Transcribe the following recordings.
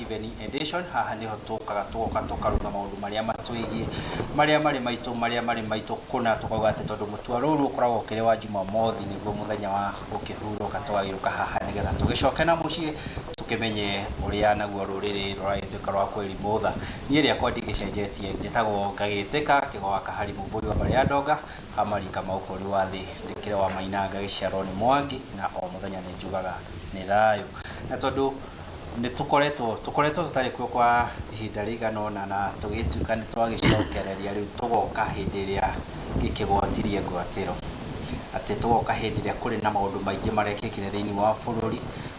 Evening Edition. Haha nĩho tũkaga tũgoka tũkaruga maũndũ marĩa matwĩgiĩ, marĩa marĩ maitũ, marĩa marĩ maitũ kũna. Tũkauga atĩ tondũ mũtua rũru ũkoragwo ũkĩrĩ wa Jumamothi, nĩguo mũthenya wa gũkĩhurũka, tũgagĩũka haha nĩgetha tũgĩcoke na mũciĩ, tũkĩmenye ũrĩa naguo rũrĩrĩ rũragĩtuĩka rwa kwĩrimũtha. Niĩ rĩakwa ndigĩcenjetie, njĩtagwo Ngagĩtĩka Kĩgo wa Kahari, Mũmbũi wa mbarĩ ya Ndonga, Hamari Kamau bũrũri wa thĩ, ndĩkĩrĩ wa Maina, ngagĩciarwo nĩ Mwangi, na o mũthenya nĩ njugaga nĩ thayũ. Na tondũ nĩ tũkoretwo tũtarĩ kuo kwa ihinda rĩigana ũna, na tũgĩtuĩka nĩ twagĩcokereria, rĩu tũgoka hĩndĩ ĩrĩa gĩkĩgwatirie ngwatĩro, atĩ tũgoka hĩndĩ ĩrĩa kũrĩ na maũndũ maingĩ marekĩkire thĩinĩ wa bũrũri,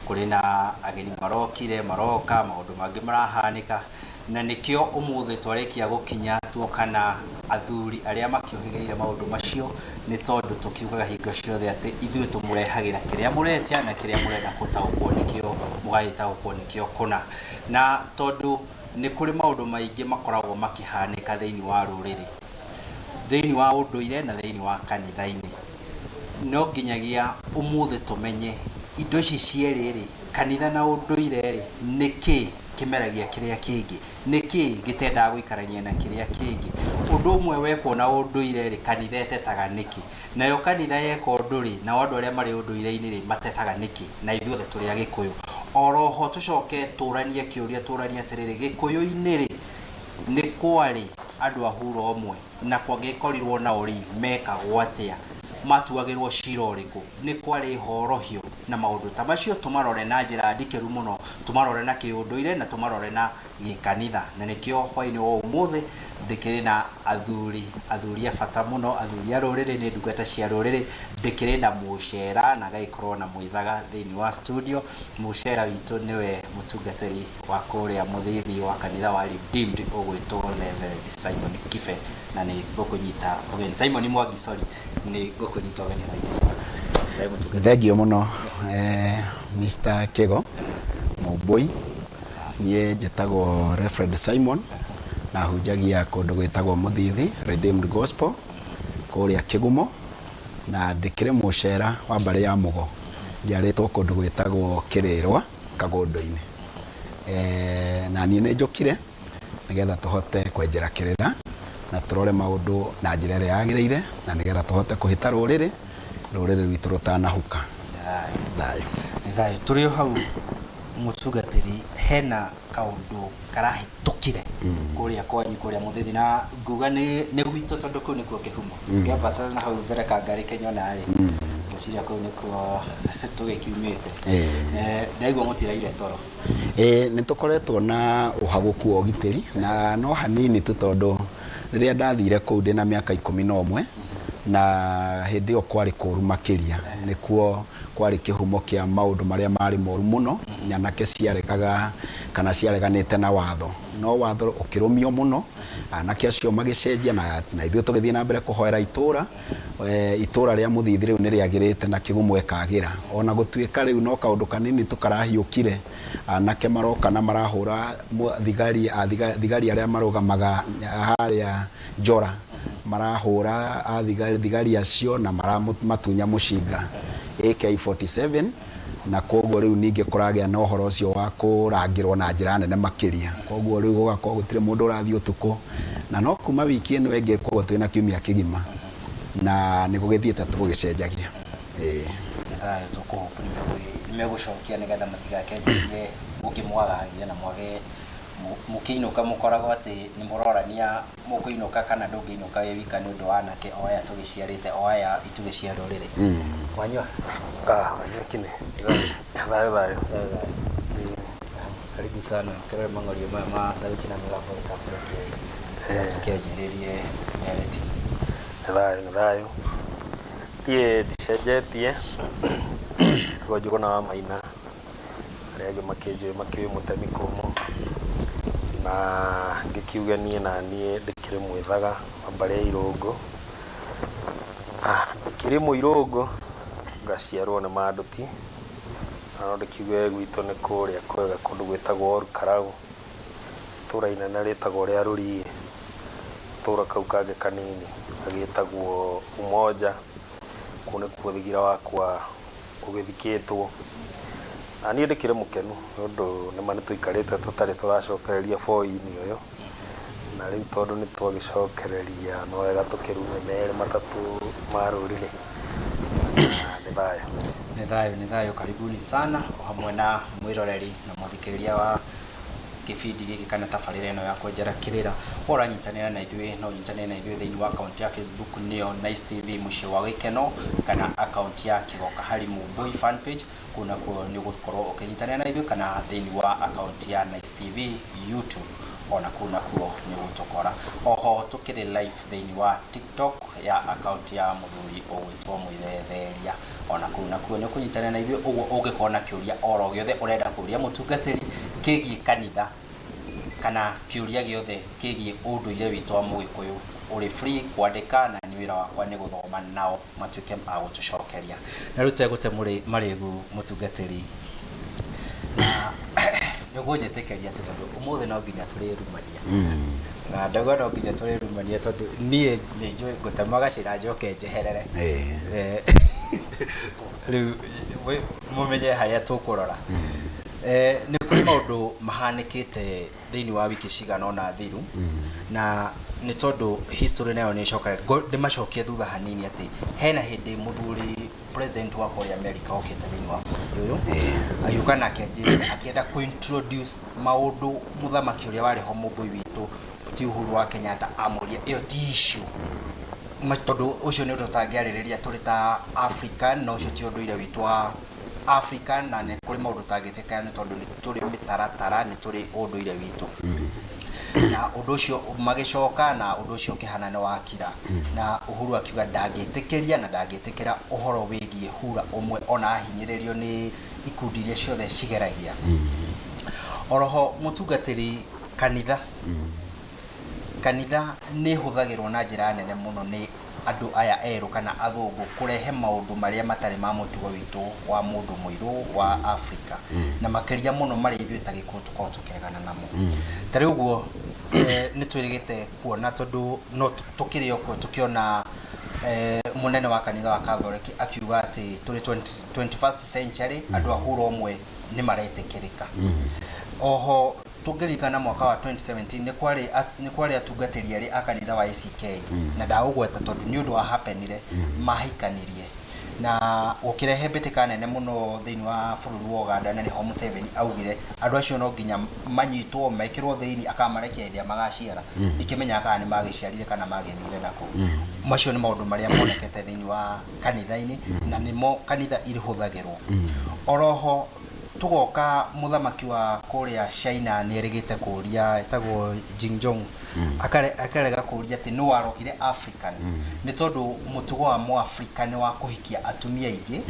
kũrĩ na ageni marokire, maroka, maũndũ mangĩ marahanĩka, na nĩkĩo ũmũthĩ twarĩkia gũkinya tuoka na athuri arĩa makĩũhĩgĩrĩire maũndũ macio, nĩ tondũ tũkiugaga hingo ciothe atĩ ithuĩ tũmũrehagĩra kĩrĩa mũretia na kĩrĩa mũrenda gũtaũkwo nĩkĩo, mũgagĩtaũkwo nĩkĩo kũna. Na tondũ nĩ kũrĩ maũndũ maingĩ makoragwo makĩhanĩka thĩinĩ wa rũrĩrĩ, thĩinĩ wa ũndũire na thĩinĩ wa kanitha-inĩ, no nginyagia ũmũthĩ tũmenye indo ici cierĩ rĩ, kanitha na ũndũire rĩ, nĩkĩ kĩmeragia kĩrĩa kĩngĩ, nĩkĩ gĩtendaga gũikarania na kĩrĩa kĩngĩ. Ũndũ ũmwe wekwo na ũndũire rĩ, kanitha ĩtetaga nĩkĩ, nayo kanitha yeka ũndũ rĩ, nao andũ arĩa marĩ ũndũire-inĩ rĩ, matetaga nĩkĩ, na ithuothe tũrĩ Agĩkũyũ. Oroho tũcoke tũranie kĩũria, tũranie atĩrĩrĩ, Gĩkũyũ-inĩ rĩ, nĩ kwarĩ andũ a huro ũmwe, na kwangĩkorirwo nao rĩ, mekagwo atĩa, matuagĩrwo cira ũrĩkũ, nĩ kwarĩ horohio na maũndũ ta macio. Tũmarore na njĩra ndikĩru mũno, tũmarore na kĩũndũire na tũmarore na gĩkanitha. Na nĩkĩo hwainĩ wa ũmũthĩ ndĩkĩrĩ na athuri a bata mũno, athuri a rũrĩrĩ, nĩ ndungata cia rũrĩrĩ. Ndĩkĩrĩ na mũcera na gagĩkorwo na mwĩthaga thĩinĩ wa studio. Mũcera witũ nĩwe mũtungatĩri wa kũrĩa mũthithi wa kanitha wa Redeemed ũgwĩtwo Reverend Simon Kibe, na nĩ ngũkũnyita ũgeni, Simon Mwangi, sorry, nĩ ngũkũnyita ũgeni hwainĩ. Thengio mũno, Mr. Kigo Mũmbũi. Niĩ njĩtagwo Reverend Simon na hunjagia kũndũ gwĩtagwo Mũthithi Redeemed Gospel kũrĩa Kĩgumo, na ndĩkĩrĩ mũcera wa mbarĩ ya Mũgo, njiarĩtwo kũndũ gwĩtagwo Kĩrĩrwa Kagũndũ-inĩ. Na niĩ nĩ njũkire nĩgetha tũhote kwenjera kĩrĩra na tũrore maũndũ na njĩra ĩrĩa yagĩrĩire, na nĩgetha tũhote kũhĩta rũrĩrĩ rwitũ rũtanahuka. Thayũ. Nĩ thayũ. Tũrĩ o hau, mũtungatĩri, hena kaũndũ karahĩtũkire kũrĩa kwanyu, kũrĩa Mũthithi, na nguga nĩ gwitũ tondũ kũu nĩkuo kĩhumo. Ngĩambatana na hau mbere Kangarĩ Kĩnyona rĩ, ngwĩciria kũu nĩkuo tũgĩkiumĩte. Ndaigua mũtiraire toro. Ĩĩ, nĩ tũkoretwo na ũhagũku wa ũgitĩri, na no hanini tu, tondũ rĩrĩa ndathire kũu ndĩna mĩaka 11, na hĩndĩ ĩyo kwarĩ kũru makĩria, nĩkuo kwarĩ kĩhumo kĩa maũndũ marĩa marĩ moru mũno. Nyanake ciaregaga kana ciareganĩte na watho, no watho ũkĩrũmio mũno, anake acio magĩcenjia, na ithuĩ tũgĩthiĩ na mbere kũhoera itũra. Itũra rĩa Mũthithi rĩu nĩ rĩagĩrĩte na Kĩgumo ĩkagĩra, ona gũtuĩka rĩu no kaũndũ kanini tũkarahiũkire. Anake maroka na marahũra thigari arĩa marũgamaga harĩa Njora, marahũra thigari acio na maramatunya mũcinga AK47, na koguo rĩu ningĩ kũragĩa na ũhoro ũcio wa kũrangĩrwo na njĩra nene makĩria. Koguo rĩu gũgakorwo gũtirĩ mũndũ ũrathiĩ ũtukũ, na no kuma wiki ĩno ĩngĩ, koguo twĩna kiumia kĩgima na nĩ gũgĩthiĩte tũgĩcenjagia. Ĩĩ. Thayũ. Tũkũhope nĩ megũcokia nĩgetha matigakenjerie mũkĩmwagagia na mwage mũkĩinũka, mũkoragwo atĩ nĩ mũrorania mũkũinũka kana ndũngĩinũka wĩ wika, nĩ ũndũ wa anake o aya tũgĩciarĩte, o aya itugĩ cia rũrĩrĩ. Wanyua. Ah, wanyua kine. Thayũ thayũ. Karibu sana. Kĩrore mang'orio maya ma thauti na mĩgambo gĩtambo tũkĩanjĩrĩrie ndereti. Nĩ thayũ, nĩ thayũ. Niĩ ndicenjetie. Ngo Njũgũna wa Maina. Arĩa angĩ makĩnjũĩ makĩũĩ mũtemi kũmũ. Na ngĩkiuge niĩ na niĩ ndĩkĩrĩ mwĩthaga wa mbarĩ ya Irũngũ. Ndĩkĩrĩ mũirũngũ, ngaciarwo nĩ Manduti. Na no ndĩkiuge gwitũ nĩ kũrĩa kwega, kũndũ gwĩtagwo Olkalau. Itũra inene rĩtagwo rĩa Rũriĩ. Gatũra kau kangĩ kanini gagĩtagwo Umoja. Kũu nĩkuo thigira wakwa ũgĩthikĩtwo. Na niĩ ndĩkĩrĩ mũkenu nĩ ũndũ nĩma nĩtũikarĩte tũtarĩ tũracokereria boi-inĩ ũyũ, na rĩu tondũ nĩtwagĩcokereria no wega tũkĩrume merĩ matatũ ma rũrĩrĩ, na nĩ thayũ. Nĩ thayũ, nĩ thayũ. Karibuni sana o hamwe na mwĩroreri na mũthikĩrĩria wa kĩbindi gĩkĩ kana tabarĩra ĩno ya Kwenjera Kĩrĩra. Ũranyitanĩra na ithuĩ, no ũnyitanĩre na ithuĩ thĩinĩ wa akaunti ya Facebook nĩyo Nice TV Mũciĩ wa Gĩkeno, kana akaunti ya Kĩgoka Hari Mũmbũi fan page, kũu nakuo nĩ ũgũkorwo ũkĩnyitanĩra na ithuĩ, kana thĩinĩ wa akaunti ya Nice TV YouTube, ona kũu nakuo nĩ ũgũtũkora. Oho tũkĩrĩ live thĩinĩ wa TikTok ya akaunti ya mũthuri ũgwĩtwo Mũithetheria, ona kũu nakuo nĩ ũkũnyitanĩra na ithuĩ. Ũguo ũngĩkorwo na kĩũria oro gĩothe ũrenda kũũria mũtungatĩri kĩgiĩ kanitha kana kĩũria gĩothe kĩgiĩ ũndũire witũ wa Mũgĩkũyũ, ũrĩ free kwandĩka, na nĩ wĩra wakwa nĩ gũthoma nao matuĩke a gũtũcokeria. Na rĩu tegũte marĩgu mũtungatĩri, na nĩũkũnjĩtĩkĩria atĩ tondũ ũmũthĩ no nginya tũrĩrumania, na ndauga no nginya tũrĩrumania tondũ niĩ nĩ njũĩ ngũtema gacĩra njoke njeherere. Rĩu mũmenye harĩa tũkũrora. Nĩ kũrĩ maũndũ mahanĩkĩte thĩinĩ wa wiki cigana ũna thiru, na nĩ tondũ history nayo nĩ ĩcokaga, ndĩmacokie thutha hanini atĩ hena hĩndĩ mũthuri president wa kũrĩa America okĩte thĩinĩ wa bũrũri ũyũ, agĩũka na akĩanjĩrĩria akĩenda kũ-introduce maũndũ mũthamaki ũrĩa warĩ ho Mũmbũi witũ ti Uhuru wa Kenyatta amũria ĩyo ti issue. Tondũ ũcio nĩ ũndũ tũtangĩarĩrĩria tũrĩ ta Africa, na ũcio ti ũndũire witũ wa Africa, na nĩ kũrĩ maũndũ tũtangĩtĩkĩra nĩ tondũ nĩ tũrĩ mĩtaratara, nĩ tũrĩ ũndũire witũ. Na ũndũ ũcio magĩcoka na ũndũ ũcio ũkĩhana nĩ wakira, na Uhuru akiuga ndangĩtĩkĩria na ndangĩtĩkĩra ũhoro wĩgiĩ hura ũmwe ona ahinyĩrĩrio nĩ ikundi iria ciothe cigeragia. Oroho mũtungatĩri, kanitha nĩ ĩhũthagĩrwo na njĩra nene mũno nĩ andũ aya erũ kana athũngũ kũrehe maũndũ marĩa matarĩ ma mũtugo witũ wa mũndũ mũirũ wa Africa, na makĩria mũno marĩa ithuĩ ta Gĩkũyũ tũkoragwo tũkĩregana namo. Ta rĩu ũguo nĩ twĩrĩgĩte kuona, tondũ no tũkĩrĩ o kuo tũkĩona mũnene wa kanitha wa Catholic akiuga atĩ tũrĩ 21st century andũ a hura ũmwe nĩ maretĩkĩrĩka. Oho tũngĩririkana mwaka wa 2017 nĩ kwarĩ atungatĩri erĩ a kanitha wa ACK, na ndagũgweta tondũ nĩ ũndũ wa happenire, mahikanirie na gũkĩrehe mbĩtĩka nene mũno thĩinĩ wa bũrũri wa Uganda, na nĩho Museveni augire andũ acio no nginya manyitwo mekĩrwo thĩinĩ, akamarekia hĩndĩ ĩrĩa magaciara. Ndikĩmenyaga kana nĩ magĩciarire kana magĩthire nakũu. Macio nĩ maũndũ marĩa monekete thĩinĩ wa kanitha-inĩ, na nĩmo kanitha irĩhũthagĩrwo. Oroho tugoka mũthamaki wa kũrĩa China nĩ erĩgĩte kũria, etagwo Jingjong, akarega kũria atĩ nũ warogire African, nĩ tondũ mũtugo wa mũafrika nĩ wa kũhikia atumia aingĩ,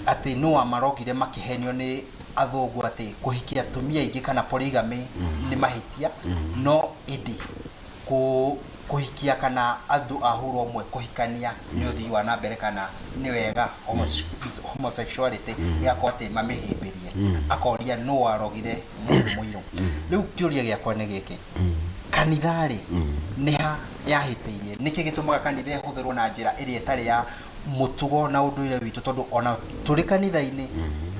atĩ nũ wamarogire makĩhenio nĩ athũngũ atĩ kũhikia atumia aingĩ kana polygamy nĩ mahĩtia, no ĩndĩ kũhikia kana andũ a huro ũmwe kũhikania nĩ ũthii wa na mbere kana nĩ wega, homosexuality, ĩgakorwo atĩ mamĩhĩmbĩrie. Akoria nũ warogire mũndũ mũirũ. Rĩu kĩũria gĩakwa nĩ gĩkĩ, kanitha rĩ, nĩ ha yahĩtĩirie? Nĩkĩ gĩtũmaga kanitha ĩhũthĩrwo na njĩra ĩrĩa ĩtarĩ ya mũtugo na ũndũire witũ? Tondũ ona tũrĩ kanitha-inĩ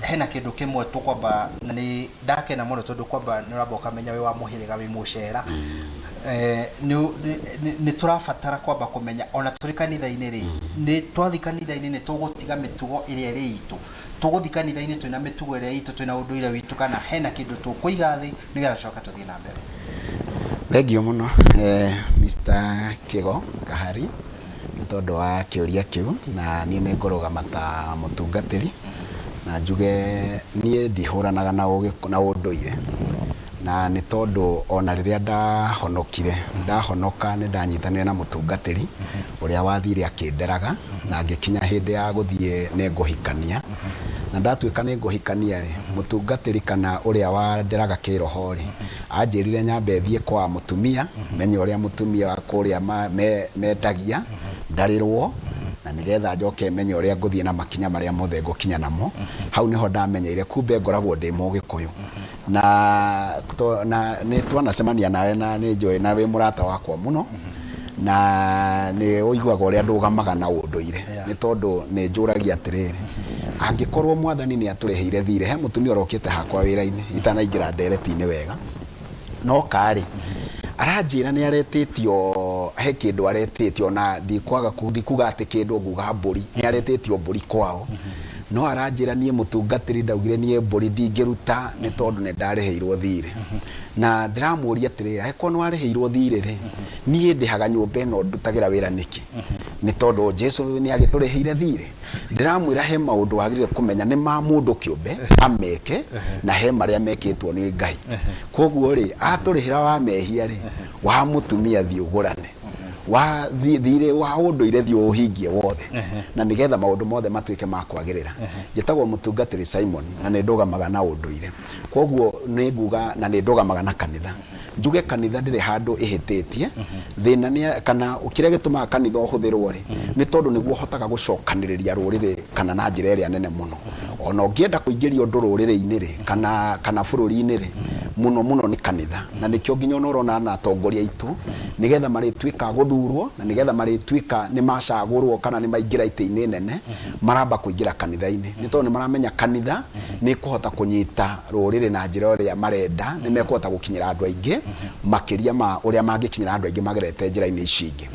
hena kĩndũ kĩmwe tũkwamba, na nĩ ndakena mũno tondũ kwamba nĩ ũramba ũkamenya wĩ wa mũhĩrĩga wĩ mũcera. Nĩ tũrabatara kwamba kũmenya ona tũrĩ kanitha-inĩ rĩ, nĩ twathi kanitha-inĩ nĩ tũgũtiga mĩtugo ĩrĩa ĩrĩ itũ, tũgũthi kanitha-inĩ twĩna mĩtugo ĩrĩa itũ, twĩna ũndũire witũ, kana hena kĩndũ tũkũiga thĩ nĩgetha tũcoke tũthiĩ na mbere? Thengiũ mũno, Mr. Kigo Kahari, nĩ tondũ wa kĩũria kĩu, na niĩ nĩ ngũrũgama ta mũtungatĩri na njuge niĩ ndihũranaga na ũndũire, na nĩ tondũ ona rĩrĩa ndahonokire, ndahonoka nĩ ndanyitanire na mũtungatĩri ũrĩa wathire akĩnderaga, na ngĩkinya hĩndĩ ya gũthiĩ nĩ ngũhikania, na ndatuĩka nĩ ngũhikania rĩ, mũtungatĩri kana ũrĩa wanderaga kĩroho rĩ, anjĩrire nyambe thiĩ kwa mũtumia menye ũrĩa mũtumia wa kũrĩa mendagia ndarĩrwo, na nĩgetha njoke menye ũrĩa ngũthiĩ na makinya marĩa mothe ngũkinya namo. Hau nĩho ndamenyeire kumbe ngoragwo ndĩ Mũgĩkũyũ, na nĩ twanacemania nawe na nĩ njũĩ na wĩ mũrata wakwa mũno, na nĩ ũiguaga ũrĩa ndũgamaga na ũndũire, nĩ tondũ nĩ njũragia atĩrĩrĩ, Angĩkorwo mwathani nĩ atũrĩhĩire thirĩ, he mũtumia ũrokĩte hakwa wĩra-inĩ itanaingĩra ndereti-inĩ wega, no karĩ aranjĩra nĩ aretĩtio, he kĩndũ aretĩtio, na ndikwaga ndikuga atĩ kĩndũ, nguga mbũri, nĩ aretĩtio mbũri kwao. No aranjĩra niĩ mũtungatĩri ndaugire niĩ mbũri ndingĩruta nĩ tondũ nĩ ndarĩhĩirwo thirĩ. Na ndĩramũria atĩrĩrĩ, angĩkorwo nĩ warĩhĩirwo thirĩ rĩ, niĩ ndĩhaga nyũmba ĩno ndutagĩra wĩra nĩkĩ? Nĩ tondũ Jesu nĩ agĩtũrĩhĩire thirĩ. Ndĩramwĩra he maũndũ wagĩrĩire kũmenya nĩ ma mũndũ kĩũmbe ameke, na he marĩa mekĩtwo nĩ Ngai. Koguo rĩ, atũrĩhĩra wa mehia rĩ, wa mũtumia thiĩ ũgũrane, wa thirĩ wa ũndũire thiĩ ũhingie wothe, na nĩgetha maũndũ mothe matuĩke ma kwagĩrĩra. Njĩtagwo mũtungatĩri Simon, na nĩ ndũgamaga na ũndũire, koguo nĩ nguga na nĩ ndũgamaga na kanitha. Njuge kanitha ndĩrĩ handũ ĩhĩtĩtie. Thĩna nĩ kana kĩrĩa gĩtũmaga kanitha ũhũthĩrwo rĩ, nĩ tondũ nĩguo ũhotaga gũcokanĩrĩria rũrĩrĩ kana na njĩra ĩrĩa nene mũno. Ona ũngĩenda kũingĩria ũndũ rũrĩrĩ-inĩ rĩ, kana bũrũri-inĩ rĩ, mũno mũno nĩ kanitha. Na nĩkĩo nginya ona ũrona na atongoria aitũ, nĩgetha marĩtuĩka gũthurwo, na nĩgetha marĩtuĩka nĩ macagũrwo kana nĩ maingĩra itĩ-inĩ nene, maramba kũingĩra kanitha-inĩ, nĩ tondũ nĩ maramenya kanitha nĩ kũhota kũnyita rũrĩrĩ na njĩra ĩrĩa marenda, nĩ mekũhota gũkinyĩra andũ aingĩ makĩria ma ũrĩa mangĩkinyĩra andũ aingĩ magerete njĩra-inĩ ici ingĩ.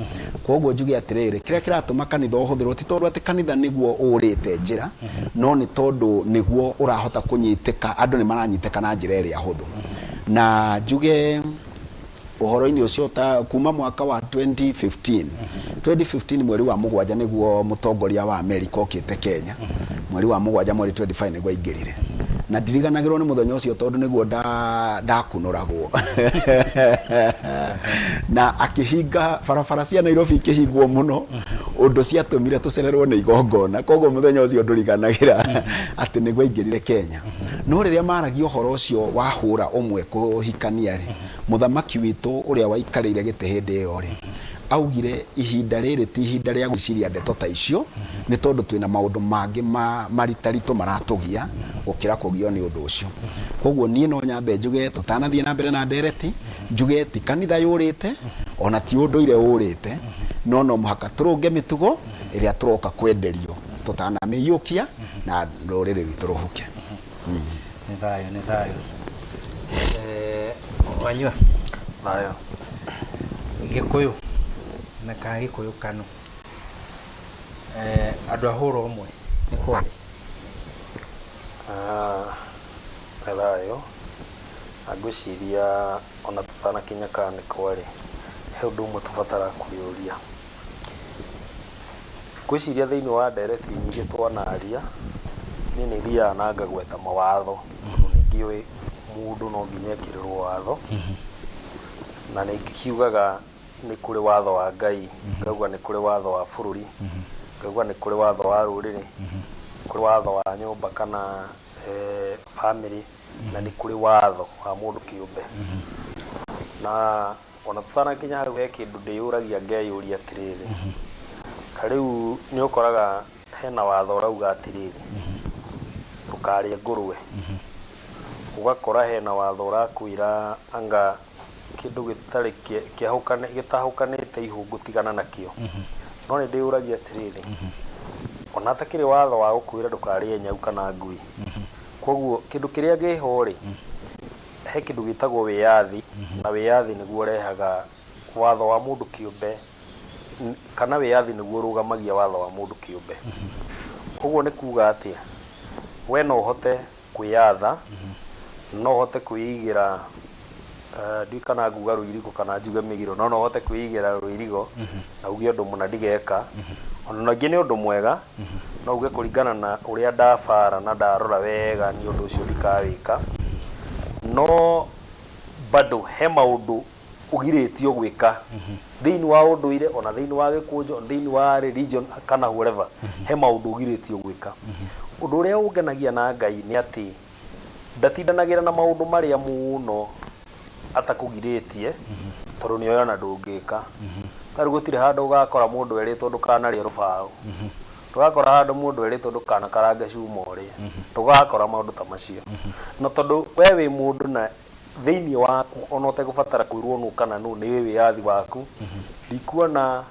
Koguo njuge atĩrĩrĩ, kĩrĩa kĩratũma kanitha ũhũthĩrwo ti tondũ atĩ kanitha nĩguo ũrĩte njĩra, no nĩ tondũ nĩguo ũrahota kũnyitĩka, andũ nĩ maranyitĩka na njĩra ĩrĩa hũthũ. Na njuge ũhoro-inĩ ũcio ta kuma mwaka wa 2015, 2015 mweri wa 7 nĩguo mũtongoria wa Amerika okĩte Kenya, mweri wa 7 mweri 25 nĩguo aingĩrire. Na ndiriganagĩrwo nĩ mũthenya ũcio tondũ nĩguo ndakunũragwo. Na akĩhinga barabara cia Nairobi, ikĩhingwo mũno ũndũ ciatũmire tũcererwo nĩ igongona. Koguo mũthenya ũcio ndũriganagĩra atĩ nĩguo aingĩrire Kenya. No rĩrĩa maragia ũhoro ũcio wa hũra ũmwe kũhikania rĩ, mũthamaki witũ ũrĩa waikarĩire gĩtĩ hĩndĩ ĩyo rĩ, augire ihinda rĩrĩ ti ihinda rĩa gwĩciria ndeto ta icio, nĩ tondũ twĩna maũndũ mangĩ maritaritũ maratũgia gũkĩra kũgio nĩ ũndũ ũcio. Koguo niĩ no nyambe njuge tũtanathiĩ na mbere na ndereti, njuge ti kanitha yũrĩte, ona ti ũndũire ũrĩte, no no mũhaka tũrũnge mĩtugo ĩrĩa tũroka kwenderio tũtanamĩiyũkia na rũrĩrĩ rwitũ rũhuke. Nĩ thayũ, nĩ thayũ. Wanyua. Thayũ. Gĩkũyũ na kana Gĩkũyũ kano, andũ a hũra ũmwe nĩ kwarĩ? Nĩ thayũ. Na ngwĩciria ona tũtanakinya kana nĩ kwarĩ, he ũndũ ũmwe tũbataraga kwĩyũria. Ngwĩciria thĩinĩ wa ndereti nyingĩ twanaria, niĩ nĩ thiaga na ngagweta mawatho, tondũ nĩ ngĩũĩ mũndũ no nginya ekĩrĩrwo watho. Na nĩ ngiugaga nĩ kũrĩ watho wa Ngai, ngauga nĩ kũrĩ watho wa bũrũri, ngauga nĩ kũrĩ watho wa rũrĩrĩ, kũrĩ watho wa nyũmba kana family, na nĩ kũrĩ watho wa mũndũ kĩũmbe. Na ona tũtanakinya hau, he kĩndũ ndĩyũragia ngeyũria atĩrĩrĩ, ta rĩu nĩ ũkoraga hena watho ũrauga atĩrĩrĩ, ndũkarĩe ngũrwe. Ũgakora hena watho ũrakwĩra anga kĩndũ gĩtarĩ gĩtahũkanĩte ihũngũ tigana nakĩo. No nĩ ndĩyũragia atĩrĩrĩ, ona hatakĩrĩ watho wa gũkwĩra ndũkarĩe nyau kana ngui, koguo kĩndũ kĩrĩa kĩho rĩ, he kĩndũ gĩtagwo wĩyathi, na wĩyathi nĩguo ũrehaga watho wa mũndũ kĩũmbe, kana wĩyathi nĩguo ũrũgamagia watho wa mũndũ kĩũmbe. Koguo nĩ kuga atĩa, we no ũhote kwĩyatha, no ũhote kwĩigĩra, ndiũĩ kana nguga rũirigo kana njuge mĩgiro, no no ũhote kwĩigĩra rũirigo na uge ũndũ mũna ndigeka. Ona ningĩ nĩ ũndũ mwega, no uge kũringana na ũrĩa ndabara na ndarora wega, nĩ ũndũ ũcio ndikawĩka. No bado he maũndũ ũgirĩtio gwĩka thĩinĩ wa ũndũire, ona thĩinĩ wa gĩkũnjo, ona thĩinĩ wa religion kana whatever, he maũndũ ũgirĩtio gwĩka. Ũndũ ũrĩa ũngenagia na Ngai nĩ atĩ ndatindanagĩra na maũndũ marĩa mũno atakũgirĩtie, tondũ nĩ oĩ ona ndũngĩka. Ta rĩu gũtirĩ handũ ũgakora mũndũ erĩtwo ndũkanarĩe rũbaũ, ndũgakora handũ mũndũ erĩtwo ndũkanakarange cuma ũrĩe, ndũgakora maũndũ ta macio. No tondũ we wĩ mũndũ na thĩinĩ waku ona ũtegũbatara kwĩrwo nũ kana nũ, nĩ wĩ wĩyathi waku, ndikuona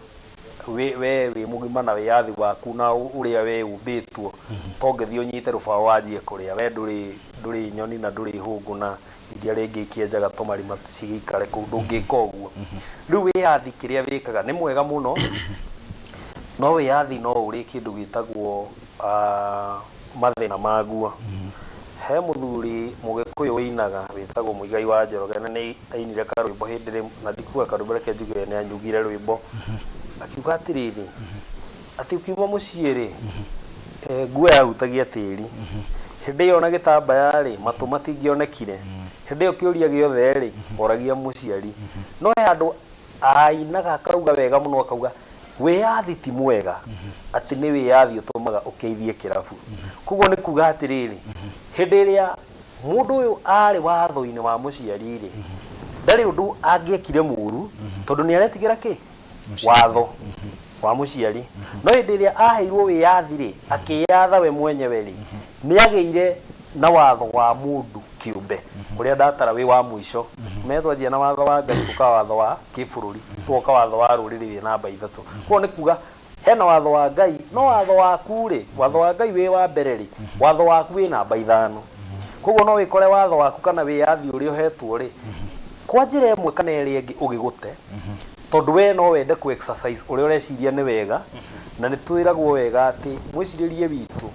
We wĩ mũgima na wĩyathi waku na ũrĩa we ũmbĩtwo, to ũngĩthiĩ ũnyite rũbaũ wanjie kũrĩa, we ndũrĩ nyoni na ndũrĩ hũngũ na iria rĩngĩ ikĩenjaga tũmarima cigĩikare kũu, ndũngĩka ũguo. Rĩu wĩyathi kĩrĩa wĩkaga nĩ mwega mũno, no wĩyathi no ũrĩ kĩndũ gĩtagwo mathĩna maguo. He mũthuri mũgĩkũyũ wĩinaga wĩtagwo Mũigai wa Njoroge, na nĩ ainire karwĩmbo hĩndĩ rĩmwe, na ndikuga karwĩmbo, reke njuge nĩ anyugire rwĩmbo akiuga atĩrĩrĩ, atĩ ũkiuma mũciĩ rĩ, nguo yahutagia tĩri, hĩndĩ ĩyo na gĩtambaya rĩ, matũ matingĩonekire, hĩndĩ ĩyo kĩũria gĩothe rĩ, oragia mũciari. No he handũ ainaga akauga wega mũno, akauga wĩyathi ti mwega, atĩ nĩ wĩyathi ũtũmaga ũkĩithie kĩrabu. Koguo nĩ kuga atĩrĩrĩ, hĩndĩ ĩrĩa mũndũ ũyũ arĩ watho-inĩ wa mũciari rĩ, ndarĩ ũndũ angĩekire mũru, tondũ nĩ aretigĩra kĩ watho wa mũciari. No hĩndĩ ĩrĩa aheirwo wĩyathi rĩ, akĩyatha we mwenyewe rĩ, nĩ agĩire na watho wa mũndũ kĩũmbe ũrĩa ndatara wĩ wa mũico. Metwanjia na watho wa Ngai, tũka watho wa kĩbũrũri, tũgoka watho wa rũrĩrĩ wĩ namba 3. Koguo nĩ kuga hena watho wa Ngai, no watho waku rĩ, watho wa Ngai wĩ wa mbere rĩ, watho waku wĩ namba 5. Koguo no wĩkore watho waku kana wĩyathi ũrĩa ũhetwo rĩ, kwa njĩra ĩmwe kana ĩrĩa ĩngĩ ũgĩgũte, tondũ we no wende ku exercise ũrĩa ũreciria nĩ wega. Na nĩ twĩragwo wega atĩ mwĩcirĩrie witũ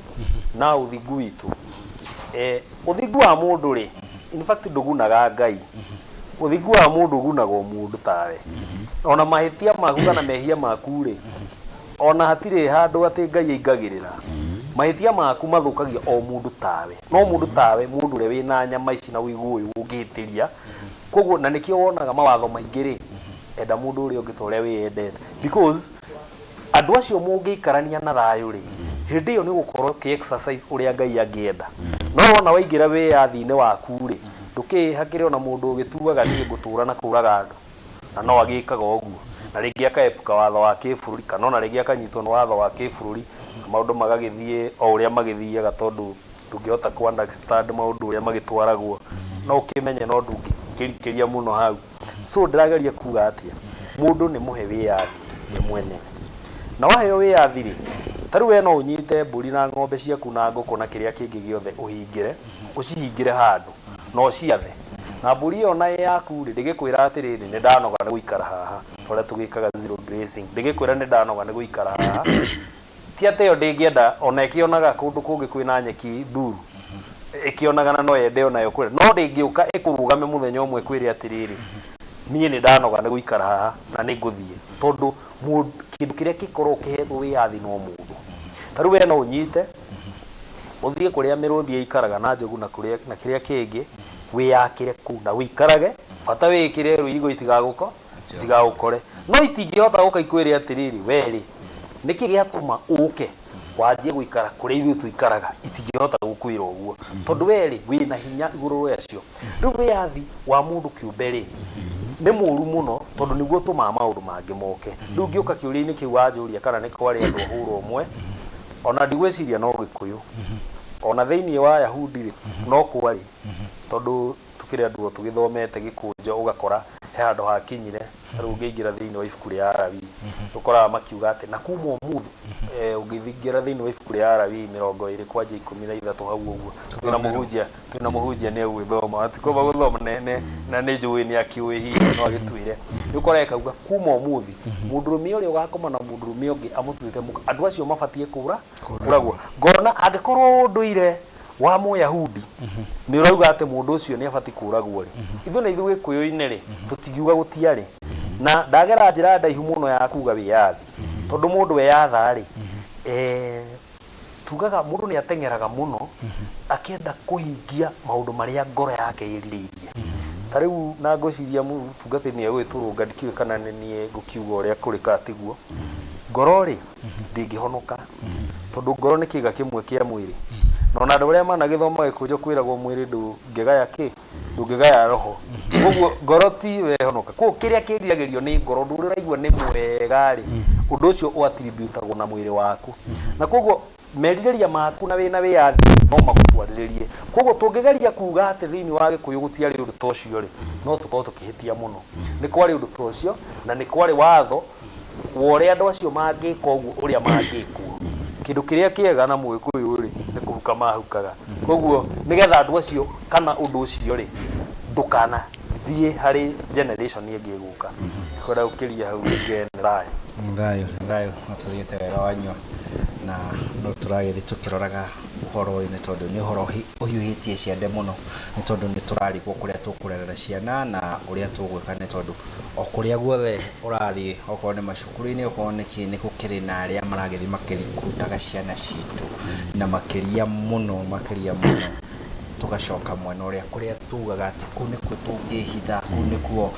na ũthingu witũ, ũthingu wa mũndũ rĩ, in fact ndũgunaga Ngai, ũthingu wa mũndũ ũgunaga o mũndũ tawe. Ona mahĩtia maku kana mehia maku rĩ, ona hatirĩ handũ atĩ Ngai aingagĩrĩra. Mahĩtia maku mathũkagia o mũndũ tawe, no mũndũ tawe, mũndũ ũrĩa wĩna nyama ici na ũigũ ũyũ ũngĩhĩtĩria. Koguo na nĩkĩo wonaga mawatho maingĩ rĩ, enda mũndũ ũrĩa ũngĩ ta ũrĩa wĩyendete, because andũ acio mũngĩikarania na thayũ rĩ, hĩndĩ ĩyo nĩ ũgũkorwo ũkĩ exercise ũrĩa Ngai angĩenda. No wona waingĩra wĩyathi-inĩ waku rĩ, ndũkĩhakĩre ona mũndũ ũgĩtuaga niĩ ngũtũra na kũraga andũ, na no agĩkaga ũguo, na rĩngĩ akaepuka watho wa kĩbũrũri, kana ona rĩngĩ akanyitwo nĩ watho wa kĩbũrũri, na maũndũ magagĩthiĩ o ũrĩa magĩthiaga, tondũ ndũngĩhota ku understand maũndũ ũrĩa magĩtwaragwo, no ũkĩmenye no ndũngĩkĩrikĩria mũno hau. So ndĩrageria kuga atĩa, mũndũ nĩ mũhe wĩyathi we mwene, na waheo wĩyathi rĩ, ta rĩu we no ũnyite mbũri na ng'ombe ciaku na ngũkũ na kĩrĩa kĩngĩ gĩothe, ũhingĩre, ũcihingĩre handũ na ũciathe, na mbũri ĩyo na ĩ yaku rĩ, ndĩgĩkwĩra atĩrĩrĩ, nĩ ndanoga nĩ gũikara haha, ũrĩa tũgĩkaga zero grazing, ndĩgĩkwĩra nĩ ndanoga nĩ gũikara haha. Ti atĩ ĩyo ndĩngĩenda, ona ĩkĩonaga kũndũ kũngĩ kwĩna nyeki nduru, ĩkĩonaga na no yende onayo kũrĩa, no ndĩngĩũka ĩkũrũgame mũthenya ũmwe kwĩre atĩrĩrĩ, niĩ nĩ ndanoga nĩ gũikara haha na nĩ ngũthiĩ, tondũ kĩndũ kĩrĩa gĩkoragwo kĩhetwo wĩyathi no mũndũ. Ta rĩu we no ũnyite ũthiĩ kũrĩa mĩrũthi ĩikaraga na njogu na kũrĩa na kĩrĩa kĩngĩ, wĩyakĩre kũu na wĩikarage, bata wĩkĩre rũirigo itigagũkore, no itingĩhota gũka ikwĩre atĩrĩrĩ, we rĩ, nĩkĩ gĩatũma ũke wanjie gũikara kũrĩa ithuĩ tũikaraga? Itingĩhota gũkwĩra ũguo, tondũ we rĩ, wĩna hinya igũrũ rĩacio. Rĩu wĩyathi wa mũndũ kĩũmbe rĩ, nĩ mũru mũno, tondũ nĩguo ũtũmaga maũndũ mangĩ moke. Rĩu ngĩũka kĩũria-inĩ kĩu wanjũria kana nĩ kwarĩ andũ a hũra ũmwe, ona ndigwĩciria no Gĩkũyũ, ona thĩinĩ wa Yahudi rĩ, no kwarĩ, tondũ tũkĩrĩ andũ o tũgĩthomete gĩkũnjo, ũgakora he handũ hakinyire. Rĩu ũngĩingĩra thĩinĩ wa ibuku rĩa Alawii, ũkoraga makiuga atĩ na kuma ũmũthĩ, ũngĩingĩra thĩinĩ wa ibuku rĩa Alawii 20 kwanjia 13 hau ũguo, twĩna mũhunjia nĩ egwĩthoma, atikwamba gũthoma na nĩ njũĩ nĩ akĩũĩ, hihi no agĩtwĩre. Nĩ ũkoraga ĩkauga kuma ũmũthĩ mũndũrũme ũrĩa ũgakoma na mũndũrũme ũngĩ amũtuĩte mũka, andũ acio mabatiĩ kũra kũragwo. Ngona angĩkorwo ũndũire wa Mũyahudi nĩ ũrauga atĩ mũndũ ũcio nĩ abatiĩ kũragwo rĩ, ithuĩ na ithuĩ Gĩkũyũ-inĩ rĩ, tũtingiuga gũtiarĩ. Na ndagera njĩra ndaihu mũno ya kuga wĩyathi, tondũ mũndũ weyatha rĩ, tugaga mũndũ nĩ ateng'eraga mũno akĩenda kũhingia maũndũ marĩa ngoro yake ĩrirĩirie. Ta rĩu na ngwĩciria mũtungatĩri nĩ egũgĩtũrũnga, ndikĩũĩ kana nĩ niĩ ngũkiuga ũrĩa kũrĩ kana tiguo. Ngoro rĩ, ndĩngĩhonoka, tondũ ngoro nĩ kĩga kĩmwe kĩa mwĩrĩ, na ona andũ arĩa managĩthoma gĩkũnjo kwĩragwo mwĩrĩ ndũngĩgaya kĩ, ndũngĩgaya roho, koguo ngoro ti wehonoka. Koguo kĩrĩa kĩriragĩrio nĩ ngoro, ũndũ ũrĩa ũraigua nĩ mwega rĩ, ũndũ ũcio ũattributagwo na mwĩrĩ waku, na koguo merirĩria maku na wĩna wĩyathi no magũtwarĩrĩrie. Koguo tũngĩgeria kuga atĩ thĩinĩ wa Gĩkũyũ gũtiarĩ ũndũ ta ũcio rĩ, no tũkorwo tũkĩhĩtia mũno. Nĩ kwarĩ ũndũ ta ũcio, na nĩ kwarĩ watho Wa ũrĩa andũ acio mangĩka ũguo ũrĩa mangĩkwo. Kĩndũ kĩrĩa kĩega na Mũgĩkũyũ rĩ, nĩ kũhuka mahukaga. Koguo nĩgetha andũ acio kana ũndũ ũcio rĩ, ndũkanathiĩ harĩ generation ĩngĩ ĩgũka. Kwenda gũkĩria hau rĩngĩ nĩ thayũ. Thayũ thayũ, no tũthiĩte wega wanyua na no tũragĩthiĩ tũkĩroraga ũhoro ũyũ nĩ tondũ nĩ ũhoro ũhiũhĩtie ciande mũno, nĩ tondũ nĩ tũrarigwo kũrĩa tũkũrerera ciana na ũrĩa tũgwĩka, nĩ tondũ o kũrĩa guothe ũrathiĩ, okorwo nĩ macukuru-inĩ, okorwo nĩ kĩ, nĩ gũkĩrĩ na arĩa maragĩthiĩ makĩrikuruta ciana citũ, na makĩria mũno, makĩria mũno tũgacoka mwena ũrĩa kũrĩa tugaga atĩ kũu nĩkuo tũngĩhitha, kũu nĩkuo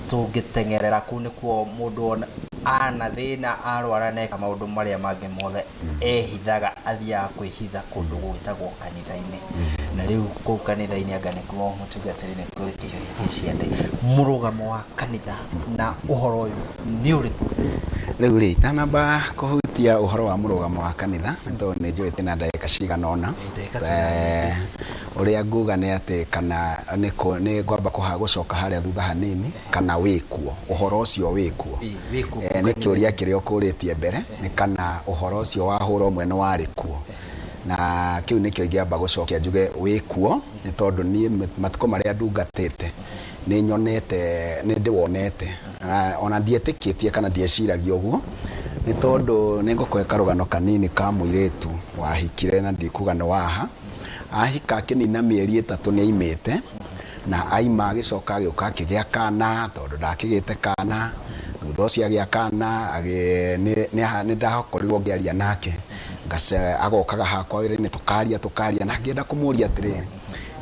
tũngĩteng'erera, kũu nĩkuo mũndũ ona ana thĩna arwara na eka maũndũ marĩa mangĩ mothe ehithaga, athiaga kwĩhitha kũndũ gwĩtagwo kanitha-inĩ. Na rĩu kũu kanitha-inĩ anga nĩkuo mũtungatĩri nĩkuo gĩkĩhiũhĩtie ciande. Mũrũgamo wa kanitha na ũhoro ũyũ nĩ ũrĩkũ? Rĩu rĩ, itanamba kũhutia ũhoro wa mũrũgamo wa kanitha, nĩ tondũ nĩ njũĩ twĩna ndagĩka cigana ũna, Ndagĩka twĩna. Ũrĩa nguga nĩ atĩ kana nĩ ngwamba gũcoka harĩa thutha hanini, kana wĩkuo ũhoro ũcio wĩkuo. Wĩkuo. Nĩ kĩũria kĩrĩa ũkũrĩtie mbere, nĩ kana ũhoro ũcio wa hũra ũmwe nĩ warĩ kuo, na kĩu nĩkĩo ingĩamba gũcokia njuge wĩkuo, nĩ tondũ niĩ matukũ marĩa ndungatĩte nĩ nyonete, nĩ ndĩwonete, ona ndietĩkĩtie kana ndieciragia ũguo, nĩ tondũ nĩ ngũkũhe karũgano kanini ka mũirĩtu wahikire, na ndikuga nĩ waha. Ahika akĩnina mĩeri 3 nĩ aimĩte, na aima agĩcoka agĩũka akĩgĩa kana, tondũ ndakĩgĩte kana. Thutha ũcio agĩa kana, nĩ ndakorirwo ngĩaria nake, agokaga hakwa wĩra-inĩ, tũkaria tũkaria, na ngĩenda kũmũria atĩrĩrĩ,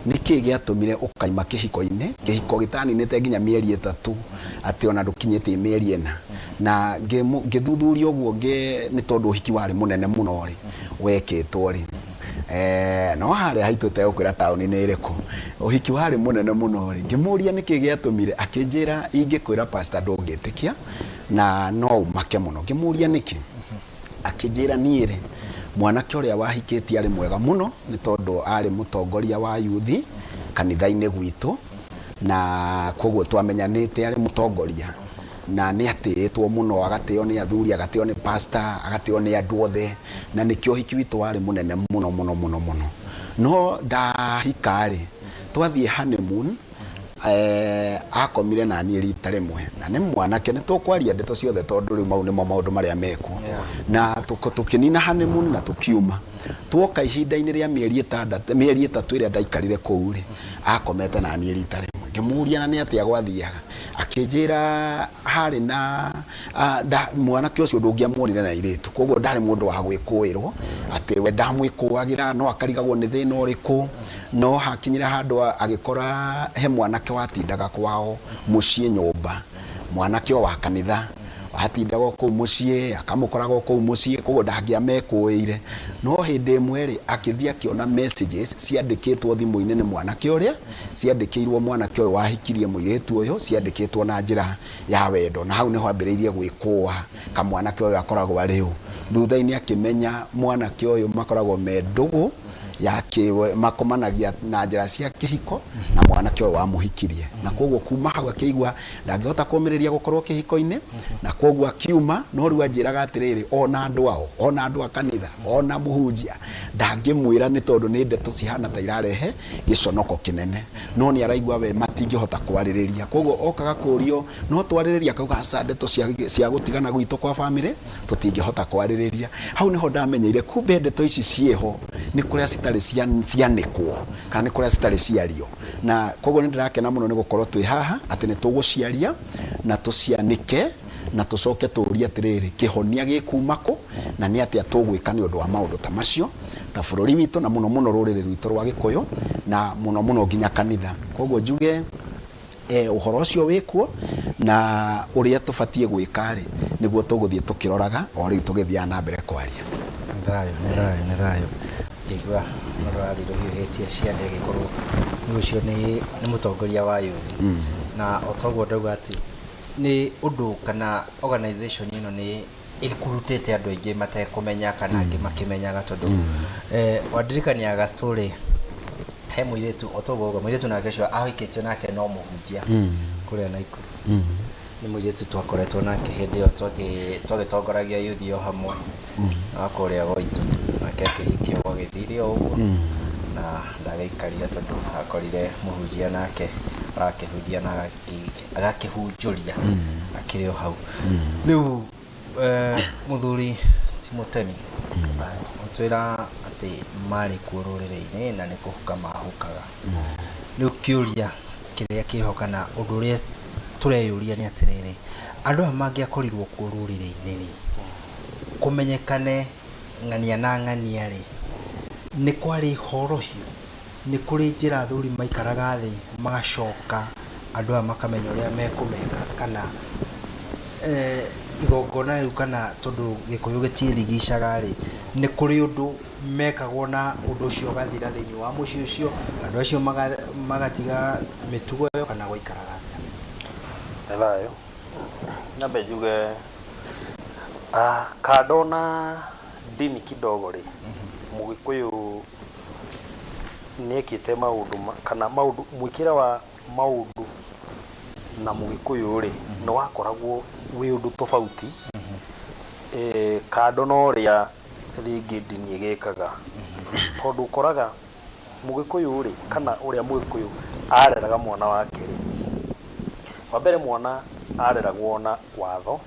nĩkĩ gĩatũmire ũkaima kĩhiko-inĩ, kĩhiko gĩtaninĩte nginya mĩeri 3, atĩ ona ndũkinyĩtie mĩeri 4? Na ngĩthuthuria ũguo, nĩ tondũ ũhiki warĩ mũnene mũno rĩ, wekĩtwo rĩ, no harĩa haitũ tegũkwĩra taũni nĩ ĩrĩkũ, ũhiki warĩ mũnene mũno rĩ, ngĩmũria nĩkĩ gĩatũmire, akĩnjĩra ingĩkwĩra pastor ndũngĩtĩkia na no ũmake mũno. Ngĩmũria nĩkĩ, akĩnjĩra niĩ rĩ, mwanake ũrĩa wahikĩtie arĩ mwega mũno, nĩ tondũ arĩ mũtongoria wa yuthi kanitha-inĩ gwitũ, na koguo twamenyanĩte arĩ mũtongoria, na nĩ atĩĩtwo mũno, agatĩo nĩ athuri, agatĩo nĩ pastor, agatĩo nĩ andũ othe, na nĩkĩo ũhiki witũ warĩ mũnene mũno mũno mũno mũno. No ndahika rĩ, twathiĩ honeymoon, akomire na niĩ rita rĩmwe, na nĩ mwanake, nĩ tũkwaria ndeto ciothe tondũ rĩu mau nĩmo maũndũ marĩa mekuo. Na tũkĩnina honeymoon na tũkiuma. Tuoka ihinda-inĩ rĩa mĩeri 6, mĩeri 3 ĩrĩa ndaikarire kũu rĩ, akomete na niĩ rita rĩmwe. Ngĩmũria na nĩ atĩa gwathiaga, akĩnjĩra harĩ na mwanake ũcio ndũngĩamuonire na airĩtu, koguo ndarĩ mũndũ wa gwĩkũĩrwo atĩ we ndamwĩkũagĩra, no akarigagwo nĩ thĩna ũrĩkũ. No hakinyire handũ agĩkora he mwanake watindaga kwao mũciĩ nyũmba, mwanake o wa kanitha atindaga kũu mũciĩ, akamũkoraga kũu mũciĩ, koguo ndangĩamekũĩire. No hĩndĩ ĩmwe rĩ, akĩthiĩ akĩona messages ciandĩkĩtwo thimũ-inĩ nĩ mwanake ũrĩa, ciandĩkĩirwo mwanake ũyũ wahikirie mũirĩtu ũyũ, ciandĩkĩtwo na njĩra ya wendo, na hau nĩho ambĩrĩirie gwĩkũa kamwanake ũyũ akoragwo arĩ ũ. Thutha-inĩ akĩmenya mwanake ũyũ makoragwo me ndũgũ ya kĩwe, makomanagia na njĩra cia kĩhiko na mwanake ũyũ wamũhikirie, na koguo kuma hau akĩigua ndangĩhota kũmĩrĩria gũkorwo kĩhiko-inĩ, na koguo akiuma. No rĩu anjĩraga atĩrĩrĩ, ona andũ ao, ona andũ a kanitha, ona mũhunjia ndangĩmwĩra, nĩ tondũ nĩ ndeto cihana ta irarehe gĩconoko kĩnene, no nĩ araigua we matingĩhota kwarĩrĩria. Koguo okaga kũrio no twarĩrĩria, akauga aca, ndeto cia gũtigana gwitũ kwa family tũtingĩhota kwarĩrĩria. Hau nĩho ndamenyeire kumbe ndeto ici ciĩho, nĩ kũrĩa citarĩ cianĩkwo kana nĩ kũrĩa citarĩ ciario. Na koguo nĩ ndĩrakena mũno nĩ gũkorwo twĩ haha atĩ nĩ tũgũciaria na tũcianĩke na tũcoke tũrie atĩrĩrĩ, kĩhonia gĩkuma kũ na nĩ atĩa tũgwĩka nĩ ũndũ wa maũndũ ta macio ta bũrũri witũ, na mũno mũno rũrĩrĩ rwitũ rwa Gĩkũyũ, na mũno mũno nginya kanitha. Koguo njuge ũhoro ũcio wĩkuo, na ũrĩa tũbatiĩ gwĩka rĩ, nĩguo tũgũthiĩ tũkĩroraga o rĩu tũgĩthiaga na mbere kwaria. Nĩ thayũ, nĩ thayũ, nĩ thayũ. Ngĩigua ũrathiĩ rũhiũhĩtie ciande, gĩkorwo nĩ ũcio nĩ mũtongoria wa yuthi, na o toguo ndauga atĩ nĩ ũndũ kana organization ĩno nĩ ĩkurutĩte andũ aingĩ matekũmenya kana angĩ makĩmenyaga, tondũ wandirikaniaga story he mũirĩtu o toguo ũguo, mũirĩtu nake ũcio ahikĩtio nake no mũhunjia kũrĩa Naikuru. Nĩ mũirĩtu twakoretwo nake hĩndĩ ĩyo twagĩtongoragia yuthi o hamwe na kũrĩa gwitũ, nake akĩhikio gwagĩthire o ũguo na ndagĩikarire tondũ akorire mũhunjia nake arakĩhunjia na agakĩhunjũria akĩrĩ o hau. Rĩu mũthuri ti mũtemi ũtwĩra atĩ marĩ kuo rũrĩrĩ-inĩ na nĩ kũhuka mahukaga. Rĩu kĩũria kĩrĩa kĩho kana ũndũ ũrĩa tũreyũria nĩ atĩrĩrĩ, andũ aya mangĩakorirwo kuo rũrĩrĩ-inĩ rĩ, kũmenyekane ng'ania na ng'ania rĩ, nĩ kwarĩ horohio, nĩ kũrĩ njĩra athuri maikaraga thĩ magacoka andũ aya makamenya ũrĩa mekũmeka, kana igongona rĩu, kana tondũ Gĩkũyũ gĩtiĩrigicaga rĩ, nĩ kũrĩ ũndũ mekagwo na ũndũ ũcio ũgathira thĩinĩ wa mũciĩ ũcio, andũ acio magatiga mĩtugo ĩyo, kana gwaikaraga atĩa? Nĩ thayũ. Nyambe njuge kando na dini kidogo rĩ, Mũgĩkũyũ nĩekĩte maũndũ kana maũndũ mwĩkĩre wa maũndũ na Mũgĩkũyũ rĩ, nĩ wakoragwo wĩ ũndũ tofauti kando na ũrĩa rĩngĩ ndini ĩgĩkaga, tondũ ũkoraga Mũgĩkũyũ rĩ, kana ũrĩa Mũgĩkũyũ areraga mwana wake rĩ, wa mbere mwana areragwo na watho.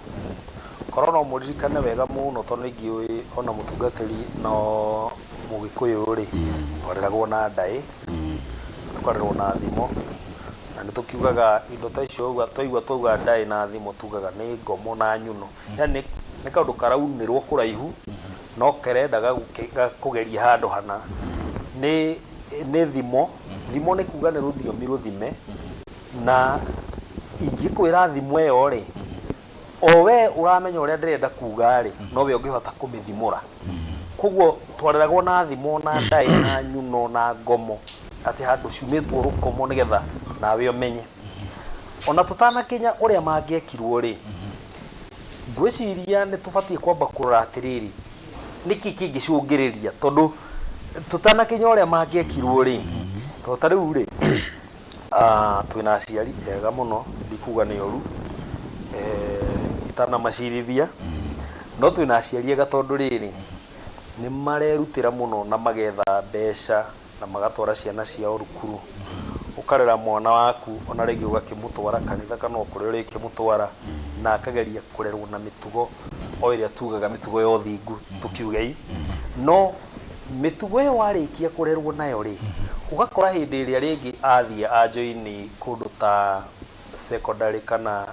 Korwo no mũririkane wega mũno, tondũ nĩ ngĩũĩ ona mũtungatĩri no Mũgĩkũyũ rĩ, twareragwo na ndaĩ, tũkarerwo na thimo, na nĩ tũkiugaga indo ta icio ũguo twaigua twauga ndaĩ na thimo tugaga nĩ ngomo na nyuno, yani nĩ kaũndũ karaunĩrwo kũraihu no kerendaga kũgeria handũ hana. Nĩ thimo. Thimo nĩ kuga nĩ rũthiomi rũthime, na ingĩkwĩra thimo ĩyo rĩ, o we ũramenya ũrĩa ndĩrenda kuga rĩ, no we ũngĩhota kũmĩthimũra. Koguo twareragwo na thimo na ndaĩ na nyuno na ngomo, atĩ handũ ciumĩtwo rũkomo nĩgetha nawe ũmenye. Ona tũtanakinya ũrĩa mangĩekirwo rĩ, ngwĩciria nĩ tũbatiĩ kwamba kũrora atĩrĩrĩ, nĩkĩ kĩngĩcũngĩrĩria, tondũ tũtanakinya ũrĩa mangĩekirwo rĩ, tondũ ta rĩu rĩ, twĩna aciari ega mũno, ndikuga nĩ ũru, itanamacirithia, no twĩna aciari ega tondũ rĩrĩ nĩ marerutĩra mũno na magetha mbeca na magatwara ciana ciao rukuru. Ũkarera mwana waku ona rĩngĩ ũgakĩmũtwara kanitha kana o kũrĩa ũrĩkĩmũtwara, na akageria kũrerwo na mĩtugo o ĩrĩa tugaga mĩtugo ya ũthingu tũkiugei. No mĩtugo ĩyo warĩkia kũrerwo nayo rĩ, ũgakora hĩndĩ ĩrĩa rĩngĩ athiĩ ajoini kũndũ ta secondary kana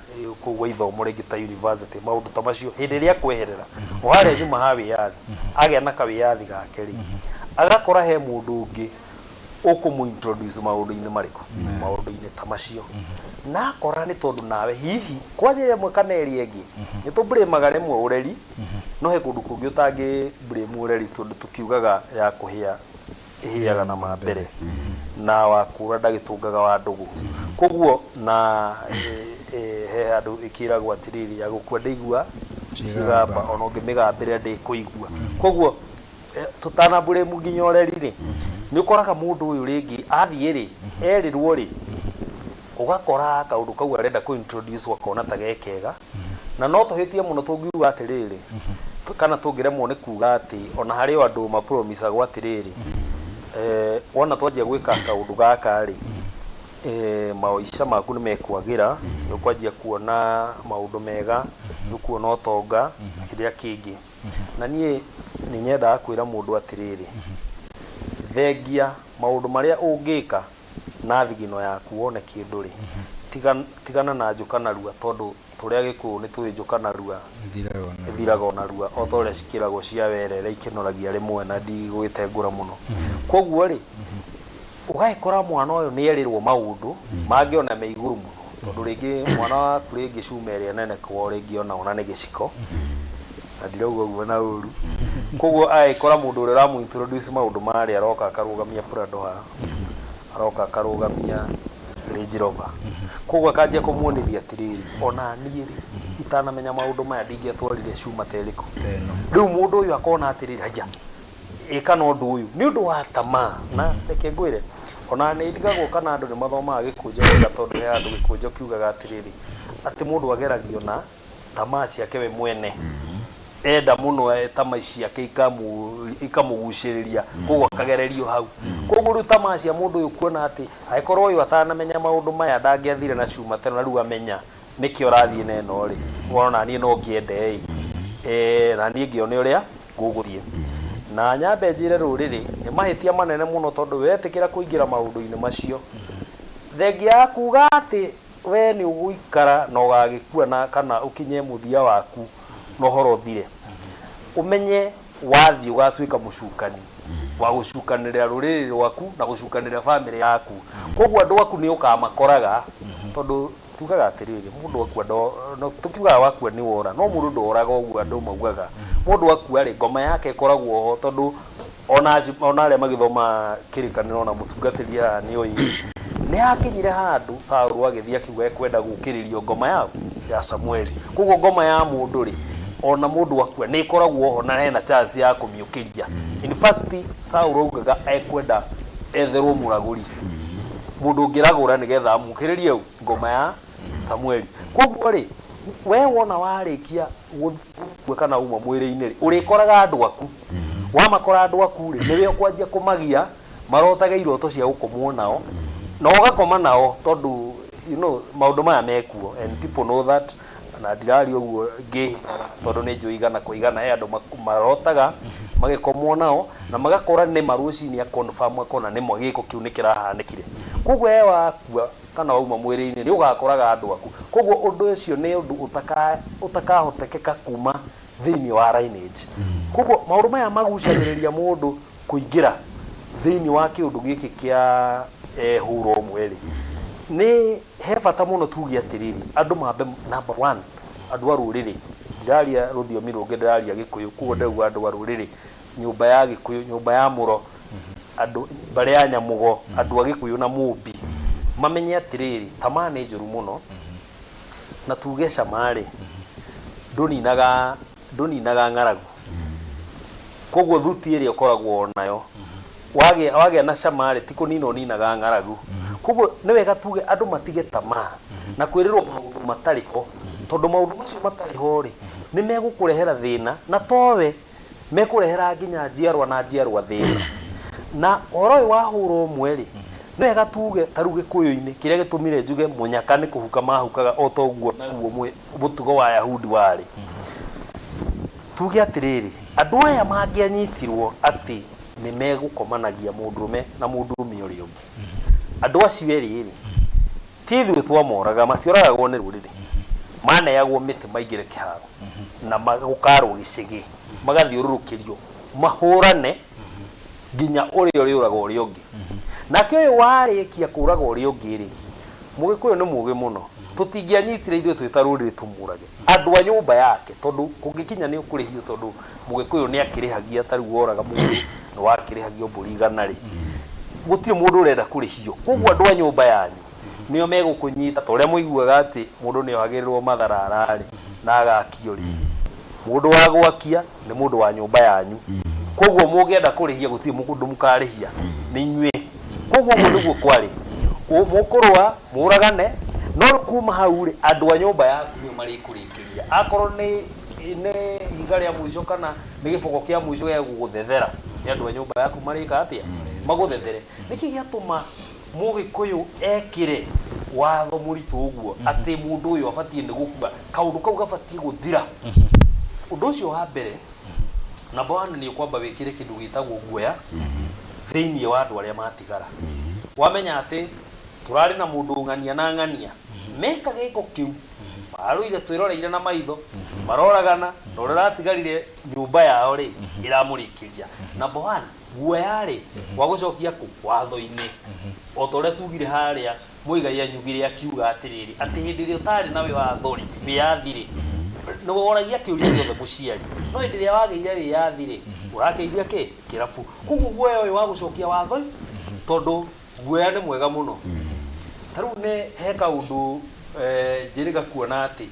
kũu gwa ithomo rĩngĩ ta university, maũndũ ta macio, hĩndĩ ĩrĩa akweherera o harĩa nyuma ha wĩyathi, agĩa na kawĩyathi gake rĩ, agakora he mũndũ ũngĩ ũkũmũ introduce maũndũ-inĩ marĩkũ, maũndũ-inĩ ta macio, na akora nĩ tondũ nawe hihi kwa njĩra ĩmwe kana ĩrĩa ĩngĩ nĩ tũblĩmaga rĩmwe ũreri, no he kũndũ kũngĩ ũtangĩ blame ũreri, tondũ tũkiugaga ya kũhĩa ĩhĩaga na ma mbere, na wakũra ndagĩtũngaga wa ndũgũ. Koguo na he handũ ĩkĩragwo atĩrĩrĩ, ya gũkua ndĩigua cigamba, ona ũngĩmĩgambĩra ndĩkũigua. Koguo tũtanambũrĩmu nginya ũreri rĩ, nĩ ũkoraga mũndũ ũyũ rĩngĩ athiĩ rĩ, erirwo rĩ, ũgakora kaũndũ kau arenda kũ introduce ũkona ta gekega, na no tũhĩtie mũno tũngiuga atĩrĩrĩ, kana tũngĩremwo nĩ kuga atĩ ona harĩ o andũ mapromisagwo atĩrĩrĩ, wona twanjia gwĩka kaũndũ gaka rĩ, maica maku nĩ mekwagĩra, nĩ ũkwanjia kuona maũndũ mega, nĩ ũkuona ũtonga, kĩrĩa kĩngĩ. Na niĩ nĩ nyendaga kwĩra mũndũ atĩrĩrĩ, thengia maũndũ marĩa ũngĩka na thigino yaku wone kĩndũ rĩ, tigana na njũka narua, tondũ tũrĩa Gĩkũyũ nĩ tũĩ njũka narua ĩthiraga o narua, o ta ũrĩa cikĩragwo cia werere ikĩnoragia rĩmwe na ndigũgĩtengũra mũno. Koguo rĩ, ũgagĩkora mwana ũyũ nĩ erĩrwo maũndũ mangĩ ona me igũrũ mũno, tondũ rĩngĩ mwana waku rĩngĩ cuma ĩrĩa nene kwao rĩngĩ ona nĩ gĩciko, na ndirauga ũguo na ũru. Koguo agĩkora mũndũ ũrĩa ũramũ introduce maũndũ marĩa, aroka akarũgamia Prado haha, aroka akarũgamia Range Rover, koguo akanjia kũmuonithia atĩrĩrĩ, ona niĩ rĩ, itanamenya maũndũ maya ndingĩatwarire cuma ta ĩrĩkũ. Rĩu mũndũ ũyũ akona atĩrĩrĩ, haya ĩka na ũndũ ũyũ nĩ ũndũ wa tamaa. Na reke ngwĩre, Ona nĩ ndigagwo kana andũ nĩ mathomaga gĩkũnjo wega, tondũ he andũ gĩkũnjo kiugaga atĩrĩrĩ, atĩ mũndũ ageragio na tamaa ciake we mwene. Enda mũno tamaa ciake ikamũgucĩrĩria, koguo akagererio hau. Koguo rĩu tamaa cia mũndũ ũyũ kuona atĩ angĩkorwo ũyũ atanamenya maũndũ maya ndangĩathire na cuma teno, na rĩu amenya nĩkĩo ũrathiĩ na ĩno rĩ, wona niĩ no ngĩende ĩ, na niĩ ngĩone ũrĩa gũgũthiĩ. Na nyambe njĩre rũrĩrĩ nĩ mahĩtia manene mũno, tondũ wetĩkĩra kũingĩra maũndũ-inĩ macio, thengia ya kuga atĩ we nĩ ũgũikara na ũgagĩkua na kana ũkinye mũthia waku na ũhoro ũthire, ũmenye wathiĩ ũgatuĩka mũcukani wa gũcukanĩrĩra rũrĩrĩ rwaku na gũcukanĩrĩra bamĩrĩ yaku. Koguo andũ aku nĩ ũkamakoraga, tondũ tugaga atĩrĩrĩ, mũndũ akua tũkiugaga wakua nĩ wora, no mũndũ ndoraga ũguo andũ maugaga. Mũndũ akua rĩ, ngoma yake ĩkoragwo ho, tondũ ona arĩa magĩthoma kĩrĩkanĩro na mũtungatĩri haha nĩ oĩ nĩ hakinyire handũ Saũlũ agĩthiĩ akiuga ekwenda gũkĩrĩrio ngoma yao ya Samueli. Koguo ngoma ya mũndũ rĩ, ona mũndũ akua nĩ ĩkoragwo ho na hena chance ya kũmĩũkĩria. In fact, Saũlũ augaga ekwenda etherwo mũragũri, mũndũ ũngĩragũra nĩgetha amũkĩrĩrie ngoma ya Samueli. Koguo rĩ, we wona warĩkia gũkua kana uma mwĩrĩ-inĩ rĩ, ũrĩkoraga andũ aku. Wamakora andũ aku rĩ, nĩwe ũkwanjia kũmagia marotage iroto cia gũkomwo nao, na ũgakoma nao, tondũ you know maũndũ maya mekuo and people know that. Na ndiraria ũguo ngĩhithaga, tondũ nĩ njũĩ igana kwa igana he andũ marotaga magĩkomwo nao na magakora nĩ ma rũcinĩ akonfirm akona nĩ ma gĩko kĩu nĩ kĩrahanĩkire. Koguo we wakua kana wauma mwĩrĩ-inĩ nĩ ũgakoraga andũ aku. Koguo ũndũ ũcio nĩ ũndũ ũtakahotekeka kuma thĩinĩ wa lineage. Koguo maũndũ maya magucagĩrĩria mũndũ kũingĩra thĩinĩ wa kĩũndũ gĩkĩ kĩa hũra ũmwe rĩ, nĩ he bata mũno tuge atĩrĩrĩ, andũ mambe number one, andũ a rũrĩrĩ, ndiraria rũthiomi rũngĩ, ndĩraria Gĩkũyũ, koguo ndĩrauga andũ a rũrĩrĩ, nyũmba ya Gĩkũyũ, nyũmba ya Mũro, andũ mbarĩ ya Nyamũgo, andũ a Gĩkũyũ na Mũmbi, mamenye atĩrĩrĩ, tamaa nĩ njũru mũno, na tuge cama rĩ, ndũninaga ng'aragu. Koguo thuti ĩrĩa ũkoragwo nayo wagĩa na cama rĩ, ti kũnina ũninaga ng'aragu. Koguo nĩ wega tuge andũ matige tamaa na kwĩrĩrwo maũndũ matarĩ ho, tondũ maũndũ macio matarĩ ho rĩ, nĩ megũkũrehera thĩna, na towe mekũrehera nginya njiarwa na njiarwa thĩna. Na ũhoro ũyũ wa hũra ũmwe rĩ, nĩ wega tuge ta rĩu Gĩkũyũ-inĩ kĩrĩa gĩtũmire njuge mũnyaka nĩ kũhuka mahukaga o ta ũguo naguo mũtugo wa Yahudi warĩ. Tuge atĩrĩrĩ, andũ aya mangĩanyitirwo atĩ nĩ megũkomanagia mũndũrũme na mũndũrũme ũrĩa ũngĩ, andũ acio erĩ rĩ, ti ithuĩ twamoraga, matioragagwo nĩ rũrĩrĩ, maneagwo mĩtĩ maingĩre kĩharo na gũkarwo gĩcĩgĩ, magathiũrũrũkĩrio mahũrane nginya ũrĩa ũrĩũraga ũrĩa ũngĩ. Nake ũyũ warĩkia kũraga ũrĩa ũngĩ rĩ, Mũgĩkũyũ nĩ mũũgĩ mũno, tũtingĩanyitire ithuĩ twĩ ta rũrĩrĩ tũmũrage andũ a nyũmba yake, tondũ kũngĩkinya nĩ ũkũrĩhio, tondũ Mũgĩkũyũ nĩ akĩrĩhagia, ta rĩu woraga mũndũ nĩ wakĩrĩhagio mbũri 100 rĩ, gũtirĩ mũndũ ũrenda kũrĩhio. Koguo andũ a nyũmba yanyu nĩo megũkũnyita, ta ũrĩa mũiguaga atĩ mũndũ nĩ ohagĩrĩrwo matharara rĩ na agakio rĩ, mũndũ wa gwakia nĩ mũndũ wa nyũmba yanyu. Koguo mũngĩenda kũrĩhia gũtirĩ mũndũ mũkarĩhia, nĩ inyuĩ. Koguo ũguo nĩguo kwarĩ, mũkũrũa mũragane, no kuma hau rĩ, andũ a nyũmba yaku nĩo marĩkũrĩkĩria. Akorwo nĩ ihiga rĩa mũico kana nĩ gĩboko kĩa mũico gĩa gũgũthethera, nĩ andũ a nyũmba yaku marĩka atĩa, magũthethere. Nĩkĩ gĩatũma Mũgĩkũyũ ekĩre watho mũritũ ũguo atĩ mũndũ ũyũ abatiĩ nĩ gũkua, kaũndũ kau gabatiĩ gũthira? Ũndũ ũcio wa mbere, number one, nĩ ũkwamba wĩkĩre kĩndũ gĩtagwo guoya thĩinĩ wa andũ arĩa matigara. Wamenya atĩ tũrarĩ na mũndũ ng'ania na ng'ania meka gĩko kĩu, mararũire twĩroreire na maitho, maroragana, na ũrĩa ũratigarire nyũmba yao rĩ, ĩramũrĩkĩria. Number one, guoya rĩ, wa gũcokia kũ watho-inĩ, o ta ũrĩa tugire harĩa Muigai anyugire akiuga atĩrĩrĩ, atĩ hĩndĩ ĩrĩa ũtarĩ na watho rĩ, wĩyathi rĩ, nĩ woragia kĩũria gĩothe mũciari, no hĩndĩ ĩrĩa wagĩire wĩyathi rĩ, ũrakĩiria kĩ kĩrabu. Koguo guoya ũyũ wa gũcokia watho, tondũ guoya nĩ mwega mũno. Ta rĩu nĩ he kaũndũ njĩrĩga kuona atĩ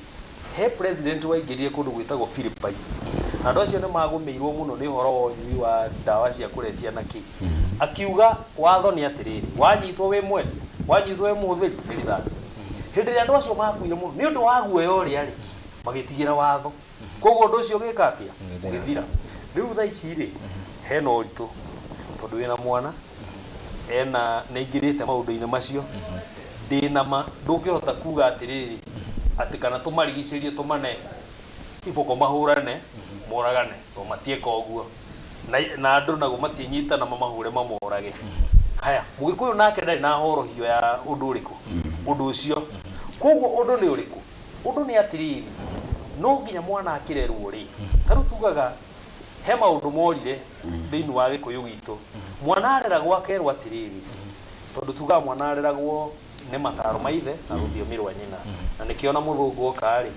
he president waingĩrire kũndũ gwĩtagwo Philippines, Na andũ acio nĩ magũmĩirwo mũno nĩ ũhoro wa ũnyui wa ndawa cia kũrebia na kĩ. Akiuga watho nĩ atĩrĩrĩ, wanyitwo wĩ mwendia, wanyitwo wĩ mũhũthĩri, nĩ rithathi. Hĩndĩ ĩrĩa andũ acio makuire mũno nĩ ũndũ wa guoya ũrĩa rĩ, magĩtigĩra watho. Koguo ũndũ ũcio ũgĩka atĩa? Ũgĩthira. Rĩu thaa ici rĩ, hena ũritũ tondũ wĩna mwana ena nĩ aingĩrĩte maũndũ-inĩ macio, ndĩna ma ndũngĩhota kuga atĩrĩrĩ atĩ kana tũmarigicĩrie tũmane iboko mahũrane moragane, to matiĩka ũguo na andũ naguo matinyitana mamahũre mamorage. Haya, Mũgĩkũyũ nake ndarĩ na horohio ya ũndũ ũrĩkũ ũndũ ũcio. Koguo ũndũ nĩ ũrĩkũ? Ũndũ nĩ atĩrĩrĩ, no nginya mwana akĩrerwo rĩ, ta rĩu tugaga he maũndũ morire thĩinĩ wa Gĩkũyũ gitũ. Mwana areragwo akerwo atĩrĩrĩ, tondũ tugaga mwana areragwo nĩ mataro ma ithe na rũthiomi rwa nyina. Na nĩkĩo ona mũthũngũ oka rĩ,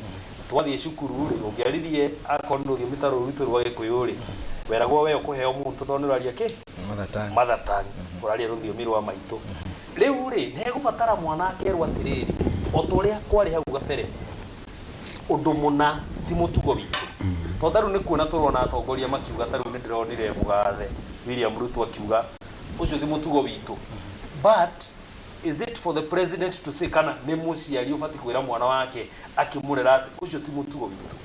twathiĩ cukuru rĩ, ũngĩaririe akorwo nĩ rũthiomi ta rũrũ rwitũ rwa Gĩkũyũ rĩ, weragwo we ũkũheo mũndũ tondũ nĩ ũraria kĩ? Mother tongue, ũraria rũthiomi rwa maitũ. Rĩu rĩ, nĩ hegũbatara mwana akerwo atĩrĩrĩ, o ta ũrĩa kwarĩ hau gabere, ũndũ mũna ti mũtugo witũ. Tondũ ta rĩu nĩ kuona tũrona atongoria makiuga, ta rĩu nĩ ndĩronire mũgathe William Ruto akiuga ũcio ti mũtugo witũ. But is it for the president to say, kana nĩ mũciari ũbatiĩ kwĩra mwana wake akĩmũrera atĩ ũcio ti mũtugo witũ?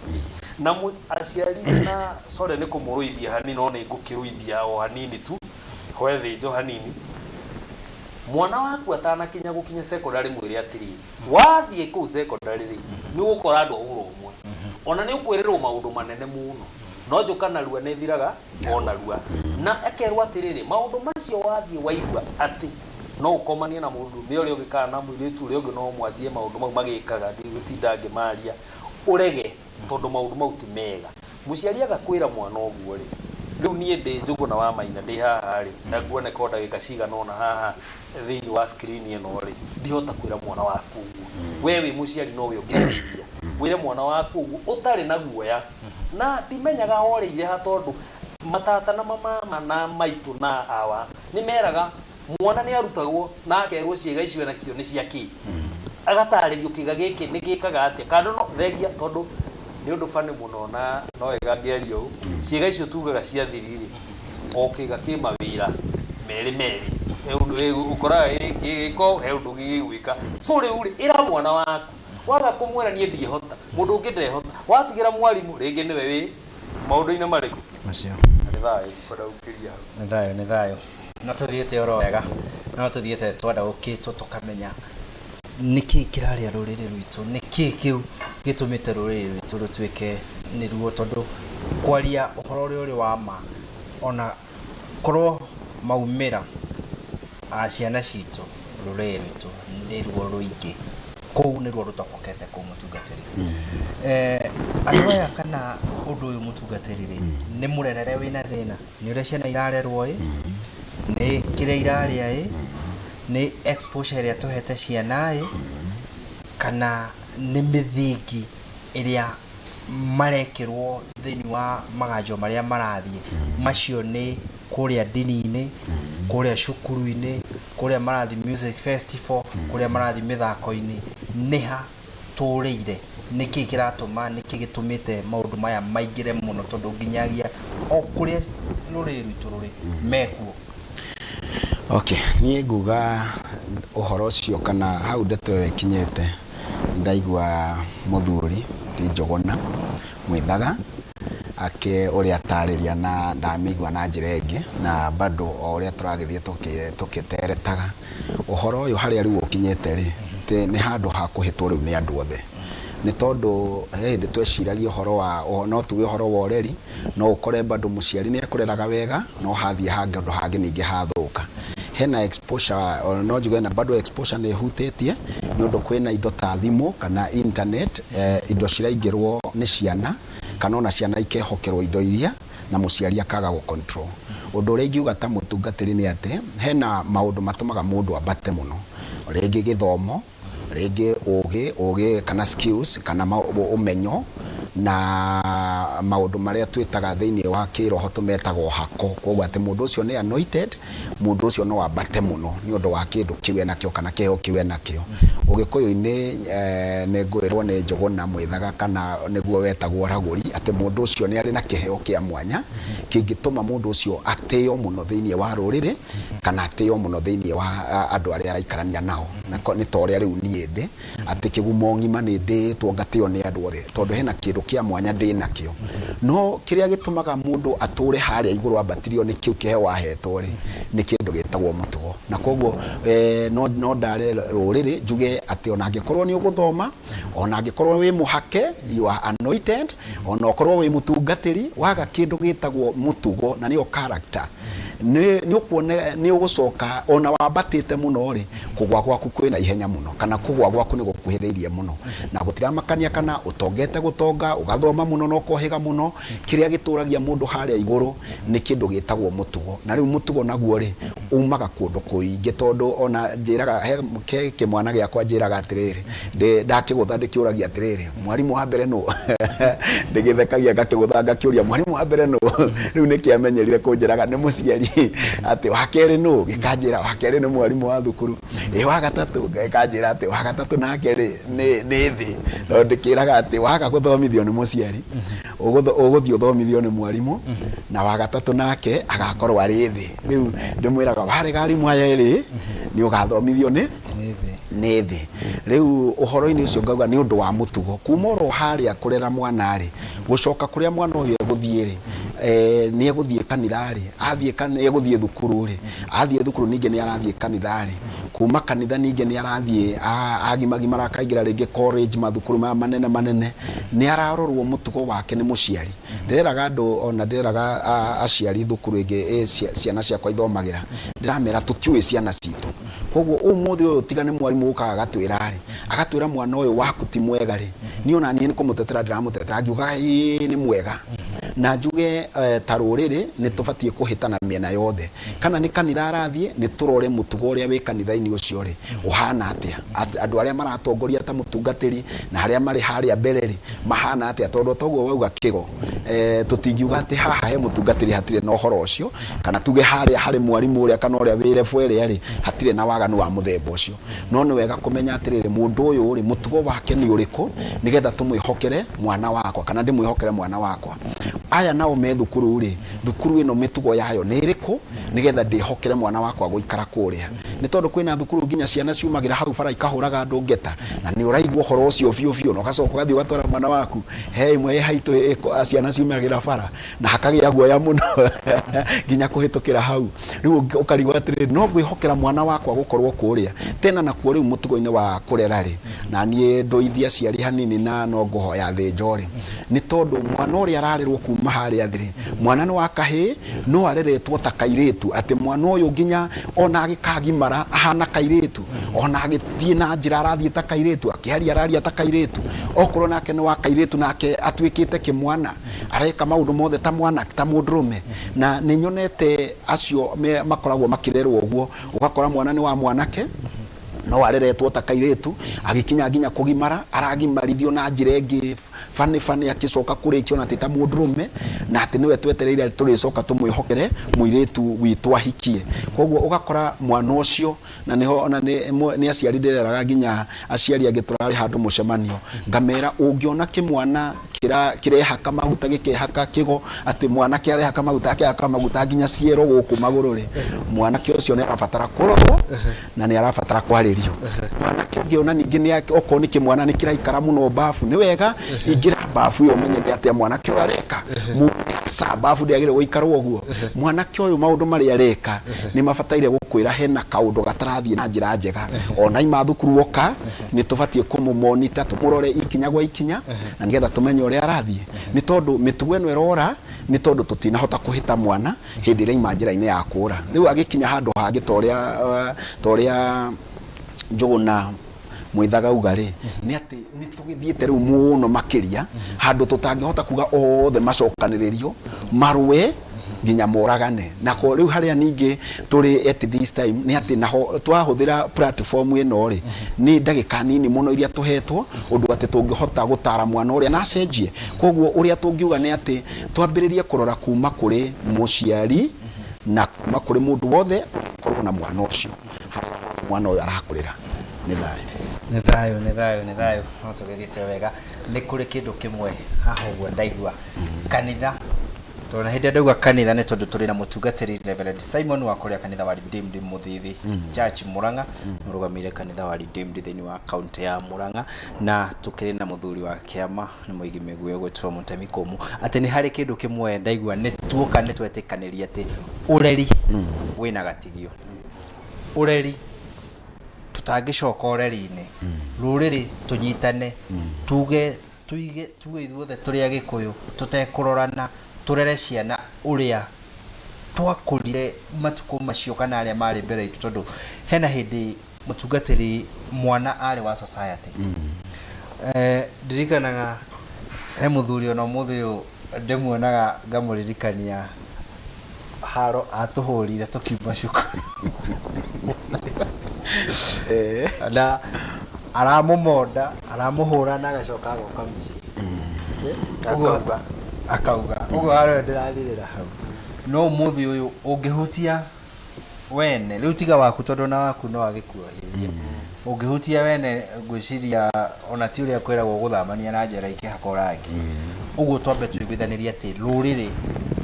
Na aciari na sorry nĩ kũmũrũithia hanini, no nĩ ngũkĩrũithia o hanini tu, hwethĩnjo hanini. Mwana waku atanakinya gũkinya secondary mwĩre atĩrĩrĩ, wathiĩ kũu secondary rĩ, nĩ ũgũkora andũ a ũhoro ũmwe, ona nĩ ũkwĩrĩrwo maũndũ manene mũno, no njũka narua nĩ ĩthiraga o narua. Na akerwo atĩrĩrĩ, maũndũ macio wathiĩ waigua atĩ no ũkomanie na mũndũ ũrĩa ũngĩ kana na mũirĩtu ũrĩa ũngĩ, no mwanjie maũndũ mau magĩkaga, ndigũtinda ngĩmaria, ũrege tondũ maũndũ mau ti mega. Mũciari agakwĩra mwana ũguo rĩ, rĩu niĩ ndĩ Njũgũna wa Maina ndĩ haha rĩ, na nguoneka o ndagĩka cigana ũna haha thĩinĩ wa screen ĩno rĩ, ndihota kwĩra mwana waku ũguo. We wĩ mũciari no we ũngĩteithia wĩre mwana waku ũguo ũtarĩ na guoya. Na ndimenyaga horĩire ha, tondũ matata na mamama na maitũ na awa nĩ meraga mwana nĩ arutagwo na akerwo ciĩga icio nacio nĩ cia kĩ, agatarĩrio kĩga gĩkĩ nĩ gĩkaga atĩa, kana no thengia, tondũ nĩ ũndũ bani mũno na no wega ngĩaria ũũ, ciĩga icio tugaga cia thiri rĩ, o kĩga kĩ mawĩra merĩ merĩ, he ũndũ ũkoraga gĩgĩko, he ũndũ ũngĩ gĩgwĩka. So rĩu rĩ, ĩra mwana waku, waga kũmwĩra niĩ ndiĩhota, mũndũ ũngĩ ndehota, watigĩra mwarimũ rĩngĩ nĩwe wĩ maũndũ-inĩ marĩkũ macio. Nĩ thayũ, kwenda gũkĩria hau. Nĩ thayũ, nĩ thayũ. No tũthiĩte oro wega, no tũthiĩte twandaũkĩtwo tũkamenya nĩkĩ kĩrarĩa rũrĩrĩ rwitũ, nĩkĩ kĩu gĩtũmĩte rũrĩrĩ rwitũ rũtuĩke nĩruo, tondũ kwaria ũhoro ũrĩa ũrĩ wa ma, ona korwo maumĩra a ciana citũ, rũrĩrĩ rwitũ nĩruo rũingĩ kũu, nĩruo rũtobokete kũu. Mũtungatĩri, andũ aya kana ũndũ ũyũ, mũtungatĩri rĩ, nĩ mũrerere wĩna thĩna, nĩ ũrĩa ciana irarerwo ĩ, nĩ kĩrĩa irarĩa ĩ, nĩ exposure ĩrĩa tũhete ciana ĩ, kana nĩ mĩthingi ĩrĩa marekĩrwo thĩinĩ wa maganjo marĩa marathiĩ macio, nĩ kũrĩa ndini-inĩ, kũrĩa cukuru-inĩ, kũrĩa marathiĩ music festival, kũrĩa marathiĩ mĩthako-inĩ, nĩ ha tũrĩire? Nĩkĩ kĩratũma, nĩkĩ gĩtũmĩte maũndũ maya maingĩre mũno, tondũ nginyagia o kũrĩa rũrĩrĩ rwitũ rũrĩ mekuo? Okay, niĩ nguga ũhoro ũcio kana hau ndeto ĩyo ĩkinyĩte, ndaigua mũthuri ti Njũgũna Mwithaga ake ũrĩa atarĩria na ndamĩigua na njĩra ĩngĩ, na bado o ũrĩa tũragĩthiĩ tũkĩteretaga ũhoro ũyũ, harĩa rĩu ũkinyĩte rĩ, nĩ handũ ha kũhĩtwo rĩu nĩ andũ othe, nĩ tondũ he hĩndĩ tweciragia ũhoro wa no tuge ũhoro wa ũreri, no ũkore bado mũciari nĩ ekũreraga wega, no hathiĩ hangĩ ũndũ hangĩ ningĩ hathũka. Hena exposure, no njuge na bado exposure nĩ ĩhutĩtie, nĩ ũndũ kwĩna indo ta thimũ kana internet, indo ciraingĩrwo nĩ ciana, kana ona ciana ikehokerwo indo iria na mũciari akaga gũ control. Ũndũ ũrĩa ingiuga ta mũtungatĩri nĩ atĩ hena maũndũ matũmaga mũndũ ambate mũno, rĩngĩ gĩthomo, rĩngĩ ũgĩ kana skills kana ũmenyo na maũndũ marĩa twĩtaga thĩinĩ wa kĩroho tũmetagwo hako. Koguo atĩ mũndũ ũcio nĩ anointed, mũndũ ũcio no ambate mũno nĩ ũndũ wa kĩndũ kĩu enakĩo kana kĩheo kĩu enakĩo. Ũgĩkũyũ-inĩ nĩ ngwĩrwo nĩ Njũgũna Mwĩthaga kana nĩguo wetagwo ragũri, atĩ mũndũ ũcio nĩ arĩ na kĩheo kĩa mwanya kĩngĩtũma mũndũ ũcio atĩo mũno thĩinĩ wa rũrĩrĩ kana atĩo mũno thĩinĩ wa andũ arĩa araikarania nao. Na nĩ ta ũrĩa rĩu niĩ ndĩ, atĩ kĩgumo ng'ima nĩ ndĩĩtwo ngatĩo nĩ andũ othe tondũ hena kĩndũ kĩa mwanya ndĩ nakĩo. No kĩrĩa gĩtũmaga mũndũ atũre harĩa igũrũ ambatirio nĩ kĩu kĩheo ahetwo rĩ, nĩ kĩndũ gĩtagwo mũtugo. Na koguo no ndare rũrĩrĩ njuge atĩ ona angĩkorwo nĩ ũgũthoma, ona angĩkorwo wĩ mũhake, you are anointed, ona ũkorwo wĩ mũtungatĩri, waga kĩndũ gĩtagwo mũtugo na nĩyo character, nĩ ũkuona nĩ ũgũcoka ona wambatĩte mũno rĩ, kũgwa gwaku kwĩna ihenya mũno kana kũgwa gwaku nĩ gũkuhĩrĩirie mũno, na gũtiramakania kana ũtongete gũtonga, ũgathoma mũno na ũkohĩga mũno. Kĩrĩa gĩtũragia mũndũ harĩa igũrũ nĩ kĩndũ gĩtagwo mũtugo. Na rĩu mũtugo naguo rĩ, umaga kũndũ kũingĩ, tondũ ona njĩraga he kĩmwana gĩakwa njĩraga atĩrĩrĩ, ndakĩgũtha ndĩkĩũragia atĩrĩrĩ, mwarimũ wa mbere nũ? Ndĩgĩthekagia ngakĩgũtha ngakĩũria mwarimũ wa mbere nũ? Rĩu nĩkĩamenyerire kũnjĩraga nĩ mũciari, atĩ wa kerĩ nũ? Gĩkanjĩra wa kerĩ nĩ mwarimũ wa thukuru. Ĩ wa gatatũ? Gĩkanjĩra atĩ wa gatatũ nake rĩ nĩ thĩ. No ndĩkĩraga atĩ waga gũthomithio nĩ mũciari, ũgũthiĩ ũthomithio nĩ mwarimũ, na wa gatatũ nake agakorwo arĩ thĩ. Rĩu ndĩmwĩraga warega arimũ aya erĩ nĩ ũgathomithio nĩ nĩ thĩ. Rĩu ũhoro-inĩ ũcio ngauga nĩ ũndũ wa mũtugo kuma oro harĩa kũrera mwana rĩ, gũcoka kũrĩa mwana ũyũ egũthiĩ rĩ, nĩ egũthiĩ kanitha rĩ, athiĩ nĩ egũthiĩ thukuru rĩ, athiĩ thukuru ningĩ nĩ arathiĩ kanitha rĩ, kuma kanitha ningĩ nĩ arathiĩ agimagimara akaingĩra rĩngĩ college, mathukuru maya manene manene, nĩ ararorwo mũtugo wake nĩ mũciari. Ndĩreraga andũ ona ndĩreraga aciari thukuru ĩngĩ ciana ciakwa ithomagĩra, ndĩramera tũtiũĩ ciana citũ. Koguo ũmũthĩ ũyũ tiga nĩ mwarimũ ũkaga agatwĩra rĩ, agatwĩra mwana ũyũ waku ti mwega rĩ, niĩ ona niĩ nĩ kũmũtetera ndĩramũtetera ngiugaga ĩĩ nĩ mwega. Na njuge ta rũrĩrĩ nĩ tũbatiĩ kũhĩtana mĩena yothe. Kana nĩ kanitha arathiĩ, nĩ tũrore mũtugo ũrĩa wĩ kanitha-inĩ ũcio rĩ ũhana atĩa, andũ arĩa maratongoria ta mũtungatĩri na arĩa marĩ harĩa mbere rĩ mahana atĩa, tondũ toguo wauga kĩgo, tũtingiuga atĩ haha he mũtungatĩri hatirĩ na ũhoro ũcio, kana tuge harĩa harĩ mwarimũ ũrĩa kana ũrĩa wĩ level ĩrĩa rĩ hatirĩ na waganu wa mũthemba ũcio. No nĩ wega kũmenya atĩrĩrĩ, mũndũ ũyũ rĩ mũtugo wake nĩ ũrĩkũ, nĩgetha tũmwĩhokere mwana wakwa kana ndĩmwĩhokere mwana wakwa. Aya nao me thukuru rĩ, thukuru ĩno mĩtugo yayo nĩ ĩrĩkũ, nĩgetha ndĩhokere mwana wakwa gũikara kũrĩa. Nĩ tondũ kwĩna thukuru nginya ciana ciumagĩra hau bara ikahũraga andũ ngeta, na nĩ ũraigua ũhoro ũcio biũ biũ, na ũgacoka ũgathiĩ ũgatwara mwana waku. He ĩmwe ĩ haitũ ciana ciumagĩra bara na hakagĩa guoya mũno nginya kũhĩtũkĩra hau. Rĩu ũkarigwo atĩrĩrĩ, no ngwĩhokera mwana wakwa gũkorwo kũrĩa tena. Nakuo rĩu mũtugo-inĩ wa kũrera rĩ, na niĩ ndũithia aciari hanini na no ngũhoya thĩnjo rĩ, nĩ tondũ mwana ũrĩa ararerwo kuma harĩa thĩ rĩ, mwana nĩ wa kahĩĩ no areretwo ta kairĩtu, atĩ mwana ũyũ nginya ona agĩkagimara ahana kairĩtu, ona agĩthiĩ na njĩra arathiĩ ta kairĩtu, akĩaria araria ta kairĩtu, okorwo nake nĩ wa kairĩtu nake atuĩkĩte kĩmwana, areka maũndũ mothe ta mwana, ta mũndũrũme. Na nĩ nyonete acio makoragwo makĩrerwo ũguo, ũgakora mwana nĩ wa mwanake no areretwo ta kairĩtu, agĩkinya nginya kũgimara aragimarithio na njĩra ĩngĩ bani bani, akĩcoka kũrĩkio na ti ta mũndũrũme, na atĩ nĩwe twetereire tũrĩcoka tũmwĩhokere mũirĩtu witũ ahikie. Koguo ũgakora mwana ũcio, na nĩho ona nĩ aciari ndĩreraga nginya aciari angĩ tũrarĩ handũ mũcemanio, ngamera ũngĩona kĩmwana kĩrehaka maguta gĩkehaka kĩgo, atĩ mwanake arehaka maguta akehaka maguta nginya ciero gũkũ magũrũ rĩ, mwanake ũcio nĩ arabatara kũrorwo na nĩ arabatara kwarĩrio. Mwanake ũngĩona ningĩ okorwo nĩ kĩmwana nĩ kĩraikara mũno bafu, nĩ wega ingĩra bafu ĩyo ũmenyete atĩa mwanake ũyũ areka. Ca bafu ndĩagĩrĩire gũikarwo ũguo. Mwanake ũyũ maũndũ marĩa areka nĩ mabataire gũkwĩra hena kaũndũ gatarathiĩ na njĩra njega. Ona ima thukuru woka nĩ tũbatiĩ kũmũmonita, tũmũrore ikinya gwa ikinya, na nĩgetha tũmenye ũrĩa arathiĩ. Nĩ tondũ mĩtugo ĩno ĩrora nĩ tondũ tũtinahota kũhĩta mwana hĩndĩ ĩrĩa ima njĩra-inĩ ya kũra. Rĩu agĩkinya handũ hangĩ ta ũrĩa Njũgũna Mwĩthaga auga rĩ, nĩ atĩ nĩ tũgĩthiĩte rĩu mũno makĩria handũ tũtangĩhota kuga othe macokanĩrĩrio marũe nginya moragane. Na ko rĩu harĩa ningĩ tũrĩ at this time nĩ atĩ naho twahũthĩra platform ĩno rĩ, nĩ ndagĩka nini mũno iria tũhetwo ũndũ atĩ tũngĩhota gũtara mwana ũrĩa na acenjie. Koguo ũrĩa tũngiuga nĩ atĩ twambĩrĩrie kũrora kuma kũrĩ mũciari na kuma kũrĩ mũndũ wothe ũkorwo na mwana ũcio, harĩa mwana ũyũ arakũrĩra. Nĩ thayũ. Nĩ thayũ, nĩ thayũ, nĩ thayũ, no tũgĩthiĩte wega. Nĩ kũrĩ kĩndũ kĩmwe haha ũguo ndaigua kanitha, tondũ na hĩndĩ ĩrĩa ndaigua kanitha nĩ tondũ tũrĩ na mũtungatĩri Reverend Simon wa kũrĩa kanitha wa Redeemed Mũthithi Church Murang'a, mũrũgamĩrĩire kanitha wa Redeemed thĩinĩ wa kaunti ya Murang'a, na tũkĩrĩ na mũthuri wa kĩama nĩ mũigi mĩguĩ ũgwĩtwo Mũtemi Kũmũ, atĩ nĩ harĩ kĩndũ kĩmwe ndaigua nĩ tuoka nĩ twetĩkanĩria atĩ ũreri wĩna gatigio, ũreri tũtangĩcoka ũreri-inĩ, rũrĩrĩ tũnyitane, tuge tuige tuge ithuothe tũrĩ Agĩkũyũ, tũtekũrorana, tũrere ciana ũrĩa twakũrire matukũ macio kana arĩa marĩ mbere itũ, tondũ hena hĩndĩ mũtungatĩri mwana arĩ wa society. Ndirikanaga he mũthuri ona ũmũthĩ ũyũ ndĩmuonaga ngamũririkania haro atũhũrire tũkiuma cukuru na aramũmonda, aramũhũra na agacoka agoka mũciĩ. Ũguo akauga ũguo haro ndĩrathirĩra hau. No ũmũthĩ ũyũ ũngĩhutia wene rĩu tiga waku, tondũ ona waku no agĩkuohithie, ũngĩhutia wene ngwĩciria ona ti ũrĩa kwĩragwo gũthamania na njera ikĩhakwo rangi. Ũguo twambe tũiguithanĩrie atĩ rũrĩrĩ,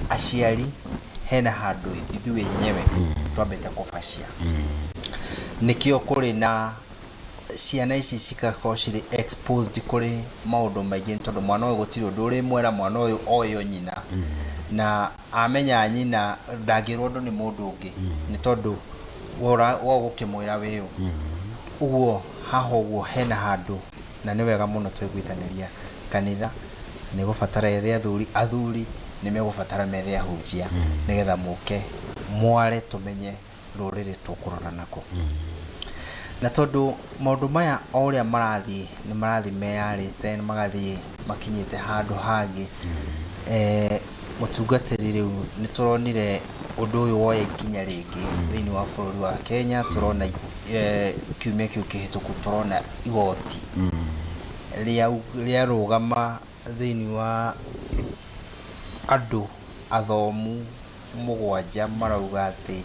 aciari, hena handũ ithuĩ enyewe twambĩte kũbacia, nĩkĩo kũrĩ na ciana ici cigakorwo cirĩ exposed kũrĩ maũndũ maingĩ, tondũ mwana ũyũ gũtirĩ ũndũ ũrĩmwĩra, mwana ũyũ oĩ o nyina, na amenya nyina ndangĩrwo ũndũ nĩ mũndũ ũngĩ, nĩ tondũ we ũgũkĩmwĩra wĩũ. Ũguo haha ũguo hena handũ, na nĩ wega mũno twaiguithanĩria kanitha nĩ gũbatara ethe athuri, athuri nĩ megũbatara methe ahunjia, nĩgetha mũke mware tũmenye rũrĩrĩ tũkũrora nako. Na tondũ maũndũ maya o ũrĩa marathiĩ nĩ marathiĩ meyarĩte, nĩ magathiĩ makinyĩte handũ hangĩ. Mũtungatĩri, rĩu nĩ tũronire ũndũ ũyũ woya ikinya rĩngĩ thĩinĩ wa bũrũri wa Kenya. Tũrona kiumia kĩu kĩhĩtũku tũrona igoti rĩarũgama thĩinĩ wa andũ athomu 7 marauga atĩ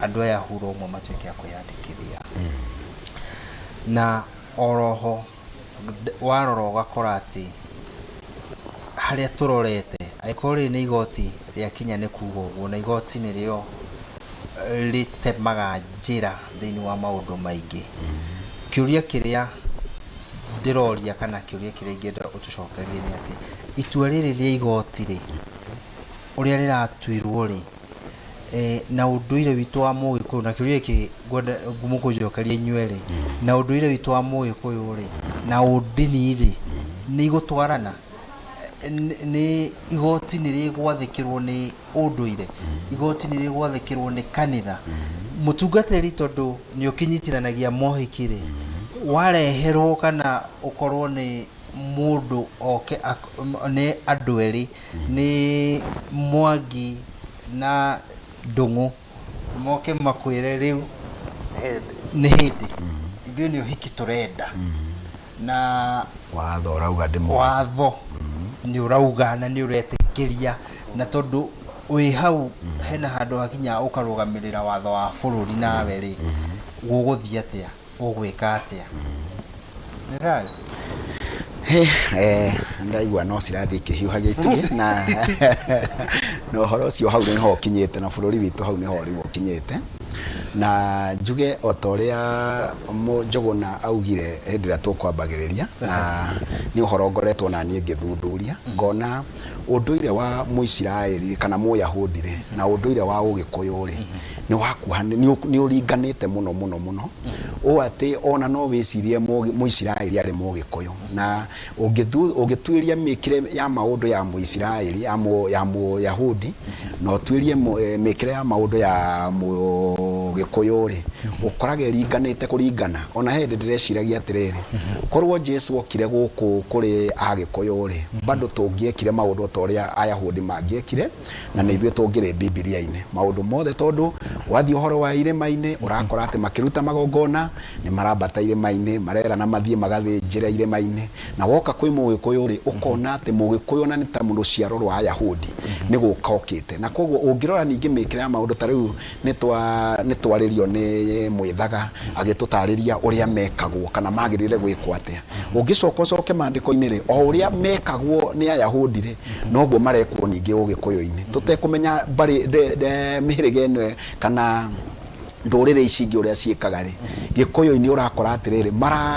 andũ aya huro ũmwe matuĩke a kwĩyandĩkithia. Na oroho warora ũgakora atĩ harĩa tũrorete, angĩkorwo rĩrĩ nĩ igoti rĩakinya nĩ kuga ũguo, na igoti nĩrĩo rĩtemaga njĩra thĩinĩ wa maũndũ maingĩ. Kĩũria kĩrĩa ndĩroria kana kĩũria kĩrĩa ingĩenda ũtũcokerie nĩ atĩ itua rĩrĩ rĩa igoti rĩ, ũrĩa rĩratuirwo rĩ, na ũndũire witũ wa Mũgĩkũyũ, na kĩũria gĩkĩ ngwenda mũkũnjokeria inyuĩ rĩ, na ũndũire witũ wa Mũgĩkũyũ rĩ, na ũndini rĩ, nĩ igũtwarana? Nĩ igoti nĩ rĩgwathĩkĩrwo nĩ ũndũire? Igoti nĩ rĩgwathĩkĩrwo nĩ kanitha? Mũtungatĩri, tondũ nĩ ũkĩnyitithanagia mohiki rĩ, wareherwo kana ũkorwo nĩ mũndũ oke nĩ andũ erĩ, nĩ Mwangi na Ndũng'ũ, moke makwĩre rĩu nĩ hĩndĩ ithuĩ nĩ ũhiki tũrenda, na watho ũrauga ndĩmũ watho nĩ ũrauga na nĩ ũretĩkĩria, na tondũ wĩ hau hena handũ hakinya ũkarũgamĩrĩra watho wa bũrũri, nawe rĩ, gũgũthiĩ atĩa, ũgwĩka atĩa? Nĩ thayũ. Ndaigua no cirathiĩ ikĩhiũhagia itugĩ, na ũhoro ũcio hau nĩho ũkinyĩte, na bũrũri witũ hau nĩho rĩu ũkinyĩte. Na njuge o ta ũrĩa Njũgũna augire hĩndĩ ĩrĩa tũkwambagĩrĩria, na nĩ ũhoro ngoretwo na niĩ ngĩthuthuria, ngona ũndũire wa Mũisiraeli kana Mũyahudi rĩ, na ũndũire wa Ũgĩkũyũ rĩ, nĩ wakuhani, nĩ ũringanĩte mũno mũno mũno, ũũ atĩ ona no wĩcirie Mũisiraeli arĩ Mũgĩkũyũ. Na ũngĩtuĩria mĩkĩre ya maũndũ ya Mũisiraeli, ya Mũyahudi, na ũtuĩrie mĩkĩre ya maũndũ ya Mũgĩkũyũ rĩ, ũkoraga ĩringanĩte kũringana. Ona he hĩndĩ ndĩreciragia atĩrĩrĩ, korwo Jesu okire gũkũ kũrĩ Agĩkũyũ rĩ, bado tũngĩekire maũndũ ta ũrĩa Ayahudi mangĩekire, na nĩ ithuĩ tũngĩrĩ Bibilia-inĩ maũndũ mothe, tondũ Wathiĩ ũhoro wa irĩma-inĩ, ũrakora atĩ makĩruta magongona nĩ marambata irĩma-inĩ, marerana mathiĩ magathĩnjĩra irĩma-inĩ. Na woka kwĩ Mũgĩkũyũ rĩ, ũkona atĩ Mũgĩkũyũ ona nĩ ta rũciaro rwa Ayahudi nĩ gũka okĩte. Na koguo ũngĩrora ningĩ mĩkĩre ya maũndũ ta rĩu nĩ twarĩrio nĩ Mwĩthaga agĩtũtarĩria ũrĩa mekagwo kana magĩrĩire gwĩkwo atĩa. Ũngĩcoka ũcoke maandĩko-inĩ rĩ, o ũrĩa mekagwo nĩ Ayahudi rĩ, noguo marekwo ningĩ Ũgĩkũyũ-inĩ, tũtekũmenya mbarĩ mĩhĩrĩga ĩno kana ndũrĩrĩ ici ingĩ ũrĩa ciĩkaga rĩ, Gĩkũyũ-inĩ ũrakora atĩrĩrĩ,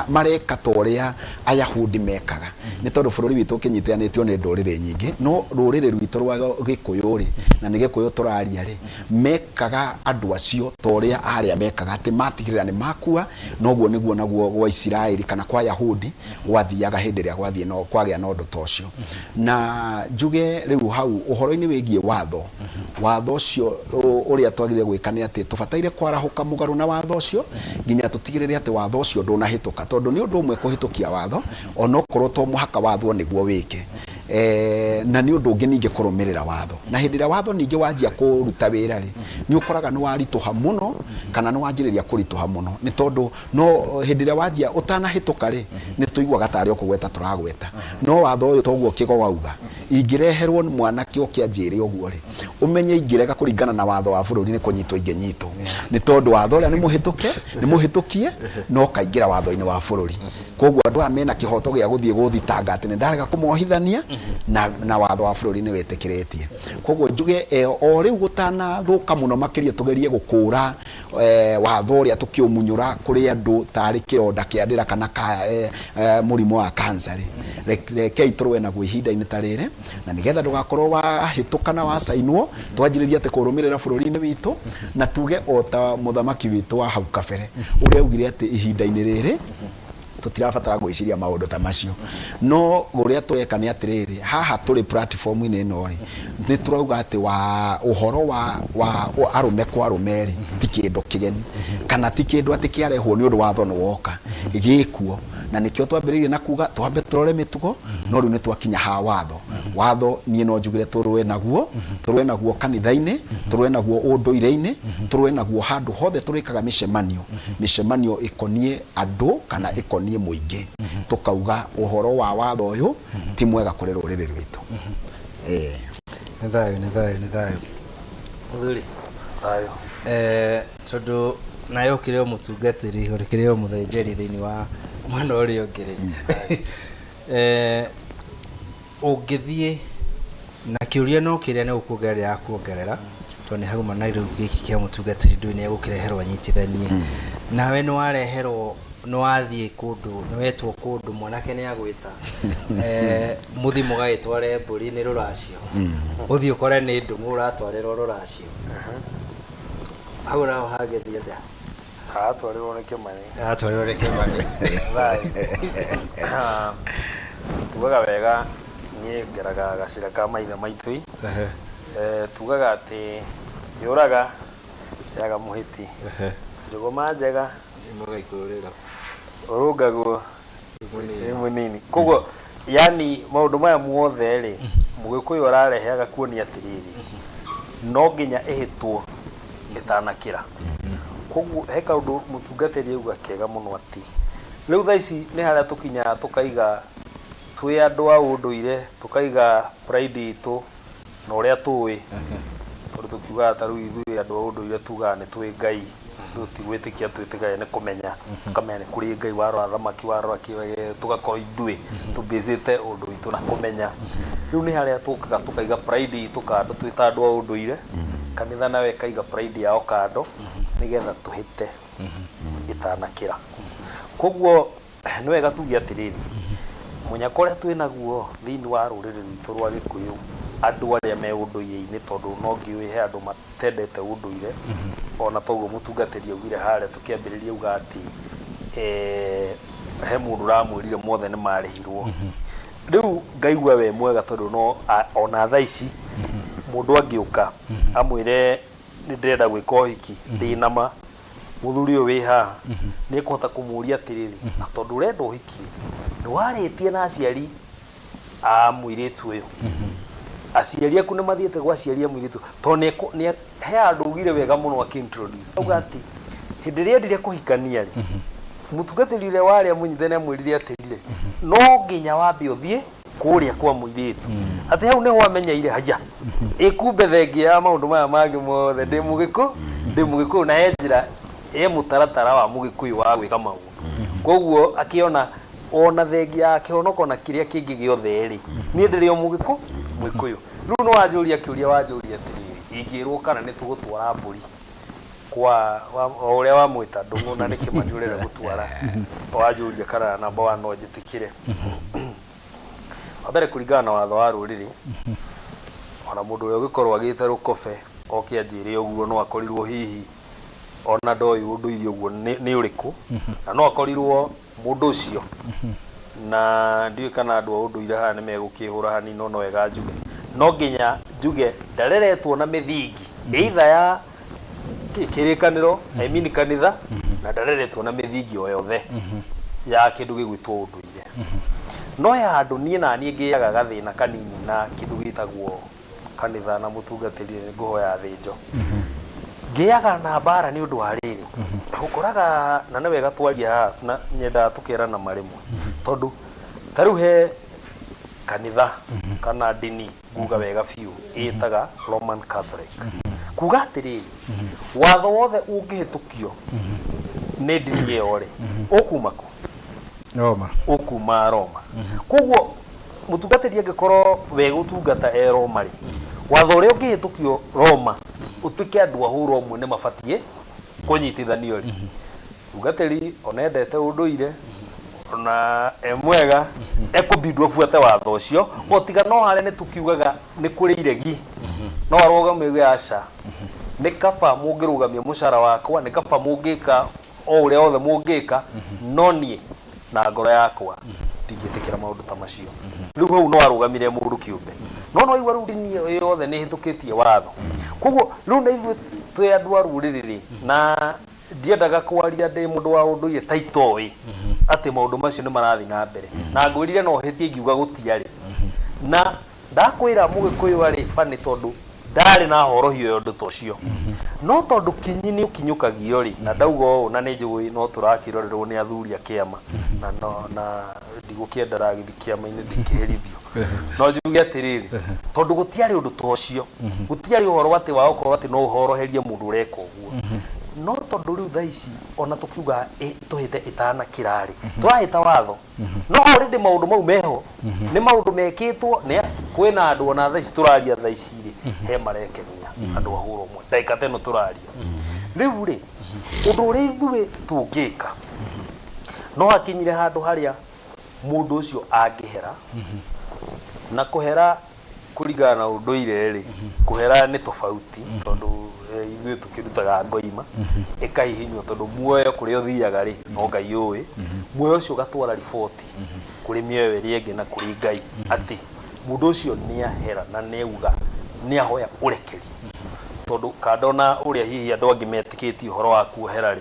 mareka ta ũrĩa Ayahudi mekaga. Nĩ tondũ bũrũri witũ ũkĩnyitithanĩtio nĩ ndũrĩrĩ nyingĩ, no rũrĩrĩ rwitũ rwa Gĩkũyũ rĩ, na nĩ Gĩkũyũ tũraria rĩ, mekaga andũ acio ta ũrĩa arĩa mekaga, atĩ matigĩrĩra nĩ makua. Noguo nĩguo naguo gwa Isiraeli kana kwa Yahudi gwathiaga hĩndĩ ĩrĩa gwathiĩ no kwagĩa na ũndũ ta ũcio. Na njuge rĩu hau ũhoro-inĩ wĩgiĩ watho, watho ũcio ũrĩa twagĩrĩire gwĩka nĩ atĩ tũbataire kwarahũka mũgarũ na watho ũcio nginya tũtigĩrĩre atĩ watho ũcio ndũnahĩtũka, tondũ nĩ ũndũ ũmwe kũhĩtũkia watho onokorwo to mũhaka wathwo nĩguo wĩke. Na nĩ ũndũ ũngĩ ningĩ kũrũmĩrĩra watho. Na hĩndĩ ĩrĩa watho ningĩ wanjia kũruta wĩra rĩ, nĩ ũkoraga nĩ waritũha mũno kana nĩ wanjĩrĩria kũritũha mũno, nĩ tondũ no hĩndĩ ĩrĩa wanjia ũtanahĩtũka rĩ, nĩ tũiguaga tarĩ o kũgweta tũragweta. No watho ũyũ toguo Kĩgo wauga, ingĩreherwo mwanake oke anjĩre ũguo rĩ, ũmenye ingĩrega kũringana na watho wa bũrũri nĩ kũnyitwo ingĩnyitwo, nĩ tondũ watho ũrĩa nĩ mũhĩtũke, nĩ mũhĩtũkie no kaingĩra watho-inĩ wa bũrũri. Koguo andũ aya mena kĩhoto gĩa gũthiĩ gũthitanga atĩ nĩ ndarega kũmohithania, na watho wa bũrũri nĩ wĩtĩkĩrĩtie. Koguo njuge o rĩu gũtanathũka mũno makĩria tũgerie gũkũra watho ũrĩa tũkĩũmunyũra kũrĩ andũ tarĩ kĩronda kĩa ndĩra kana mũrimũ wa cancer rĩ, rekei tũrũe naguo ihinda-inĩ ta rĩrĩ, na nĩgetha ndũgakorwo wahĩtũka na wacainwo, twanjĩrĩrie atĩ kũrũmĩrĩra bũrũri-inĩ witũ, na tuge o ta mũthamaki witũ wa hau kabere ũrĩa augire atĩ ihinda-inĩ rĩrĩ tũtirabatara gwĩciria maũndũ ta macio. No ũrĩa tũreka nĩ atĩrĩrĩ, haha tũrĩ platform-inĩ ĩno rĩ, nĩ tũrauga atĩ wa ũhoro wa arũme kwa arũme rĩ, ti kĩndũ kĩgeni kana ti kĩndũ atĩ kĩarehwo nĩ ũndũ watho nĩ woka gĩkuo. Na nĩkĩo twambĩrĩirie na kuga twambe tũrore mĩtugo, no rĩu nĩ twakinya ha watho. Watho niĩ no njugire tũrũe naguo, tũrũe naguo kanitha-inĩ, tũrũe naguo ũndũire-inĩ, tũrũe naguo handũ hothe tũrĩkaga mĩcemanio, mĩcemanio ĩkoniĩ andũ kana ĩkoniĩ mũingĩ, tũkauga ũhoro wa watho ũyũ ti mwega kũrĩ rũrĩrĩ rwitũ. Nĩ thayũ, nĩ thayũ, nĩ thayũ. Mũthuri. Thayũ. Tondũ nawe ũkĩrĩ o mũtungatĩri, ũkĩrĩ o mũthĩnjĩri thĩinĩ wa mwena ũrĩa ũngĩ rĩ. Ũngĩthiĩ na kĩũria no kĩrĩa nĩ gũkuongerera ya kuongerera, tondũ nĩ hauma na rĩu gĩkĩ kĩa mũtungatĩri ndũĩ nĩ egũkĩreherwo anyitithanie. Nawe nĩ wareherwo, nĩ wathiĩ kũndũ, nĩ wetwo kũndũ, mwanake nĩ agwĩta. Mũthiĩ mũgagĩtware mbũri nĩ rũracio. Ũthiĩ ũkore nĩ ndũng'ũ ũratwarĩrwo rũracio. Hau naho hangĩthiĩ atĩa? Aratwarirwo nĩ Kĩmani. Aratwarirwo nĩ Kĩmani. Tugaga wega, niĩ ngeraga gacĩra ka maithe maitũ. Tugaga atĩ yũraga yaga mũhĩti. Njũgũma njega Nĩmũgaikũrũrĩra. Ũrũngagwo nĩ mũnini. Koguo yani maũndũ maya mothe rĩ, Mũgĩkũyũ ararehe agakuonia atĩrĩrĩ, no nginya ĩhĩtwo ĩtanakĩra. Koguo he kaũndũ mũtungatĩri auga kega mũno atĩ rĩu thaa ici nĩ harĩa tũkinyaga tũkaiga twĩ andũ a ũndũire, tũkaiga pride itũ na ũrĩa tũĩ, tondũ tũkiugaga ta rĩu ithuĩ andũ a ũndũire tugaga nĩ twĩ Ngai, rĩu ti gwĩtĩkia twĩtĩkagia nĩ kũmenya, tũkamenya nĩ kũrĩ Ngai, warora thamaki, warora kĩwege, tũgakorwo ithuĩ tũbĩcĩte ũndũ witũ na kũmenya. Rĩu nĩ harĩa tũkaga tũkaiga pride itũ kando twĩ ta andũ a ũndũire, kanitha nayo ĩkaiga pride yao kando nĩgetha tũhĩte ĩtanakĩra. Koguo nĩ wega tuge atĩrĩrĩ, mũnyaka ũrĩa twĩ naguo thĩinĩ wa rũrĩrĩ rwitũ rwa Gĩkũyũ, andũ arĩa me ũndũire-inĩ, tondũ no ngĩũĩ he andũ matendete ũndũire, ona toguo mũtungatĩri augire harĩa tũkĩambĩrĩria auga atĩ he mũndũ ũramwĩrire mothe nĩ marĩhirwo. Rĩu ngaigua we mwega tondũ no ona thaa ici mũndũ angĩũka amwĩre nĩ ndĩrenda gwĩka ũhiki, ndĩna ma mũthuri ũyũ wĩ haha, nĩ ekũhota kũmũria atĩrĩrĩ, na tondũ ũrenda ũhiki nĩ warĩtie na aciari a mũirĩtu ũyũ, Aciari aku nĩ mathiĩte gwa aciari a mũirĩtu, tondũ nĩ he handũ ugire wega mũno akĩ-introduce, auga atĩ hĩndĩ ĩrĩa endire kũhikania rĩ, mũtungatĩri ũrĩa warĩ amũnyite nĩ amwĩrire atĩrĩrĩ, no nginya wambe ũthiĩ kũrĩa kwa mũirĩtu, atĩ hau nĩho amenyeire haya ĩkumbe thengia ya maũndũ maya mangĩ mothe. Ndĩ mũgĩkũ, ndĩ mũgĩkũyũ, na he njĩra, he mũtaratara wa mũgĩkũyũ wa gwĩka maũndũ. Koguo akĩona ona thengia ya kĩhonoko na kĩrĩa kĩngĩ gĩothe rĩ, niĩ ndĩrĩ o mũgĩkũ mũgĩkũyũ. Rĩu nĩ wanjũria kĩũria, wanjũria atĩrĩrĩ, ingĩrwo kana nĩ tũgũtwara mbũri kwa o ũrĩa wamwĩta Ndũng'ũ na nĩ Kĩmani ũrenda gũtwara, wanjũria kana namba wa no njĩtĩkĩre. Wa mbere, kũringana na watho wa rũrĩrĩ, ona mũndũ ũrĩa ũngĩkorwo agĩte rũkobe oke anjĩre ũguo, no akorirwo hihi ona ndoĩ ũndũire ũguo nĩ ũrĩkũ, na no akorirwo mũndũ ũcio, na ndiũĩ kana andũ a ũndũire haha nĩ megũkĩhũra hanini, no no wega njuge, no nginya njuge ndareretwo na mĩthingi either ya kĩrĩkanĩro, I mean kanitha, na ndareretwo na mĩthingi o yothe ya kĩndũ gĩgwĩtwo ũndũire. No he handũ niĩ na niĩ ngĩaga gathĩna kanini na kĩndũ gĩtagwo kanitha na mũtungatĩri, nĩ ngũhoya thĩnjo ngĩaga na mbara nĩ ũndũ wa rĩrĩ, ũkoraga na nĩ wega twaria haha na nyendaga tũkerana marĩmwe, tondũ ta rĩu he kanitha kana ndini nguga wega biũ ĩtaga Roman Catholic, kuga atĩrĩrĩ, watho wothe ũngĩhĩtũkio nĩ ndini ĩyo rĩ, ũkuma kũ? Roma. Ũkuma Roma. Koguo mũtungatĩri angĩkorwo we gũtungata e Roma rĩ, watho ũrĩa ũngĩhĩtũkio Roma ũtuĩke andũ a hũra ũmwe nĩ mabatiĩ kũnyitithanio rĩ, mũtungatĩri ona endete ũndũire ona e mwega ekũbindwo abuate watho ũcio. O tiga no harĩa nĩ tũkiugaga nĩ kũrĩ iregi, no arũgame auge aca, nĩ kaba mũngĩrũgamia mũcara wakwa, nĩ kaba mũngĩka o ũrĩa wothe mũngĩka, no niĩ na ngoro yakwa ndingĩtĩkĩra maũndũ ta macio. Rĩu hau no arũgamire mũndũ kĩũmbe, no no igua rĩu ndini ĩyo yothe nĩ ĩhĩtũkĩtie watho. Koguo rĩu na ithuĩ twĩ andũ a rũrĩrĩ rĩ, na ndiendaga kwaria ndĩ mũndũ wa ũndũire ta itoĩ atĩ maũndũ macio nĩ marathiĩ na mbere, na ngwĩrire no hĩtie ingiuga gũtiarĩ. Na ndakwĩra mũgĩkũyũ arĩ bani, tondũ ndarĩ na horohio ya ũndũ ta ũcio, no tondũ kinyi nĩ ũkinyũkagio rĩ, na ndauga ũũ na nĩ njũĩ no tũrakĩrorerwo nĩ athuri a kĩama, na no na ndigũkĩenda ragĩthi kĩama-inĩ ndikĩherithio, no njuge atĩrĩrĩ, tondũ gũtiarĩ ũndũ ta ũcio, gũtiarĩ ũhoro atĩ wa gũkorwo atĩ no ũhoroherie mũndũ ũreka ũguo. No tondũ rĩu thaa ici ona tũkiuga tũhĩte ĩtanakĩra rĩ, tũrahĩta watho, no already maũndũ mau meho, nĩ maũndũ mekĩtwo nĩ kwĩna andũ. Ona thaa ici tũraria, thaa ici rĩ, he marekenia andũ a hũra ũmwe ndagĩka ta ĩno tũraria rĩu rĩ. Ũndũ ũrĩa ithuĩ tũngĩka, no hakinyire handũ harĩa mũndũ ũcio angĩhera, na kũhera kũringana na ũndũire rĩ, kũhera nĩ tofauti, tondũ ithuĩ tũkĩrutaga ngoima ĩkahihinywo, tondũ muoyo kũrĩa ũthiaga rĩ, no Ngai ũĩ. Muoyo ũcio ũgatwara riboti kũrĩ mĩoyo ĩrĩa ĩngĩ na kũrĩ Ngai atĩ mũndũ ũcio nĩ ahera na nĩ auga nĩ ahoya ũrekeri, tondũ kandona ũrĩa hihi andũ angĩ metĩkĩtie ũhoro wa kuohera rĩ,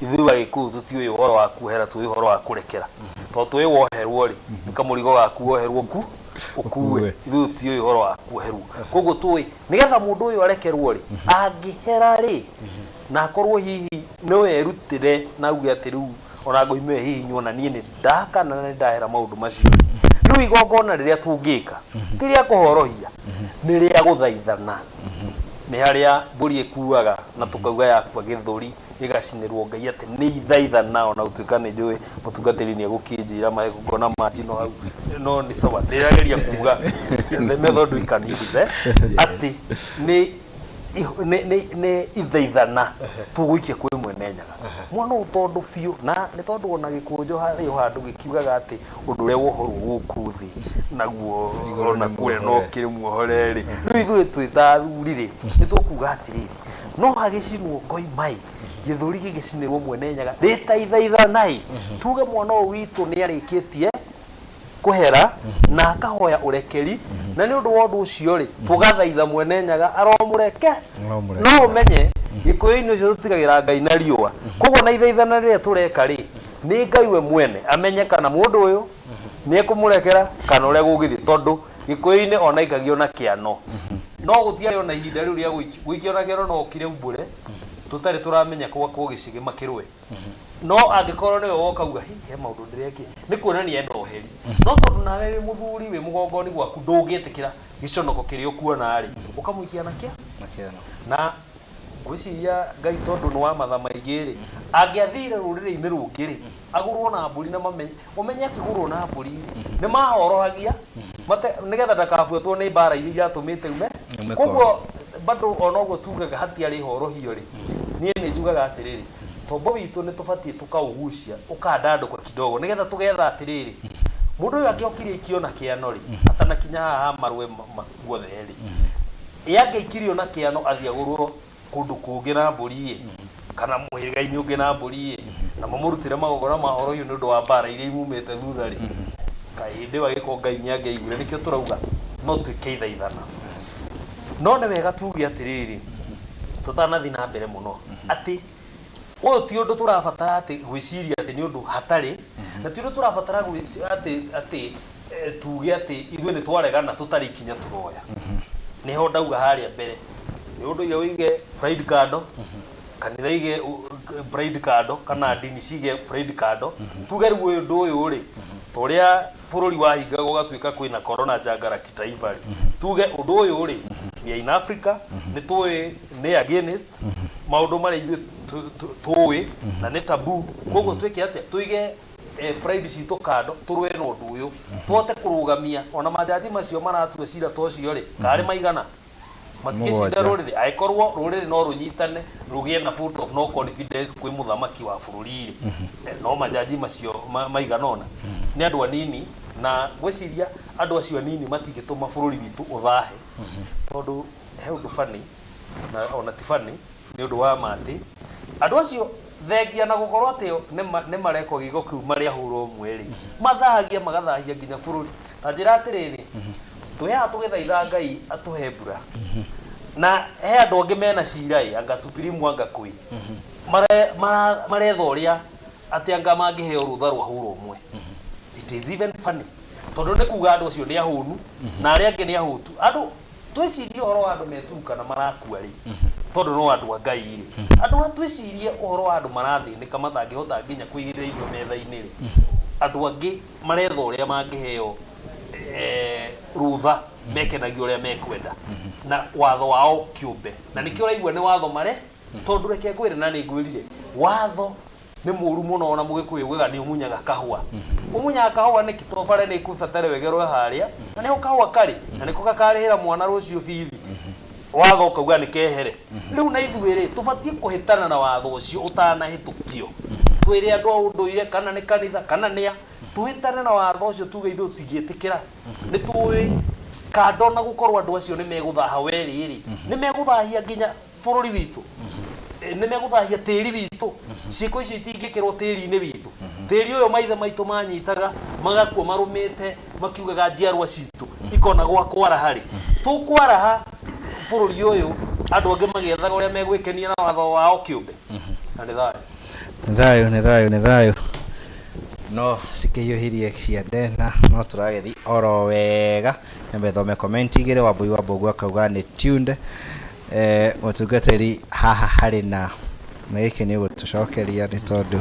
ithuĩ Agĩkũyũ tũtiũĩ ũhoro wa kuohera, tũĩ ũhoro wa kũrekera, tondũ tũĩ woherwo rĩ, nĩ kamũrigo gaku woherwo ku ũkue. Ithuĩ tũtiũĩ ũhoro wa kuoherwo, koguo tũĩ nĩgetha mũndũ ũyũ arekerwo rĩ, angĩhera rĩ, na akorwo hihi no erutĩre na auge atĩ rĩu ona ngoime hihinywo na niĩ nĩ ndakana na nĩ ndahera maũndũ macio. Rĩu igongona rĩrĩa tũngĩka ti rĩa kũhorohia, nĩ rĩa gũthaithana, nĩ harĩa mbũri ĩkuaga na tũkauga yakua gĩthũri ĩgacinĩrwo Ngai atĩ nĩ ithaithana. Ona gũtuĩka nĩ njũĩ mũtungatĩri nĩ egũkĩnjĩra magongona ma njino hau, no nĩ sawa, ndĩrageria kuga the method we can use, atĩ nĩ ithaithana tũgũikia kwĩ Mwene Nyaga mwana ũyũ, tondũ biũ na nĩ tondũ ona gĩkũnjo harĩ o handũ gĩkiugaga atĩ ũndũ ũrĩa wohorwo gũkũ thĩ naguo ona kũrĩa no kĩrĩ muohore rĩ. Rĩu ithuĩ twĩ ta athuri rĩ, nĩ tũkuga atĩrĩrĩ, no hagĩcinwo ngoimai gĩthũri gĩgĩcinĩrwo Mwene Nyaga rĩtaithaithanai, tuge mwana ũyũ witũ nĩ arĩkĩtie kũhera na akahoya ũrekeri, na nĩ ũndũ wa ũndũ ũcio rĩ, tũgathaitha Mwene Nyaga aromũreke. Aromũreke. No ũmenye gĩkũyũ-inĩ ũcio tũtigagĩra Ngai na riũa, koguo na ithaithana rĩrĩa tũreka rĩ, nĩ Ngai we mwene amenye kana mũndũ ũyũ nĩ ekũmũrekera kana ũrĩa gũgĩthiĩ, tondũ Gĩkũyũ-inĩ ona aikagio na kĩano. No gũtiarĩ ona ihinda rĩu rĩa gũikio na kĩano no ũkire umbũre tũtarĩ tũramenya gwakwo gĩcigĩ makĩrũe. No angĩkorwo nĩwe woka uga hihi he maũndũ ndĩrekire, nĩ kuonania ena ũheri. No tondũ nawe wĩ mũthuri wĩ mũgongoni gwaku ndũngĩtĩkĩra gĩconoko kĩrĩa ũkuona rĩ, ũkamũikia na kĩa Na kĩano. Na ngwĩciria Ngai tondũ nĩ wa matha maingĩ rĩ, angĩathire rũrĩrĩ-inĩ rũngĩ rĩ, agũrwo na mbũri na mamenye, ũmenye akĩgũrwo na mbũri rĩ, nĩ mahorohagia nĩgetha ndakabuatwo nĩ mbara iria iratũmĩte ume. Ume. Koguo bado ona ũguo tugaga hatiarĩ horohio rĩ, niĩ nĩ njugaga atĩrĩrĩ, tombo witũ nĩ tũbatiĩ tũkaũgucia ũkandandũka kidogo nĩgetha tũgetha atĩrĩrĩ, mũndũ ũyũ angĩokire aikio na kĩano rĩ, atanakinya haha marũe guothe rĩ, ĩ angĩaikirio na kĩano athiĩ agũrwo kũndũ kũngĩ na mbũri ĩ, kana mũhĩrĩga-inĩ ũngĩ na mbũri ĩ, na mamũrutĩre magongona ma horohio nĩ ũndũ wa mbara iria imumĩte thutha rĩ, kaĩ hĩndĩ ĩyo angĩkorwo Ngai nĩ angĩaiguire. Nĩkĩo tũrauga no tuĩke ithaithana. No nĩ wega tuge atĩrĩrĩ, tũtanathiĩ na mbere mũno, atĩ ũyũ ti ũndũ tũrabatara atĩ gwĩciria atĩ nĩ ũndũ hatarĩ, na ti ũndũ tũrabatara atĩ tuge atĩ ithuĩ nĩ twaregana tũtarĩ ikinya tũroya. Nĩho ndauga harĩa mbere, nĩ ũndũ ũrĩa ũige pride kando, kanitha ige pride kando, kana ndini cige pride kando, tuge rĩu ũyũ ũndũ ũyũ rĩ, ta ũrĩa bũrũri wahingaga ũgatuĩka kwĩna corona jangara kitaifa rĩ, tuge ũndũ ũyũ rĩ, we are in Africa, nĩ tũĩ nĩ against maũndũ marĩa ithuĩ tũĩ na nĩ taboo. Koguo twĩke atĩa? Tũige pride citũ kando, tũrũe na ũndũ ũyũ, tũhote kũrũgamia ona majaji macio maratua cira ta ũcio rĩ, karĩ maigana matingĩcinda Mũgwanja. rũrĩrĩ, angĩkorwo rũrĩrĩ no rũnyitane rũgĩe na vote of no confidence kwĩ mũthamaki wa bũrũri rĩ, no majaji macio maigana ũna nĩ andũ anini, na ngwĩciria andũ acio anini matingĩtũma bũrũri witũ ũthahe, tondũ he ũndũ bani na ona ti bani nĩ ũndũ wa ma atĩ andũ acio thengia na gũkorwo atĩ nĩ marekwo gĩko kĩu marĩ ahũrwo ũmwe rĩ, mathahagia magathahia nginya bũrũri. Ta njĩra atĩrĩrĩ, twĩ haha tũgĩthaitha Ngai atũhe mbura, na he andũ angĩ mena cira ĩ, anga Supreme anga kwĩ maretha ũrĩa atĩ anga mangĩheo rũtha rwa hũra ũmwe. It is even funny, tondũ nĩ kuga andũ acio nĩ ahũnu na arĩa angĩ nĩ ahũtu. Andũ twĩcirie ũhoro wa andũ meturukana marakua rĩ, tondũ no andũ a Ngai rĩ, andũ a twĩcirie ũhoro wa andũ marathĩnĩka matangĩhota nginya kũigĩrĩra irio metha-inĩ rĩ, andũ angĩ maretha ũrĩa mangĩheo rũtha mekenagia ũrĩa mekwenda na watho wao kĩũmbe, na nĩkĩo ũraigua nĩ watho mare, tondũ reke ngwĩre na nĩ ngwĩrire watho nĩ mũru mũno. Ona mũgĩkũyũ ugaga nĩ ũmunyaga kahũa, ũmunyaga kahũa nĩkĩ? Tondũ bara nĩ ĩkũbatara ĩgerwo harĩa na nĩho kahũa karĩ na nĩko gakarĩhĩra mwana rũciũ bithi. Watho ũkauga nĩ kehere. Rĩu na ithuĩ rĩ, tũbatiĩ kũhĩtana na watho ũcio ũtanahĩtũkio, twĩre andũ a ũndũire kana nĩ kanitha kana nĩa, tũhĩtane na watho ũcio, tuge ithuĩ tũtingĩtĩkĩra. Nĩ tũĩ kando na gũkorwo andũ acio nĩ megũthaha werĩ rĩ, nĩ megũthahia nginya bũrũri witũ, nĩ megũthahia tĩri witũ. Ciĩko icio itingĩkĩrwo tĩri-inĩ witũ, tĩri ũyũ maithe maitũ manyitaga magakua marũmĩte makiugaga njiarwa citũ ikona gwa kwaraha rĩ, tũkwaraha bũrũri ũyũ andũ angĩ magĩethaga ũrĩa megwĩkenia na watho wao kĩũmbe. Na nĩ thayũ. Nĩ thayũ, nĩ thayũ, nĩ thayũ. No cikĩhiũhirie ciande na no tũragĩthi oro wega. Nyambe thome comment igĩrĩ. Wambui wa Mbogu akauga nĩ tuned. Mũtungatĩri haha harĩ na gĩkĩ nĩ ũgũtũcokeria, nĩ tondũ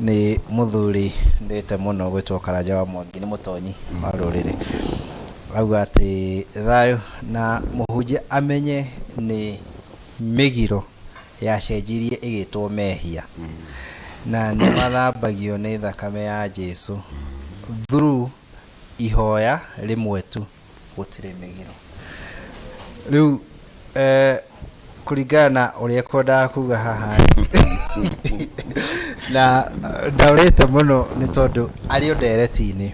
nĩ mũthuri ndĩte mũno gwĩtwo Karanja wa Mwangi, nĩ mũtonyi wa rũrĩrĩ, auga atĩ thayũ na mũhunjia amenye nĩ mĩgiro yacenjirie ĩgĩtwo mehia na nĩ mathambagio nĩ thakame ya Jesu through ihoya rĩmwe tu, gũtirĩ mĩgiro. Rĩu kũringana na ũrĩa kwendaga kuga haha rĩ, na ndaũrĩte mũno nĩ tondũ arĩ o ndereti-inĩ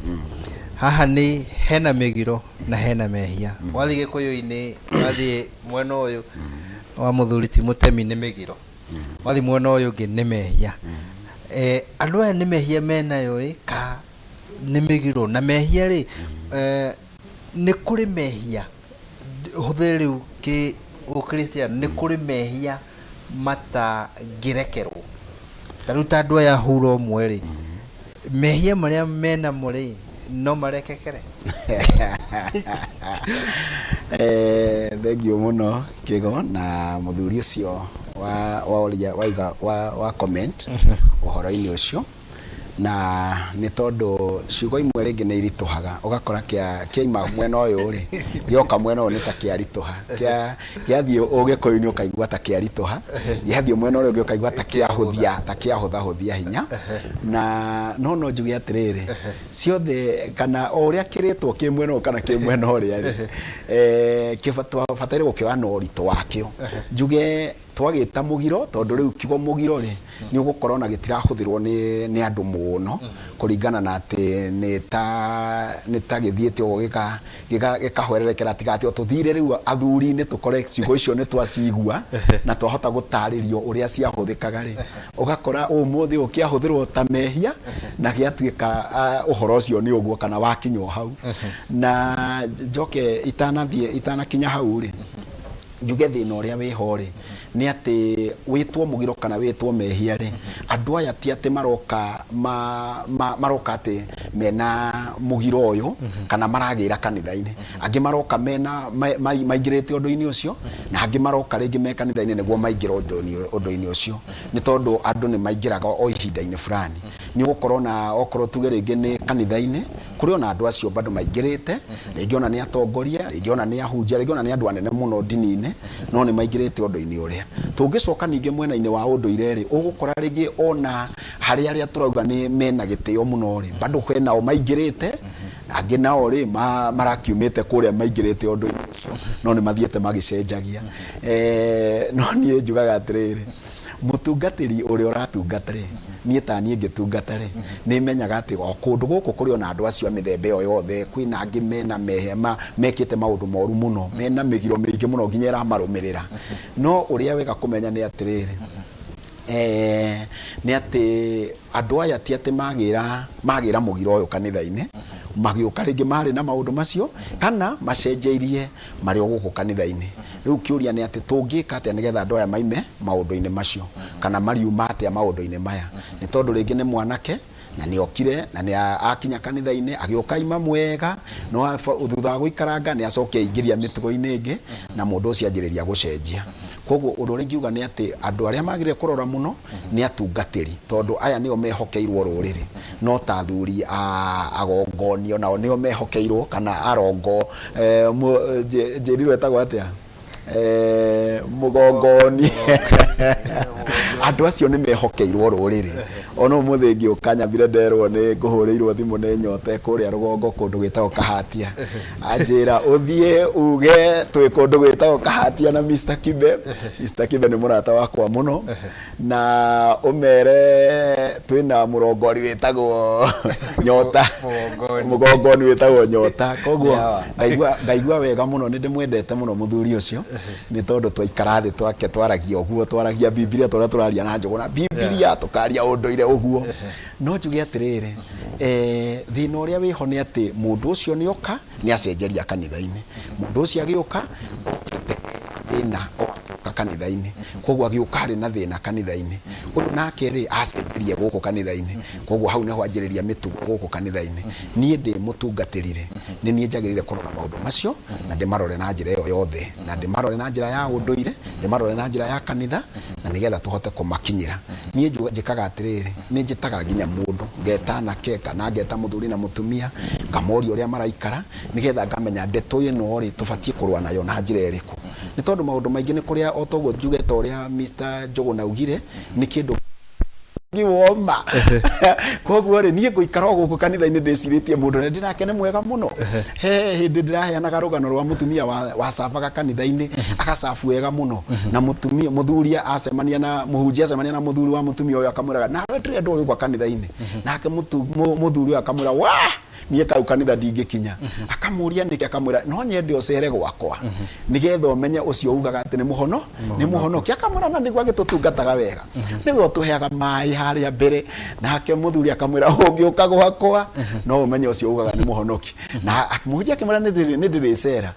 haha nĩ hena mĩgiro na hena mehia. Wathiĩ gĩkũyũ-inĩ, wathiĩ mwena ũyũ wa mũthuri ti mũtemi nĩ mĩgiro, wathiĩ mwena ũyũ ũngĩ nĩ mehia. Andũ aya nĩ mehia menayo ĩ ka nĩ mĩgiro na mehia rĩ, nĩ kũrĩ mehia hũthĩre rĩu kĩ ũkristiano, nĩ kũrĩ mehia matangĩrekerwo ta rĩu ta andũ aya hura ũmwe rĩ, mehia marĩa menamo rĩ? No marekekere. Thengiũ mũno Kĩgo na mũthuri ũcio wa wa waiga wa comment ũhoro-inĩ ũcio, na nĩ tondũ ciugo imwe rĩngĩ nĩ iritũhaga, ũgakora kĩaima mwena ũyũ rĩ, gĩoka mwena ũyũ nĩ ta kĩaritũha, gĩathiĩ ũgĩkũyũ-inĩ ũkaigua ta kĩaritũha, gĩathiĩ mwena ũrĩa ũngĩ ũkaigua ta kĩahũthia, ta kĩahũthahũthia hinya. Na no njuge atĩrĩrĩ, ciothe kana o ũrĩa kĩrĩtwo kĩ mwena ũyũ kana kĩ mwena ũrĩa rĩ, twabataire gũkĩoya na ũritũ wakĩo. Njuge twagĩta mũgiro, tondũ rĩu kiugo mũgiro rĩ, nĩ ũgũkora ona gĩtirahũthĩrwo nĩ andũ mũno, kũringana na atĩ nĩ ta gĩthiĩte ũguo gĩkahwererekera, tiga atĩ o tũthire rĩu athuri-inĩ tũkore ciugo icio nĩ twacigua na twahota gũtarĩrio ũrĩa ciahũthĩkaga rĩ, ũgakora ũmũthĩ ũyũ kĩahũthĩrwo ta mehia na gĩatuĩka ũhoro ũcio nĩ ũguo kana wakinya o hau. Na njoke itanathiĩ itanakinya hau rĩ, njuge thĩna ũrĩa wĩho rĩ, nĩ atĩ wĩtwo mũgiro kana wĩtwo mehia rĩ, andũ aya ti atĩ maroka maroka atĩ mena mũgiro ũyũ kana maragĩra kanitha-inĩ. Angĩ maroka mena maingĩrĩte ũndũ-inĩ ũcio, na angĩ maroka rĩngĩ me kanitha-inĩ nĩguo maingĩre ũndũ-inĩ ũcio, nĩ tondũ andũ nĩ maingĩraga o ihinda-inĩ fulani. Nĩ ũgũkorwo na okorwo tuge rĩngĩ nĩ kanitha-inĩ, kũrĩ ona andũ acio bado maingĩrĩte, rĩngĩ ona nĩ atongoria, rĩngĩ ona nĩ ahunjia, rĩngĩ ona nĩ andũ anene mũno ndini-inĩ, no nĩ maingĩrĩte ũndũ-inĩ ũrĩa. Tũngĩcoka ningĩ mwena-inĩ wa ũndũire rĩ, ũgũkora rĩngĩ ona harĩ arĩa tũrauga nĩ mena gĩtĩo mũno rĩ, bado kwĩnao maingĩrĩte, angĩ nao rĩ marakiumĩte kũrĩa maingĩrĩte ũndũ-inĩ ũcio, no nĩ mathiĩte magĩcenjagia. No niĩ njugaga atĩrĩrĩ, mũtungatĩri ũrĩa ũratungata rĩ, niĩ ta niĩ ngĩtungata rĩ, nĩ menyaga atĩ o kũndũ gũkũ kũrĩ ona andũ acio a mĩthemba ĩyo yothe, kwĩna angĩ mena mehia, mekĩte maũndũ moru mũno, mena mĩgiro mĩingĩ mũno nginya ĩramarũmĩrĩra. No ũrĩa wega kũmenya nĩ atĩrĩrĩ, nĩ atĩ andũ aya ti atĩ magĩra mũgiro ũyũ kanitha-inĩ, magĩũka rĩngĩ marĩ na maũndũ macio kana macenjeirie marĩ o gũkũ kanitha-inĩ. Rĩu kĩũria nĩ atĩ tũngĩka atĩa nĩgetha andũ aya maime maũndũ-inĩ macio, kana mariuma atĩa maũndũ-inĩ maya. Nĩ tondũ rĩngĩ nĩ mwanake na nĩ okire na nĩ akinya kanitha-inĩ agĩũka ima mwega, no thutha wa gũikaranga nĩ acoke aingĩria mĩtugo-inĩ ĩngĩ na mũndũ ũcio anjĩrĩria gũcenjia. Koguo ũndũ ũrĩa ingiuga nĩ atĩ andũ arĩa magĩrĩire kũrora mũno nĩ atungatĩri, tondũ aya nĩo mehokeirwo rũrĩrĩ, no ta athuri a agongoni onao nĩo mehokeirwo, kana arongo, njĩrirwo etagwo atĩa, mũgongoni, andũ acio nĩ mehokeirwo rũrĩrĩ. Ona ũmũthĩ ngĩũka nyambire nderwo nĩ ngũhũrĩirwo thimũ nĩ nyote kũrĩa rũgongo kũndũ gwĩtagwo Kahatia, anjĩra ũthiĩ uge twĩ kũndũ gwĩtagwo Kahatia na Mr. Kibe. Mr. Kibe nĩ mũrata wakwa mũno, na ũmere twĩna mũrongori wĩtagwo Nyota, mũgongoni wĩtagwo Nyota. Koguo ngaigua wega mũno, nĩ ndĩmwendete mũno mũthuri ũcio, nĩ tondũ twaikara thĩ twake twaragia ũguo, twaragia Bibilia tũrĩa tũraria na Njũgũna Bibilia, tũkaria ũndũire ũguo. No njuge atĩrĩrĩ, thĩna ũrĩa wĩho nĩ atĩ mũndũ ũcio nĩ oka nĩ acenjeria kanitha-inĩ, mũndũ ũcio agĩũka thĩna oka kanitha-inĩ, koguo agĩũka arĩ na thĩna kanitha-inĩ, ũyũ nake rĩ acenjerie gũkũ kanitha-inĩ, koguo hau nĩho anjĩrĩria mĩtugo gũkũ kanitha-inĩ. Niĩ ndĩ mũtungatĩri rĩ, nĩ niĩ njagĩrĩire kũrora maũndũ macio na ndĩmarore na njĩra ĩyo yothe, na ndĩmarore na njĩra ya ũndũire, ndĩmarore na njĩra ya kanitha, na nĩgetha tũhote kũmakinyĩra. Niĩ njĩkaga atĩrĩrĩ, nĩ njĩtaga nginya mũndũ, ngeta anake kana ngeta mũthuri na mũtumia, ngamoria ũrĩa maraikara, nĩgetha ngamenya ndeto ĩno rĩ tũbatiĩ kũrũa nayo na njĩra ĩrĩkũ. Nĩ tondũ maũndũ maingĩ nĩ kũrĩa o toguo njugĩte ũrĩa Mr. Njũgũna augire, nĩ kĩndũ woma. Koguo rĩ, niĩ ngũikara o gũkũ kanitha-inĩ ndĩcirĩtie mũndũ ũrĩa ndĩnake nĩ mwega mũno. He hĩndĩ ndĩraheanaga rũgano rwa mũtumia wacabaga kanitha-inĩ, agacabu wega mũno, na mũtumia mũthuri acemania na mũhunjia acemania na mũthuri wa mũtumia ũyũ akamwĩraga nawe ndĩrenda ũgĩũka kanitha-inĩ, nake mũthuri ũyũ akamwĩra wa niĩ kau kanitha ndingĩkinya. Akamũria nĩkĩ, akamwĩra no nyende ũcere gwakwa nĩgetha ũmenye ũcio ugaga atĩ nĩ mũhono, nĩ mũhonoki. Akamwĩra na nĩguo agĩtũtungataga wega, nĩwe ũtũheaga maĩ harĩa mbere. Nake mũthuri akamwĩra ũngĩũka gwakwa no ũmenye ũcio ugaga nĩ mũhonoki. Na mũhunjia akĩmwĩra nĩ ndĩrĩcera,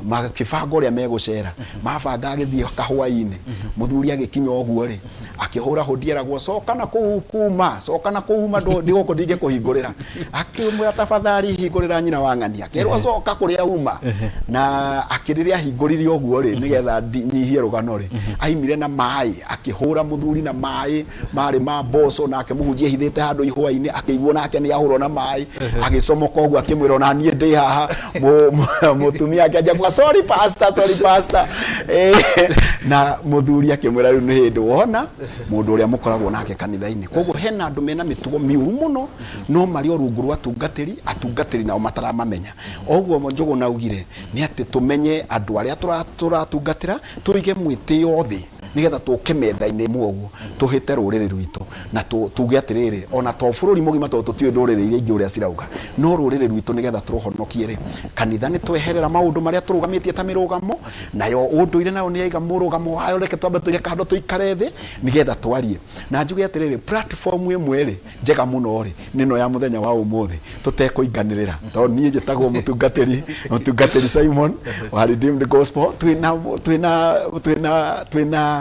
makĩbanga ũrĩa megũcera, mabanga agĩthiĩ kahũa-inĩ. Mũthuri agĩkinya ũguo rĩ, akĩhũra hũndi eragwo coka na kũu kuma, coka na kũu uma, ndĩ gũkũ ndingĩkũhingũrĩra. Akĩmwĩra tafadhali. Tafadhali hingũrĩra nyina wa ng'ania, kerwo coka kũrĩa uma. Na akĩrĩrĩa ahingũrire ũguo rĩ, nĩgetha nyihie rũgano rĩ, aimire na maĩ, akĩhũra mũthuri na maĩ marĩ ma mboco, nake mũhunjia ehithĩte handũ ihũa-inĩ, akĩiguo nake nĩ ahũrwo na maĩ, agĩcomoka ũguo akĩmwĩra ona niĩ ndĩ haha. Mũtumia akĩanjia kuga sorry pastor, sorry pastor. Na mũthuri akĩmwĩra rĩu nĩ hĩndĩ wona mũndũ ũrĩa mũkoragwo nake kanitha-inĩ. Koguo hena andũ mena mĩtugo mĩũru mũno, no marĩ o rungu rwa atungatĩri, atungatĩri nao mataramamenya. Oguo Njũgũna augire nĩ atĩ tũmenye andũ arĩa tũratungatĩra, tũige mwĩtĩo thĩ nĩgetha tũke metha-inĩ ĩmwe ũguo tũhĩte rũrĩrĩ rwitũ, na tuge atĩrĩrĩ, ona to bũrũri mũgima, tondũ tũtiũĩ ndũrĩrĩ iria ingĩ ũrĩa cirauga, no rũrĩrĩ rwitũ nĩgetha tũrũhonokie rĩ, kanitha nĩ tweherera maũndũ marĩa tũrũgamĩtie ta mĩrũgamo, nayo ũndũire nayo nĩ yaiga mũrũgamo wayo, reke twambe tũige kando tũikare thĩ nĩgetha twarie. Na njuge atĩrĩrĩ, platform ĩmwe rĩ njega mũno rĩ nĩ ĩno ya mũthenya wa ũmũthĩ, tũtekũinganĩrĩra, tondũ niĩ njĩtagwo mũtungatĩri Simon wa Redeemed Gospel, twĩna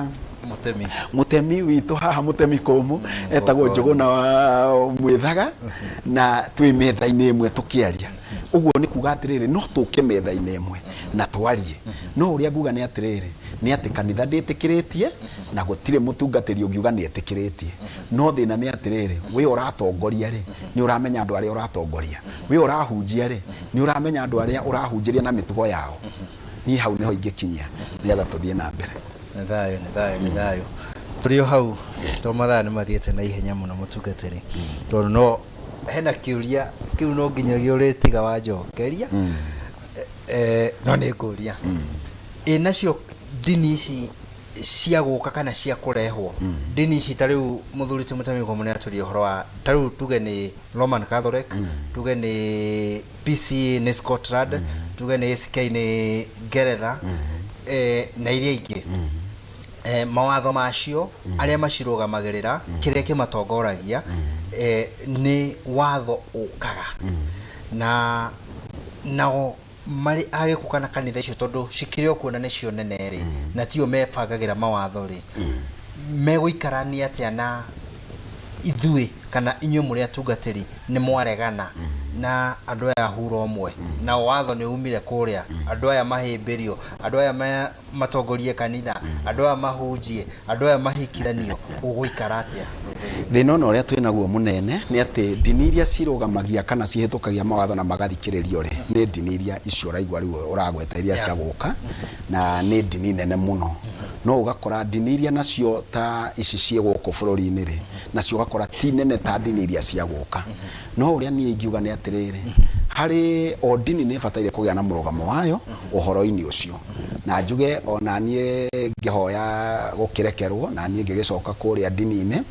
Mũtemi. Mũtemi witũ haha, mũtemi kũmũ etagwo Njũgũna wa Mwĩthaga, na twĩ metha-inĩ ĩmwe tũkĩaria. Ũguo nĩ kuga atĩrĩrĩ, no tũke metha-inĩ ĩmwe na twarie, no ũrĩa nguga nĩ atĩrĩrĩ, nĩ atĩ kanitha ndĩtĩkĩrĩtie na gũtirĩ mũtungatĩri ũngiuga nĩ etĩkĩrĩtie. No thĩna nĩ atĩrĩrĩ, we ũratongoria rĩ, nĩ ũramenya andũ arĩa ũratongoria, we ũrahunjia rĩ, nĩ ũramenya andũ arĩa ũrahunjĩria na mĩtugo yao. Niĩ hau nĩho ingĩkinyia nĩgetha tũthiĩ na mbere. Nĩ thayũ, nĩ thayũ, nĩ thayũ. Tũrĩ o hau, tondũ mathaa nĩ mathiĩte na ihenya mũno mũtungatĩri, tondũ no hena kĩũria kĩu no nginyagia ũrĩtiga wanjokeria. No nĩ ngũria, ĩ nacio ndini ici cia gũka kana cia kũrehwo, ndini ici ta rĩu mũthuri ti mũtemi Ngomo nĩ atũria ũhoro wa ta rĩu tuge nĩ Roman Catholic, tuge nĩ PCA nĩ Scotland, tuge nĩ ACK nĩ Ngeretha, na iria ingĩ, mawatho macio arĩa macirũgamagĩrĩra, kĩrĩa kĩmatongoragia nĩ watho ũkaga na nao marĩ agĩkũ kana kanitha icio, tondũ cikĩrĩ o kuona nĩcio nene rĩ, na tio mebangagĩra mawatho rĩ, megũikarania atĩa na ithuĩ kana inyuĩ mũrĩ atungatĩri nĩ mwaregana na andũ aya hura ũmwe, na watho nĩ umire kũrĩa, andũ aya mahĩmbĩrio, andũ aya matongorie kanitha, andũ aya mahunjie, andũ aya mahikithanio, ũgũikara atĩa? Thĩna ona ũrĩa twĩnaguo mũnene nĩ atĩ ndini iria cirũgamagia kana cihĩtũkagia mawatho na magathikĩrĩrio rĩ, nĩ ndini iria icio ũraigua rĩu ũragweta iria cia gũka, na nĩ ndini nene mũno. No ũgakora ndini iria nacio ta ici ciĩ gũkũ bũrũri-inĩ rĩ, nacio ũgakora ti nene ta ndini iria cia gũka. No ũrĩa niĩ ingiuga nĩ atĩrĩrĩ, harĩ o ndini nĩ ĩbataire kũgĩa na mũrũgamo wayo ũhoro-inĩ ũcio. Na njuge ona niĩ ngĩhoya gũkĩrekerwo, na niĩ ngĩgĩcoka kũrĩa ndini-inĩ,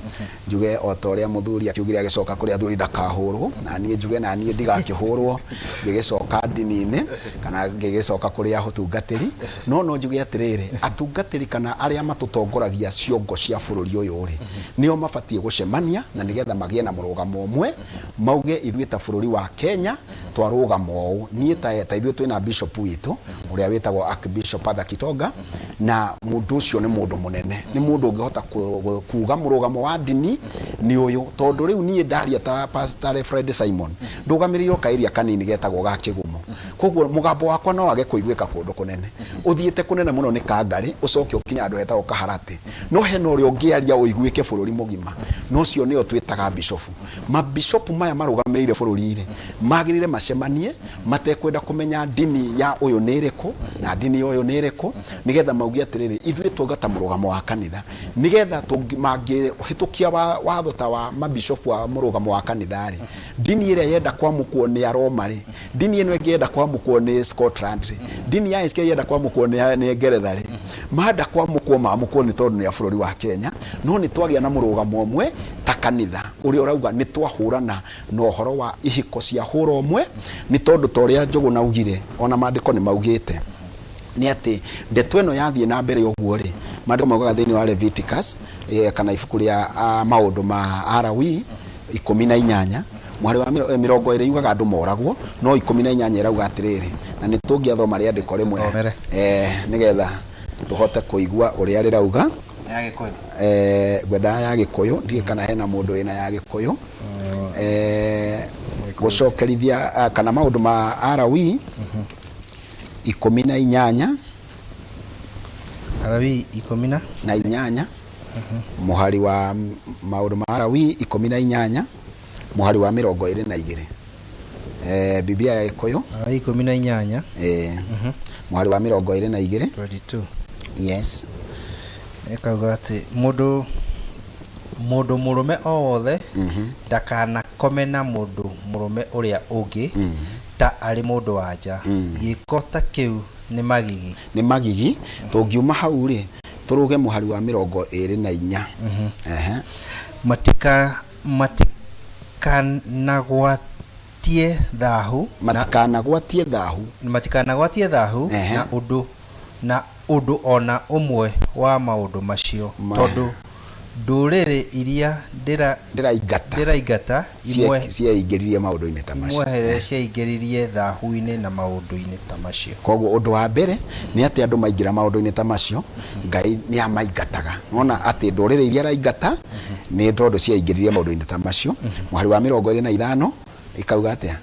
njuge o ta ũrĩa mũthuri akiugire agĩcoka kũrĩa athuri ndakahũrwo, na niĩ njuge na niĩ ndigakĩhũrwo ngĩgĩcoka ndini-inĩ kana ngĩgĩcoka kũrĩa ũtungatĩri. No njuge atĩrĩrĩ, atungatĩri kana arĩa matũtongoragia ciongo cia bũrũri ũyũ rĩ, nĩo mabatiĩ gũcemania na nĩgetha magĩe na mũrũgamo ũmwe, mauge ithuĩ ta bũrũri wa Kenya twarũgama ũũ. Niĩ ta ithuĩ twĩna bishop witũ ũrĩa wĩtagwo Archbishop Arthur Kitonga, na mũndũ ũcio nĩ mũndũ mũnene, nĩ mũndũ ũngĩhota kuga mũrũgamo wa ndini nĩ ũyũ. Tondũ rĩu niĩ ndaria ta Pastor Fred Simon, ndũgamĩrĩirwo kaĩria kanini getagwo ga Kĩgumo, koguo mũgambo wakwa no wage kũiguĩka kũndũ kũnene, ũthiĩte kũnene mũno nĩ Kangarĩ, ũcoke ũkinye handũ hetagwo Kaharatĩ, no hena ũrĩa ũngĩaria ũiguĩke bũrũri mũgima, na ũcio nĩo twĩtaga bishofu. Mabishopu maya marũgamĩrĩire bũrũri-rĩ, magĩrĩire macemanie matekwenda kũmenya ndini ya ũyũ nĩ ĩrĩkũ na ndini ya ũyũ nĩ ĩrĩkũ, nĩgetha mauge atĩrĩrĩ, ithuĩ twauga ta mũrũgamo wa kanitha, nĩgetha mangĩhĩtũkia watho ta wa mabishopu wa mũrũgamo wa kanitha rĩ, ndini ĩrĩa yenda kwamũkwo nĩ Aroma rĩ, ndini ĩno ĩngĩ yenda kwamũkwo nĩ Scotland rĩ, ndini ya SK yenda kwamũkwo nĩ Ngeretha rĩ, manda kwamũkwo mamũkwo nĩ tondũ nĩ a bũrũri wa Kenya. No nĩ twagĩa na mũrũgamo ũmwe ta kanitha ũrĩa ũrauga nĩ twahũrana na ũhoro wa ihiko cia hũra ũmwe, nĩ tondũ ta ũrĩa Njũgũna augire, ona maandĩko nĩ maugĩte nĩ atĩ ndeto ĩno yathiĩ na mbere ũguo rĩ, maandĩko maugaga thĩinĩ wa Leviticus, kana ibuku rĩa maũndũ ma Alawi 18 mwari wa 20 yugaga andũ moragwo, no 18 ĩrauga atĩrĩrĩ, na nĩ tũngĩathoma rĩandĩko rĩmwe Thomere. Nĩgetha tũhote kũigua ũrĩa rĩrauga. Ya Gĩkũyũ. Ngwendaga ya Gĩkũyũ, ndiũĩ kana hena mũndũ wĩna ya Gĩkũyũ. Gũcokerithia kana maũndũ ma Alawii 18. Alawii ikũmi na na inyanya, mũhari wa maũndũ ma Alawii 18 mũhari wa 22, Biblia ya Gĩkũyũ. Alawii 18. Mũhari wa 22. 22. Yes. Ĩkauga atĩ mũndũ mũrũme o wothe ndakanakome na mũndũ mũrũme ũrĩa ũngĩ ta arĩ mũndũ wa nja, gĩko ta kĩu nĩ magigi. Nĩ magigi. Tũngiuma hau rĩ, tũrũge mũhari wa 24. Ehe. Matikanagwatie thahu na Matikanagwatie thahu. Matikanagwatie thahu na ũndũ ona ũmwe wa maũndũ macio, tondũ ndũrĩrĩ iria ndĩraingata ndĩraingata imwe cieingĩririe maũndũ-inĩ ta macio. Imweherere ciaingĩririe thahu-inĩ na maũndũ-inĩ ta macio. Koguo ũndũ wa mbere nĩ atĩ andũ maingĩra maũndũ-inĩ ta macio, Ngai nĩ amaingataga. Nona atĩ ndũrĩrĩ iria araingata nĩ tondũ ciaingĩririe maũndũ-inĩ ta macio. Mũhari wa 25 ikauga atĩa?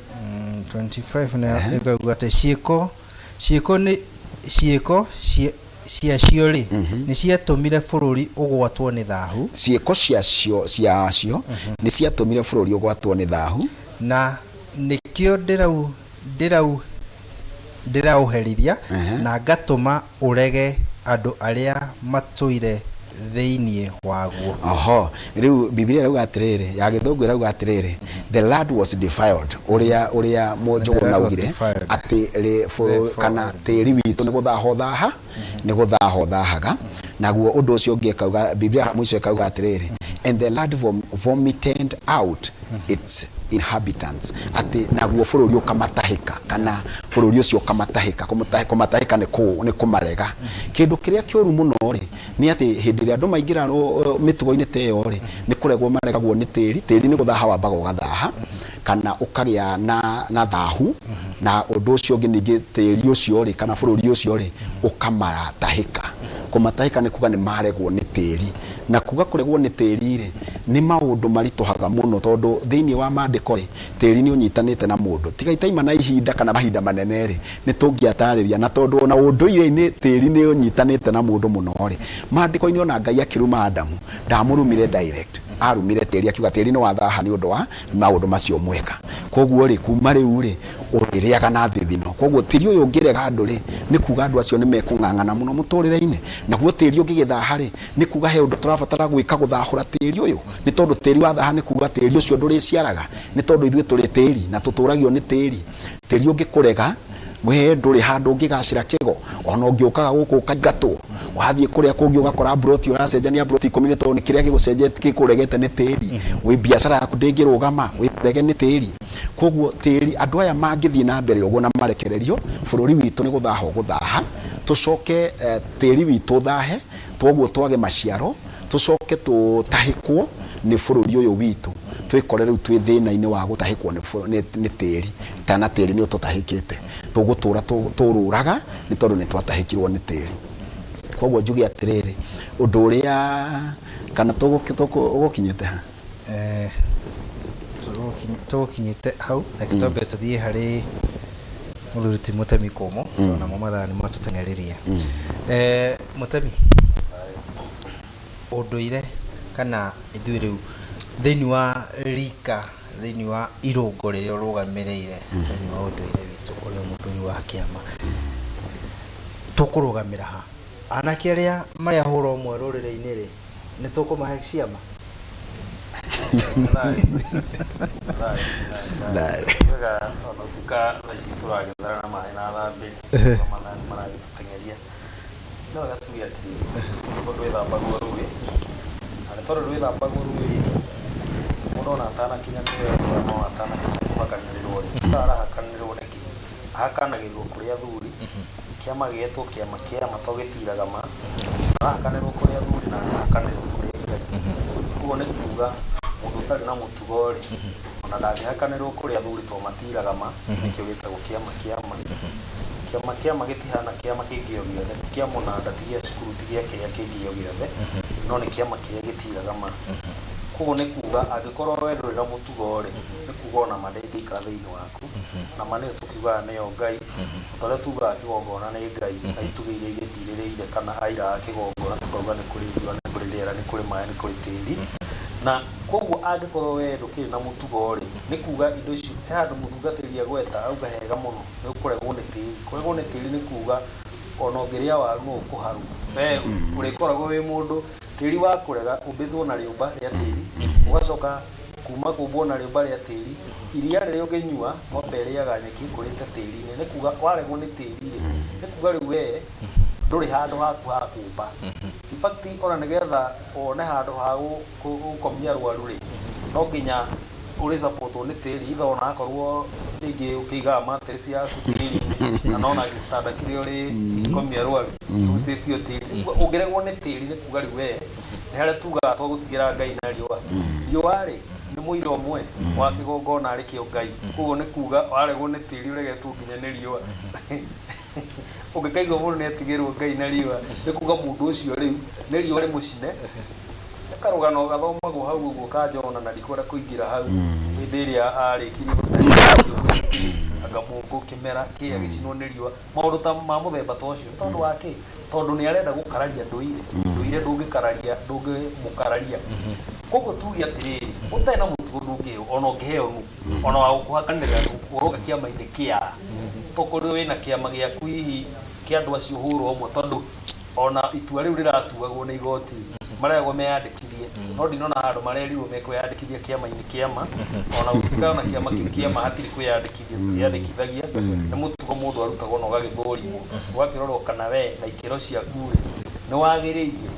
25 na ĩkauga atĩ ciĩko nĩ ciĩko ciacio rĩ, nĩ ciatũmire bũrũri ũgwatwo nĩ thahu. Ciĩko ciacio nĩ ciatũmire bũrũri ũgwatwo nĩ thahu. Na nĩkĩo ndĩraũherithia na ngatũma ũrege andũ arĩa matũire thĩinĩ waguo. Oho, rĩu Biblia ĩrauga atĩrĩrĩ, ya Gĩthũngũ ĩrauga atĩrĩrĩ, "The land was defiled," ũrĩa Njũgũna Land was augire defiled. atĩ rĩ bũrũri kana tĩri witũ nĩ gũthaha ũthaha, nĩ gũthaha ũthahaga. Naguo ũndũ ũcio ũngĩ ĩkauga, Biblia mũico ĩkauga atĩrĩrĩ, "And the land vomited out its inhabitants," atĩ naguo bũrũri ũkamatahĩka, kana bũrũri ũcio ũkamatahĩka. Kũmatahĩka nĩ kũmarega. Kĩndũ kĩrĩa kĩũru mũno rĩ, nĩ atĩ hĩndĩ ĩrĩa andũ maingĩra mĩtugo-inĩ ta ĩyo rĩ, nĩ kũregwo maregagwo nĩ tĩri. Tĩri nĩ gũthaha wambaga ũgathaha kana ũkagĩa na thahu, na ũndũ ũcio ũngĩ ningĩ tĩri ũcio rĩ, kana bũrũri ũcio rĩ, ũkamatahĩka. Kũmatahĩka nĩ kuga nĩ maregwo nĩ tĩri, na kuga kũregwo nĩ tĩri rĩ, nĩ maũndũ maritũhaga mũno, tondũ thĩinĩ wa maandĩko rĩ, tĩri nĩ ũnyitanĩte na mũndũ. Tiga itaima na ihinda kana mahinda manene rĩ, nĩ tũngĩatarĩria, na tondũ ona ũndũire-inĩ tĩri nĩ ũnyitanĩte na mũndũ mũno rĩ, maandĩko-inĩ ona Ngai akĩruma Adamu ndamũrumire direct, arumire tĩri, akiuga tĩri nĩ wathaha nĩ ũndũ wa maũndũ macio mweka, koguo rĩ, kuma rĩu rĩ, ũrĩrĩaga na thithino. Koguo tĩri ũyũ ũngĩrega andũ rĩ, nĩ kuga andũ acio nĩ mekũng'ang'ana mũno mũtũrĩre-inĩ. Naguo tĩri ũngĩgĩthaha rĩ, nĩ kuga he ũndũ tũrabatara gwĩka gũthahũra tĩri ũyũ, nĩ tondũ tĩri wathaha nĩ kuga tĩri ũcio ndũrĩciaraga, nĩ tondũ ithuĩ tũrĩ tĩri na tũtũragio nĩ tĩri. Tĩri ũngĩkũrega we ndũrĩ handũ ũngĩgacĩra kĩgo, ona ũngĩũkaga gũkũ ũkaingatwo, wathiĩ kũrĩa kũngĩ ũgakora mburoti ũracenjania mburoti 10, nĩ tondũ nĩ kĩrĩa gĩgũcenjetie gĩkũregete nĩ tĩri. Wĩ biacara yaku ndĩngĩrũgama, wĩ rege nĩ tĩri. Koguo tĩri, andũ aya mangĩthiĩ na mbere ũguo na marekererio, bũrũri witũ nĩ gũthaha ũgũthaha, tũcoke tĩri witũ ũthahe, toguo twage maciaro, tũcoke tũtahĩkwo nĩ bũrũri ũyũ witũ, twĩkore rĩu twĩ thĩna-inĩ wa gũtahĩkwo nĩ tĩri, kana tĩri nĩ ũtũtahĩkĩte, tũgũtũra tũrũraga nĩ tondũ nĩ twatahĩkirwo nĩ tĩri. Koguo njuge atĩrĩrĩ, ũndũ ũrĩa kana ũgũkinyĩte ha? Tũgũkinyĩte hau, reke twambe tũthiĩ harĩ mũthuri ti Mũtemi Kũmũ, namo mathaa nĩ matũteng'eririe. Mũtemi, ũndũire kana ithuĩ rĩu thĩinĩ wa rika, thĩinĩ wa irũngo rĩrĩa ũrũgamĩrĩire, thĩinĩ wa ũndũire witũ ũrĩa mũthuri wa kĩama, tũkũrũgamĩra ha? Anake arĩa marĩ a hũra ũmwe rũrĩrĩ-inĩ rĩ, nĩ tũkũmahe ciama? Wega, ona ũtuĩka thaa ici tũragĩthara na maĩ na thambĩri, mathaa nĩ maragĩtũteng'eria, no wega tuge atĩrĩrĩ, tondũ ndwĩthambagwo rũĩ, na nĩ tondũ ndwĩthambagwo rũĩ rĩ, mũndũ ona atanakinya kwĩyendera, no atanakinya kũhakanĩrĩrwo rĩ, arahakanĩrĩrwo nĩkĩ? Ahakanagĩrĩrwo kũrĩ athuri. Kĩama gĩetwo kĩama kĩama to gĩtiraga ma, arahakanĩrwo kũrĩ athuri na akahakanĩrwo kũrĩ aikari. Ũguo nĩ kuga mũndũ ũtarĩ na mũtugo rĩ, ona ndangĩhakanĩrwo kũrĩ athuri to matiraga ma. Nĩkĩo gĩtagwo kĩama kĩama. Kĩama kĩama gĩtihana kĩama kĩngĩ o gĩothe, ti kĩa mũnanda, ti gĩa cukuru, ti gĩa kĩrĩa kĩngĩ o gĩothe, no nĩ kĩama kĩrĩa gĩtiraga ma. Koguo nĩ kuga angĩkorwo we ndũrĩ na mũtugo rĩ, nĩ kuga ona ma ndĩngĩikara thĩinĩ waku. Na ma nĩyo tũkiugaga nĩyo Ngai. O ta ũrĩa tugaga kĩgongona nĩ Ngai na itugĩ iria igĩtirĩrĩire kana aira a kĩgongona, tũkauga nĩ kũrĩ riũa, nĩ kũrĩ rĩera, nĩ kũrĩ maĩ, nĩ kũrĩ tĩri. Na koguo angĩkorwo we ndũkĩrĩ na mũtugo rĩ, nĩ kuga indo icio he handũ mũtungatĩri agweta auga hega mũno, nĩ ũkũregwo nĩ tĩri. Kũregwo nĩ tĩri nĩ kuga ona ũngĩrĩa waru no ũkũharwo. We ũrĩkoragwo wĩ mũndũ tĩri wa kũrega ũmbĩtwo na rĩũmba rĩa tĩri, ũgacoka kuma kũmbwo na rĩũmba rĩa tĩri, iria rĩrĩa ũngĩnyua ng'ombe ĩrĩaga nyeki ĩkũrĩte tĩri-inĩ. Nĩ kuga waregwo nĩ tĩri rĩ, nĩ kuga rĩu we ndũrĩ handũ haku ha kũmba. In fact ona nĩgetha wone handũ ha gũkomia rwaru rĩ, no nginya ũrĩ supportwo nĩ tĩri, either ona akorwo rĩngĩ ũkĩigaga mattress yaku tĩri-inĩ, kana ona gĩtanda kĩrĩa ũrĩkomia rwaru ũrutĩtio tĩri. Ũngĩregwo nĩ tĩri nĩ kuga rĩu we nĩ harĩa tugaga twagũtigĩra Ngai na riũa. Riũa rĩ nĩ mũira ũmwe wa kĩgongona arĩ kĩo Ngai. Koguo nĩ kuga waregwo nĩ tĩri ũregetwo nginya nĩ riũa. Ũngĩkaigua mũndũ nĩ atigĩrwo Ngai na riũa, nĩ kuga mũndũ ũcio rĩu nĩ riũa rĩmũcine. Karũgano gathomagwo hau ũguo ka Jona na ndikwenda kũingĩra hau hĩndĩ ĩrĩa arĩkirie gũte anga mũngũ kĩmera kĩ agĩcinwo nĩ riũa, maũndũ ta ma mũthemba ta ũcio. Nĩ tondũ wa kĩ? Tondũ nĩ arenda gũkararia ndũire. Ndũire ndũngĩkararia, ndũngĩmũkararia. Koguo tuge atĩrĩrĩ, ũtarĩ na mũtugo ndũngĩheo, ona ũngĩheo nũ, ona wa gũkũhakanĩrĩra ũroka kĩama-inĩ kĩa, tokorwo wĩna kĩama gĩaku hihi kĩa andũ acio hũrwo ũmwe, tondũ ona itua rĩu rĩratuagwo nĩ igoti mareragwo meyandĩkithie, no ndinona handũ marerirwo mekwĩyandĩkithia kĩama-inĩ kĩama, ona gũtuĩka ona kĩama kĩu kĩama hatirĩ kwĩyandĩkithia, tũtiandĩkithagia. Nĩ mũtugo mũndũ arutagwo na ũgagĩthũrimwo, ũgakĩrorwo kana we na ikĩro ciaku rĩ nĩ wagĩrĩire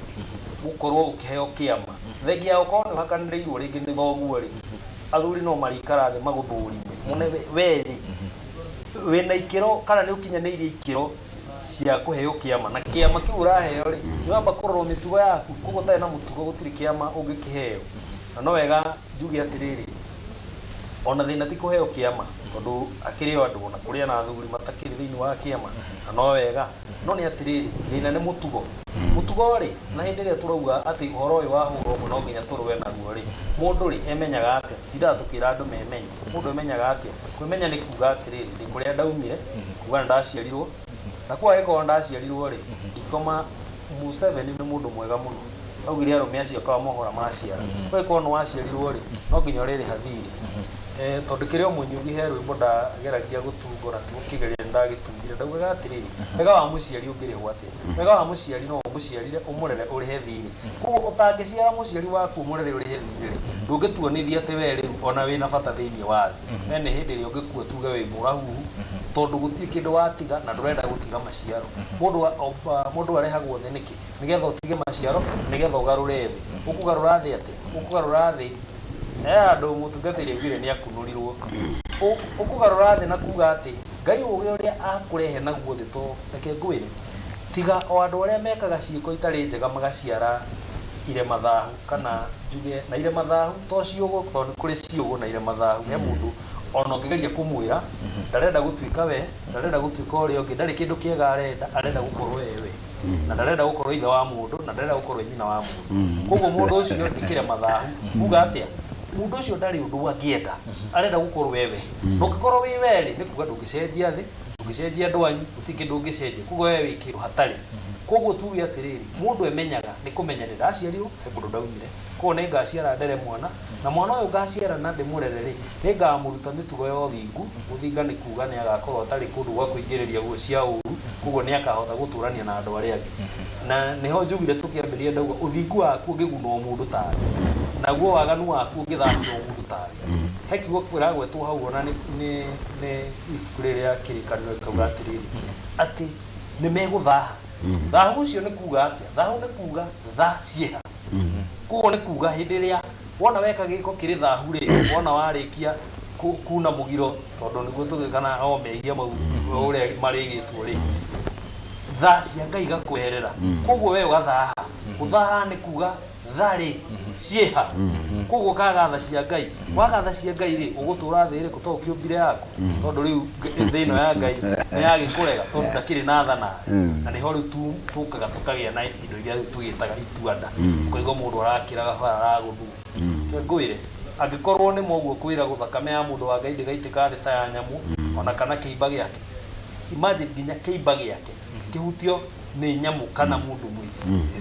gũkorwo ũkĩheo kĩama. Thengia ya gũkorwo nĩ ũhakanĩrĩirwo rĩngĩ nĩ thoguo rĩ, athuri no marĩikara thĩ magũthũrime mone we rĩ wĩna ikĩro kana nĩ ũkinyanĩirie ikĩro cia kũheo kĩama, na kĩama kĩu ũraheo rĩ nĩ wamba kũrorwo mĩtugo yaku. Koguo ũtarĩ na mũtugo gũtirĩ kĩama ũngĩkĩheo. Na no wega njuge atĩrĩrĩ, ona thĩna ti kũheo kĩama, tondũ akĩrĩ o andũ ona kũrĩ na athuri matakĩrĩ thĩinĩ wa kĩama, na no wega. No nĩ atĩrĩrĩ, thĩna nĩ mũtugo. Mũtugo rĩ, na hĩndĩ ĩrĩa tũrauga atĩ ũhoro ũyũ wa hũrwo ũmwe no nginya tũrũe naguo rĩ, mũndũ rĩ emenyaga atĩa? Tindaga tũkĩra andũ memenye. Mũndũ emenyaga atĩa? Kwĩmenya nĩ kuga atĩrĩrĩ, ndĩ kũrĩa ndaumire, kuga nĩ ndaciarirwo, na kwa angĩkorwo ndaciarirwo rĩ, ndikoma. Museveni nĩ mũndũ mwega mũno, augire arũme acio akamohora maciara. Kwa nĩ waciarirwo rĩ, no nginya ũrĩrĩha thirĩ. Tondũ kĩrĩ o mũnyugi he rwĩmbo ndageragia gũtungo na tigũkĩgeria ndagĩtungire, ndaugaga atĩrĩrĩ, wega wa mũciari ũngĩrĩhwo atĩa? Wega wa mũciari no ũmũciarire ũmũrere ũrĩhe thirĩ. Koguo ũtangĩciara mũciari waku ũmũrere ũrĩhe thirĩ rĩ, ndũngĩtuonithia atĩ we rĩu ona wĩna bata thĩinĩ wa thĩ. We nĩ hĩndĩ ĩrĩa ũngĩkua tuge wĩ mũrahuhu, tondũ gũtirĩ kĩndũ watiga na ndũrenda gũtiga maciaro. Mũndũ arehagwo thĩ nĩkĩ? Nĩgetha ũtige maciaro, nĩgetha ũgarũre thĩ. Ũkũgarũra thĩ atĩa? Ũkũgarũra thĩ he handũ mũtungatĩri augire nĩ akunũrirwo. Ũkũgarũra thĩ na kuga atĩ Ngai ũgĩ ũrĩa akũrehe naguo thĩ, to reke ngwĩre, tiga o andũ arĩa mekaga ciĩko itarĩ njega magaciara irema thahu, kana njuge na irema thahu to ciũgũ, tondũ nĩ kũrĩ ciũgũ na irema thahu. He mũndũ ona ũngĩgeria kũmwĩra ndarenda gũtuĩka we, ndarenda gũtuĩka ũrĩa ũngĩ, ndarĩ kĩndũ kĩega arenda, arenda gũkorwo we, na ndarenda gũkorwo ithe wa mũndũ, na ndarenda gũkorwo nyina wa mũndũ. Koguo mũndũ ũcio nĩ kĩrema thahu. Kuga atĩa? Mũndũ ũcio ndarĩ ũndũ angĩenda, arenda gũkorwo wewe. Na ũngĩkorwo wĩ we rĩ, nĩ kuga ndũngĩcenjia thĩ, ndũngĩcenjia andũ anyu, gũtirĩ kĩndũ ũngĩcenjia. Koguo we wĩ kĩndũ hatarĩ. Koguo tuge atĩrĩrĩ, mũndũ emenyaga nĩ kũmenya nĩ ndaciarirwo, he kũndũ ndaumire, koguo nĩ ngaciara ndere mwana, na mwana ũyũ ngaciara na ndĩmũrere rĩ, nĩ ngamũruta mĩtugo ya ũthingu. Gũthinga nĩ kuga nĩ agakorwo atarĩ kũndũ gwa kũingĩrĩria guo cia ũru, koguo nĩ akahota gũtũrania na andũ arĩa angĩ. Na nĩho njugire tũkĩambĩrĩria ndauga ũthingu waku ũngĩguna o mũndũ tawe, naguo waganu waku ũngĩthahia o mũndũ tawe. He kiugo kĩragwetwo hau ona nĩ ibuku rĩrĩa rĩa Kĩrĩkanĩro rĩkauga atĩrĩrĩ, atĩ nĩ megũthaha. Thahu ũcio nĩ kuga atĩa? Thahu nĩ kuga tha cieha. Koguo nĩ kuga hĩndĩ ĩrĩa wona weka gĩko kĩrĩ thahu rĩ, wona warĩkia kuna mũgiro, tondũ nĩguo tũgĩ kana o mehia mau ũrĩa marĩgĩtwo rĩ, Tha cia Ngai igakweherera. Koguo we ũgathaha. Gũthaha nĩ kuga tharĩ ciĩha. Koguo kaga tha cia Ngai. Waga tha cia Ngai rĩ, ũgũtũra thĩ ĩrĩkũ to ũkĩũmbire yaku? Tondũ rĩu thĩ ĩno ya Ngai nĩ yagĩkũrega tondũ ndakĩrĩ na tha nawe. Na nĩho rĩu tũkaga tũkagĩa na indo iria rĩu tũgĩtaga ituanda. Ũkaigua mũndũ arakĩraga bara aragũthwo. Reke ngwĩre, angĩkorwo nĩ ma ũguo kwĩragwo thakame ya mũndũ wa Ngai ndĩgaitĩka thĩ ta ya nyamũ, ona kana kĩimba gĩake. Imagine nginya kĩimba gĩake kĩhutio nĩ nyamũ kana mũndũ mwĩthĩ.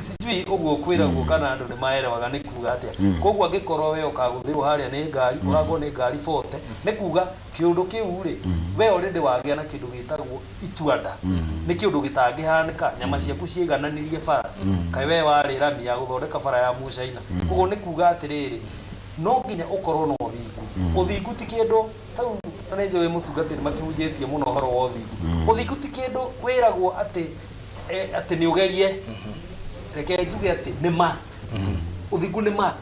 Sijui ũguo kwĩragwo kana andũ nĩ maerewaga nĩ kuga atĩa. Koguo angĩkorwo we ũkagũthĩrwo harĩa nĩ ngari, ũragwo nĩ ngari 40, nĩ kuga kĩũndũ kĩu rĩ, we already wagĩa na kĩndũ gĩtagwo ituanda. Nĩ kĩũndũ gĩtangĩhanĩka, nyama ciaku ciaigananirie bara. Kaĩ we warĩ rami ya gũthondeka bara ya Mũcaina. Koguo nĩ kuga atĩrĩrĩ, no nginya ũkorwo na ũthingu. Ũthingu ti kĩndũ, hau na nĩ njũĩ mũtungatĩri makĩhunjĩtie mũno ũhoro wa ũthingu. Ũthingu ti kĩndũ wĩragwo atĩ atĩ nĩ ũgerie. Reke njuge atĩ nĩ must. Ũthingu nĩ must.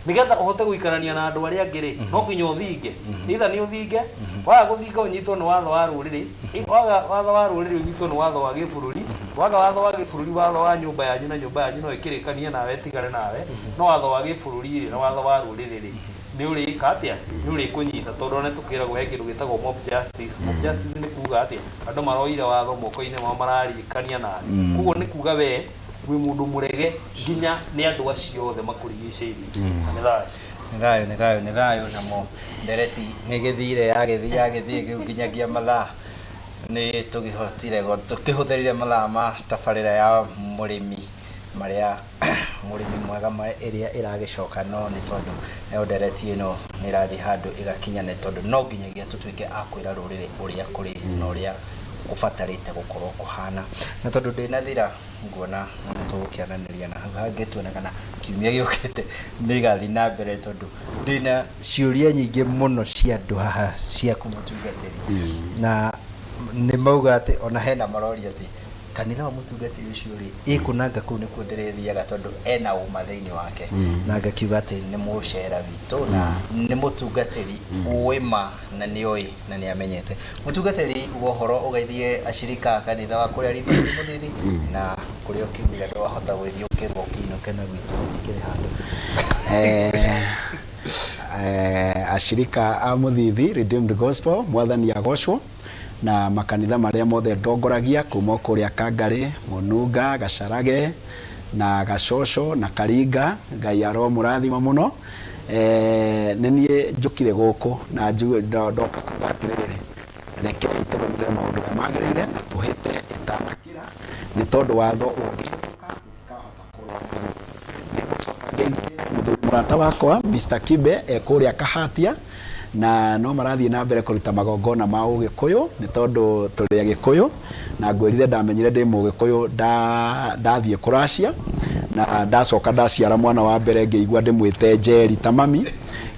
Nĩgetha ũhote gũikarania na andũ arĩa angĩ rĩ, no nginya ũthinge. Either nĩ ũthinge, waga gũthinga ũnyitwo nĩ watho wa rũrĩrĩ, waga watho wa rũrĩrĩ ũnyitwo nĩ watho wa gĩbũrũri, waga watho wa gĩbũrũri watho wa nyũmba yanyu na nyũmba yanyu no ĩkĩrĩkanie nawe ĩtigane nawe, no watho wa gĩbũrũri rĩ na watho wa rũrĩrĩ rĩ, nĩ ũrĩka atĩa? Nĩ ũrĩkũnyita tondũ ona tũkĩragwo he kĩndũ gĩtagwo mob justice. Mob justice nĩ kuga atĩa? Andũ maroire watho moko-inĩ mao mararĩkania nawe. Koguo nĩ kuga we wĩ mũndũ mũrege nginya nĩ andũ acio othe makũrigicĩirie. Nĩ thayũ. Nĩ thayũ, nĩ thayũ, nĩ thayũ. Namo ndereti nĩ gĩthire yagĩthiĩ yagĩthiĩ kĩu nginyagia mathaa nĩ tũgĩhotire tũkĩhũthĩrire mathaa ma tabarĩra ya mũrĩmi marĩa mũrĩmi mwega ĩrĩa ĩragĩcoka, no nĩ tondũ nayo ndereti ĩno nĩ ĩrathiĩ handũ ĩgakinya, nĩ tondũ no nginyagia tũtuĩke a kwĩra rũrĩrĩ ũrĩa kũrĩ na ũrĩa kũbatarĩte gũkorwo kũhana. Na tondũ ndĩnathira nguona nĩ tũgũkĩaranĩria na hau hangĩ tuone kana kiumia gĩũkĩte nĩ ĩgathiĩ na mbere, tondũ ndĩna ciũria nyingĩ mũno cia andũ haha cia kũmũtungatĩri, na nĩ mauga atĩ ona hena maroria atĩ kanitha wa mũtungatĩri ũcio rĩ ĩkũnanga kũu nĩkuo ndĩrĩthiaga tondũ ena ũma thĩinĩ wake, na ngakiuga atĩ nĩ mũcera witũ na nĩ mũtungatĩri ũĩ ma na nĩ oĩ na nĩ amenyete. Mũtungatĩri wa ũhoro ũgeithie acirika a kanitha wa kũrĩa Rithithi Mũthithi na kũrĩa ũkiumire ndwahota gũgĩthiĩ ũkĩrwo ũkĩinũke na gwitũ gũtikĩrĩ handũ. Acirika a Mũthithi Redeemed Gospel, mwathani agocwo, na makanitha marĩa mothe ndongoragia kuma kũrĩa Kangarĩ, Mũnunga, Gacarage na Gacoco na Karinga, Ngai aromũrathima mũno. Nĩ niĩ njũkire gũkũ na ndoka kuga atĩrĩrĩ, rekei tũrũmĩrĩre maũndũ marĩa magĩrĩire na tũhĩte ĩtanakĩra, nĩ tondũ watho ũngĩhĩtũka tũtikahota kũrũa naguo. Nĩngũcoka ngeithie mũthuri mũrata wakwa Mr. Kibe e kũrĩa Kahatia, na no marathiĩ na mbere kũruta magongona ma ũgĩkũyũ nĩ tondũ tũrĩ agĩkũyũ, na ngwĩrire ndamenyire ndĩ mũgĩkũyũ ndathiĩ kũracia, na ndacoka ndaciara mwana wa mbere ngĩigua ndĩmwĩte Njeri ta mami,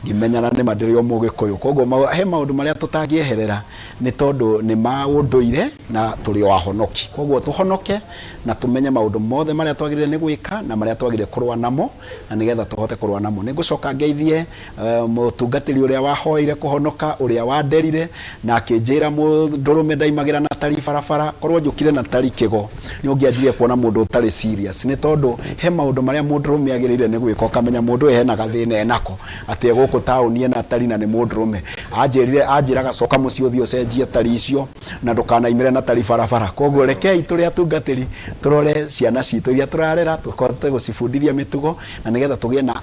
ngĩmenyana nĩ ma ndĩrĩ o mũgĩkũyũ. Koguo he maũndũ marĩa tũtangĩeherera nĩ tondũ nĩ ma ũndũire na tũrĩ o ahonoki. Koguo tũhonoke na tũmenye maũndũ mothe marĩa twagĩrĩire nĩ gwĩka na marĩa twagĩrĩire kũrũa namo, na nĩgetha tũhote kũrũa namo. Nĩ ngũcoka ngeithie mũtungatĩri ũrĩa wahoire kũhonoka, ũrĩa wanderire na akĩnjĩra mũndũrũme ndaimagĩra na tari barabara, korwo njũkire na tari kĩgo nĩ ũngĩanjirie kuona mũndũ ũtarĩ serious, nĩ tondũ he maũndũ marĩa mũndũrũme agĩrĩire nĩ gwĩka ũkamenya mũndũ ũyũ hena gathĩna enako atĩ gũkũ taũni ena tari na nĩ mũndũrũme. Anjĩrire, anjĩraga coka mũciĩ ũthiĩ ũcenjie tari icio na ndũkanaimĩre na tari barabara. Koguo rekei tũrĩ atungatĩri tũrore ciana citũ iria tũrarera, tũhote gũcibundithia mĩtugo na nĩgetha tũgĩe na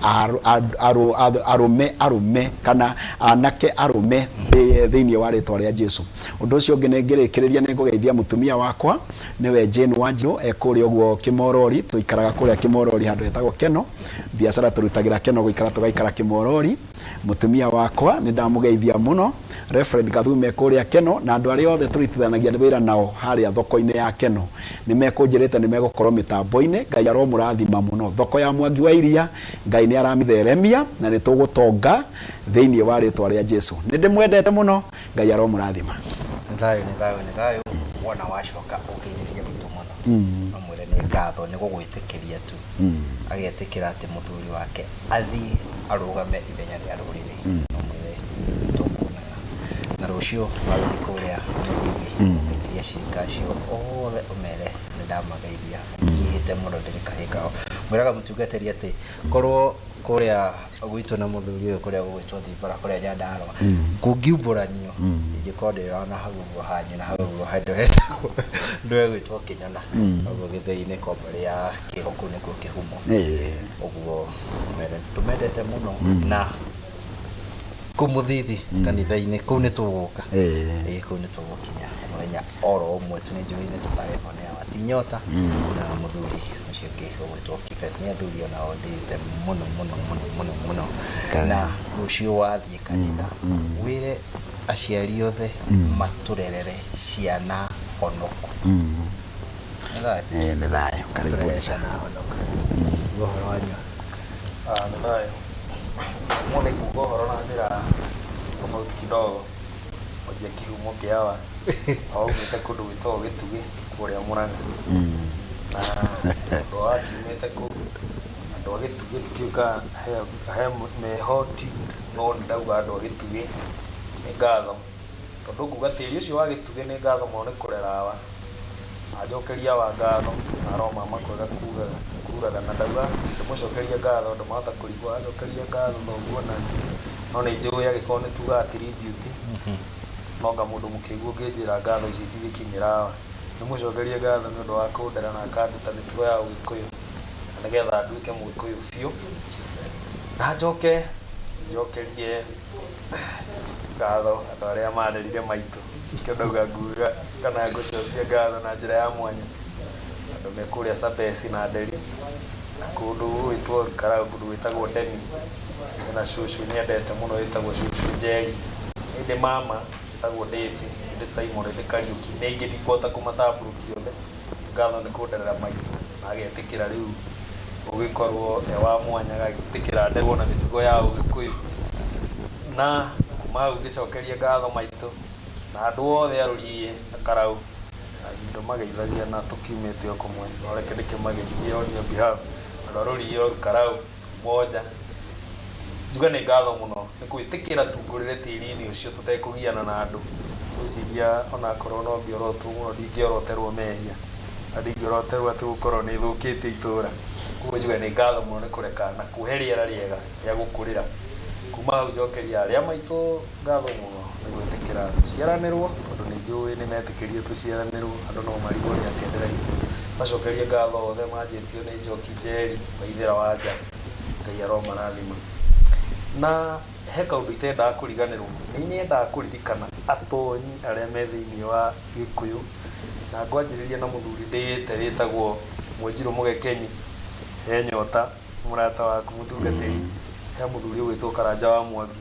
arũme arũme kana anake arũme thĩinĩ wa rĩtwa rĩa Jesu. Ũndũ ũcio ũngĩ nĩ ngĩrĩkĩrĩria nĩ ngũgeithia mũtumia wakwa nĩwe Jane Wanjiru e kũrĩa ũguo Kĩmorori, tũikaraga kũrĩa Kĩmorori handũ hetagwo Keno, biacara tũrutagĩra Keno, gũikara tũgaikara Kĩmorori. Mũtumia wakwa nĩ ndamũgeithia mũno, Reverend Gathume kũrĩa Keno, na andũ arĩa othe tũrutithanagia wĩra nao harĩa thoko-inĩ ya Keno nĩ mekũnjĩrĩte nĩ megũkorwo mĩtambo-inĩ. Ngai aromũrathima mũno. Thoko ya Mwangi wa Iria Ngai nĩ aramĩtheremia na nĩ tũgũtonga thĩinĩ wa rĩtwa rĩa Jesu. Nĩ ndĩmwendete mũno, Ngai aromũrathima. Nĩ thayũ, nĩ thayũ, nĩ thayũ. Wona wacoka ũgeithĩrie gwitũ mũno, no mwĩre nĩ ngatho nĩ gũgwĩtĩkĩria tu, agetĩkĩra atĩ mũthuri wake athiĩ arũgame ithenya rĩa rũrĩrĩ. No mwĩre tũkuonana na rũciũ wagĩthiĩ kũrĩa Mũthithi. Ũngeithĩrie acirika acio othe, ũmere nĩ ndamageithia kihĩte mũno ndĩrĩ kahĩ kao. Mwĩraga mũtungatĩri atĩ korwo kũrĩa gwitũ na mũthuri ũyũ kũrĩa gũgwĩtwo Thimbara kũrĩa Nyandarũa kũngiumbũranio ingĩkorwo ndĩrona hau ũguo hanyu na hau ũguo handũ hetagwo ndũ egwĩtwo Kĩnyona ũguo gĩthĩi-inĩ kwa mbarĩ ya Kĩgo kũu nĩkuo kĩhumo. Ũguo mere tũmendete mũno na kũu mũthithi kanitha-inĩ kũu nĩ tũgũka. Ĩĩ, kũu nĩ tũgũkinya mũthenya oro ũmwe tu. Nĩ njũĩ nĩ tũkarehwo nĩ awa Tinyota na mũthuri ũcio ũngĩ ũgwĩtwo Kibet. Nĩ athuri onao ndĩĩte mũno mũno mũno mũno mũno. Na rũciũ wathiĩ kanitha wĩre aciari othe matũrerere ciana honoku. Nĩ thayũ? Ĩĩ, nĩ thayũ, karibuni Tũrerere sana. ciana honoku. Ũhoro wanyu? Nĩ thayũ. Ũmũthĩ nguga ũhoro na njĩra tofauti kidogo. Kwanjia kĩhumo kĩa awa. Awa aumĩte kũndũ gwĩtagwo Gĩtugĩ kũrĩa Mũrang'a. Na ũndũ wakiumĩte kũu, andũ a Gĩtugĩ tũkiuga he meho no nĩ ndauga andũ a Gĩtugĩ nĩ ngatho. Tondũ nguga tĩri ũcio wa Gĩtugĩ nĩ ngatho mũno nĩ kũrera awa. Anjokeria awa ngatho, aro mama kwega kugaga kuraga na ndauga ndĩmũcokerie ngatho andũ mahota kũrigwo acokeria ngatho thoguo na no nĩ njũĩ angĩkorwo nĩ tugaga tribute no nga mũndũ mũkĩgu ũngĩnjĩra ngatho ici itingĩkinyĩra awa. Ndĩmũcokerie ngatho nĩ ũndũ wa kũndera na akanduta mĩtugo ya ũgĩkũyũ na nĩgetha nduĩke mũgĩkũyũ biũ. Na njoke njokerie ngatho andũ arĩa marerire maitũ. Nĩkĩo ndauga nguga kana ngũcokia ngatho na njĩra ya mwanya. Andũ me kũrĩa Sabesi na Nderi na kũndũ gũgwĩtwo Karau, kũndũ gwĩtagwo Ndemi. Na cũcũ nyendete mũno wĩtagwo cũcũ Njeri. Nĩ mama wĩtagwo David, ndĩ Simon, ndĩ Kariũki. Nĩ aingĩ ndikũhota kũmatambũrũkia othe. Ngatho nĩ kũnderera maitũ na agetĩkĩra rĩu ũgĩkorwo e wa mwanya agagĩtĩkĩra nderwo na mĩtugo ya ũgĩkũyũ. Na kuma hau ngĩcokeria ngatho maitũ na andũ othe a Rũriĩ na Karau na ndũmageithagia na tũkiumĩte o kũmwe no reke ndĩkĩmageithie on your behalf. Andũ a Rũriĩ o Karau moja njuge nĩ ngatho mũno nĩ gwĩtĩkĩra tungũrĩre tĩri-inĩ ũcio tũtekũgiana na andũ. Ngwĩciria onakorwo no ngĩorotwo mũno ndingĩoroterwo mehia na ndingĩoroterwo atĩ gũkorwo nĩ thũkĩtie itũra. Koguo njuge nĩ ngatho mũno nĩ kũreka na kũhe rĩera rĩega rĩa gũkũrĩra. Kuma hau njokeria arĩa maitũ ngatho mũno nĩ gwĩtĩkĩra tũciaranĩrwo tondũ nĩ njũĩ nĩ metĩkĩrire tũciaranĩrwo andũ no marigwo nĩ atĩa ndĩraigua. Macokerie ngatho othe manjĩtio nĩ Njoki Njeri Waithĩra wa nja. Ngai aromarathima. Na he kaũndũ itendaga kũriganĩrwo, nĩ nyendaga kũririkana atonyi arĩa me thĩinĩ wa Gĩkũyũ na ngwanjĩrĩria na mũthuri ndĩĩte wĩtagwo Mwanjirũ Mũgekenyi he nyota mũrata waku mũtungatĩri, he mũthuri ũgwĩtwo Karanja wa Mwangi,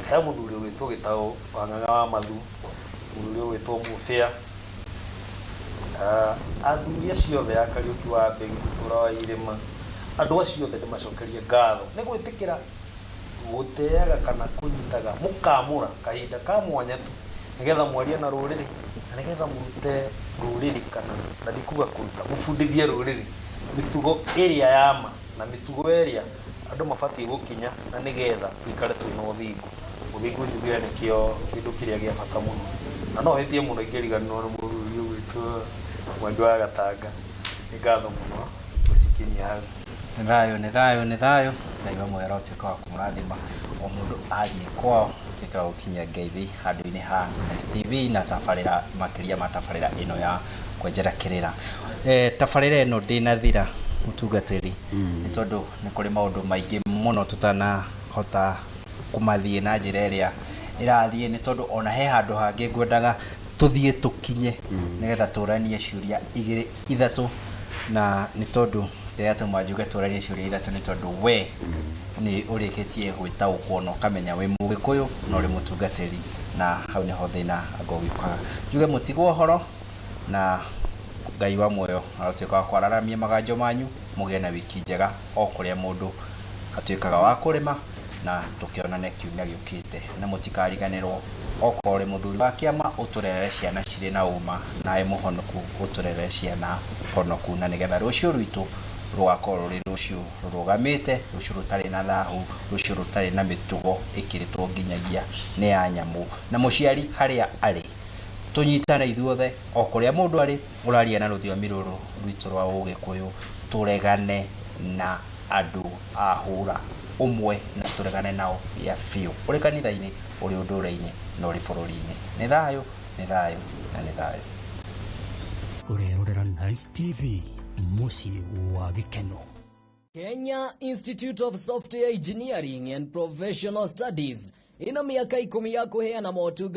he mũthuri ũgwĩtwo Gĩtaũ wa Ng'ang'a wa Mathu, mũthuri ũgwĩtwo Mũbĩa. Athuri acio othe a Kariũki wa Mbegi, Mũtũra wa Irĩma, andũ acio othe ndĩmacokerie ngatho nĩ gwĩtĩkĩra gũteaga kana kũnyitaga mũkamũra kahinda ka mwanya tu nĩgetha mwarie na rũrĩrĩ na nĩgetha mũrute rũrĩrĩ kana na ndikuga kũruta mũbundithie rũrĩrĩ mĩtugo ĩrĩa ya ma na mĩtugo ĩrĩa andũ mabatiĩ gũkinya na nĩgetha tũikare twĩna ũthingu. Ũthingu njuge nĩkĩo kĩndũ kĩrĩa gĩa bata mũno na no hĩtie mũno ingĩriganĩrwo nĩ mũthuri ũgwĩtwo Mwangi wa Gatanga. Nĩ ngatho mũno gũcikinyia hau. Nĩ thayũ, nĩ thayũ, nĩ thayũ. Ngai wa muoyo ũtuĩka wa kũmũrathima o mũndũ athiĩ kwao ũtuĩka wa gũkinyia ngeithi handũ-inĩ ha STV na tabarĩra makĩria ma tabarĩra ĩno ya kwenjera kĩrĩra. Tabarĩra ĩno ndĩnathira mũtungatĩri nĩ tondũ nĩ kũrĩ maũndũ maingĩ mũno tũtanahota kũmathiĩ na njĩra ĩrĩa ĩrathiĩ nĩ tondũ ona he handũ hangĩ ngwendaga tũthiĩ tũkinye nĩgetha tũranie ciũria igĩrĩ ithatũ na nĩ tondũ ndĩratũma njuge tũranie ciũria ithatũ nĩ tondũ we nĩ ũrĩkĩtie gwĩtaũkwo na ũkamenya wĩ mũgĩkũyũ na ũrĩ mũtungatĩri na hau nĩho thĩna anga ũgĩũkaga. Njuge mũtigwo ũhoro na Ngai wa muoyo aratuĩka wa kwararamia maganjo manyu mũgĩe na wiki njega o kũrĩa mũndũ atuĩkaga wa kũrĩma na tũkĩonane kiumia gĩũkĩte na mũtikariganĩrwo okorwo ũrĩ mũthuri wa kĩama ũtũrerere ciana cirĩ na ũma nawe mũhonoku ũtũrerere ciana honoku na nĩgetha rũciũ rwitũ rũgakorwo rũrĩ rũciũ rũrũgamĩte, rũciũ rũtarĩ na thahu, rũciũ rũtarĩ na mĩtugo ĩkĩrĩtwo nginyagia nĩ ya nyamũ. Na mũciari harĩa arĩ Tũnyitane ithuothe, o kũrĩa mũndũ arĩ ũraria na rũthiomi rũrũ rwitũ rwa Ũgĩkũyũ, tũregane na andũ a hũra ũmwe na tũregane nao ya biũ, ũrĩ kanitha-inĩ, ũrĩ ũndũre-inĩ na ũrĩ bũrũri-inĩ. Nĩ thayũ, nĩ thayũ na nĩ thayũ. Ũrerorera Nice TV, mũciĩ wa gĩkeno. Kenya Institute of Software Engineering and Professional Studies ina miaka 10 ya kuheana motungata.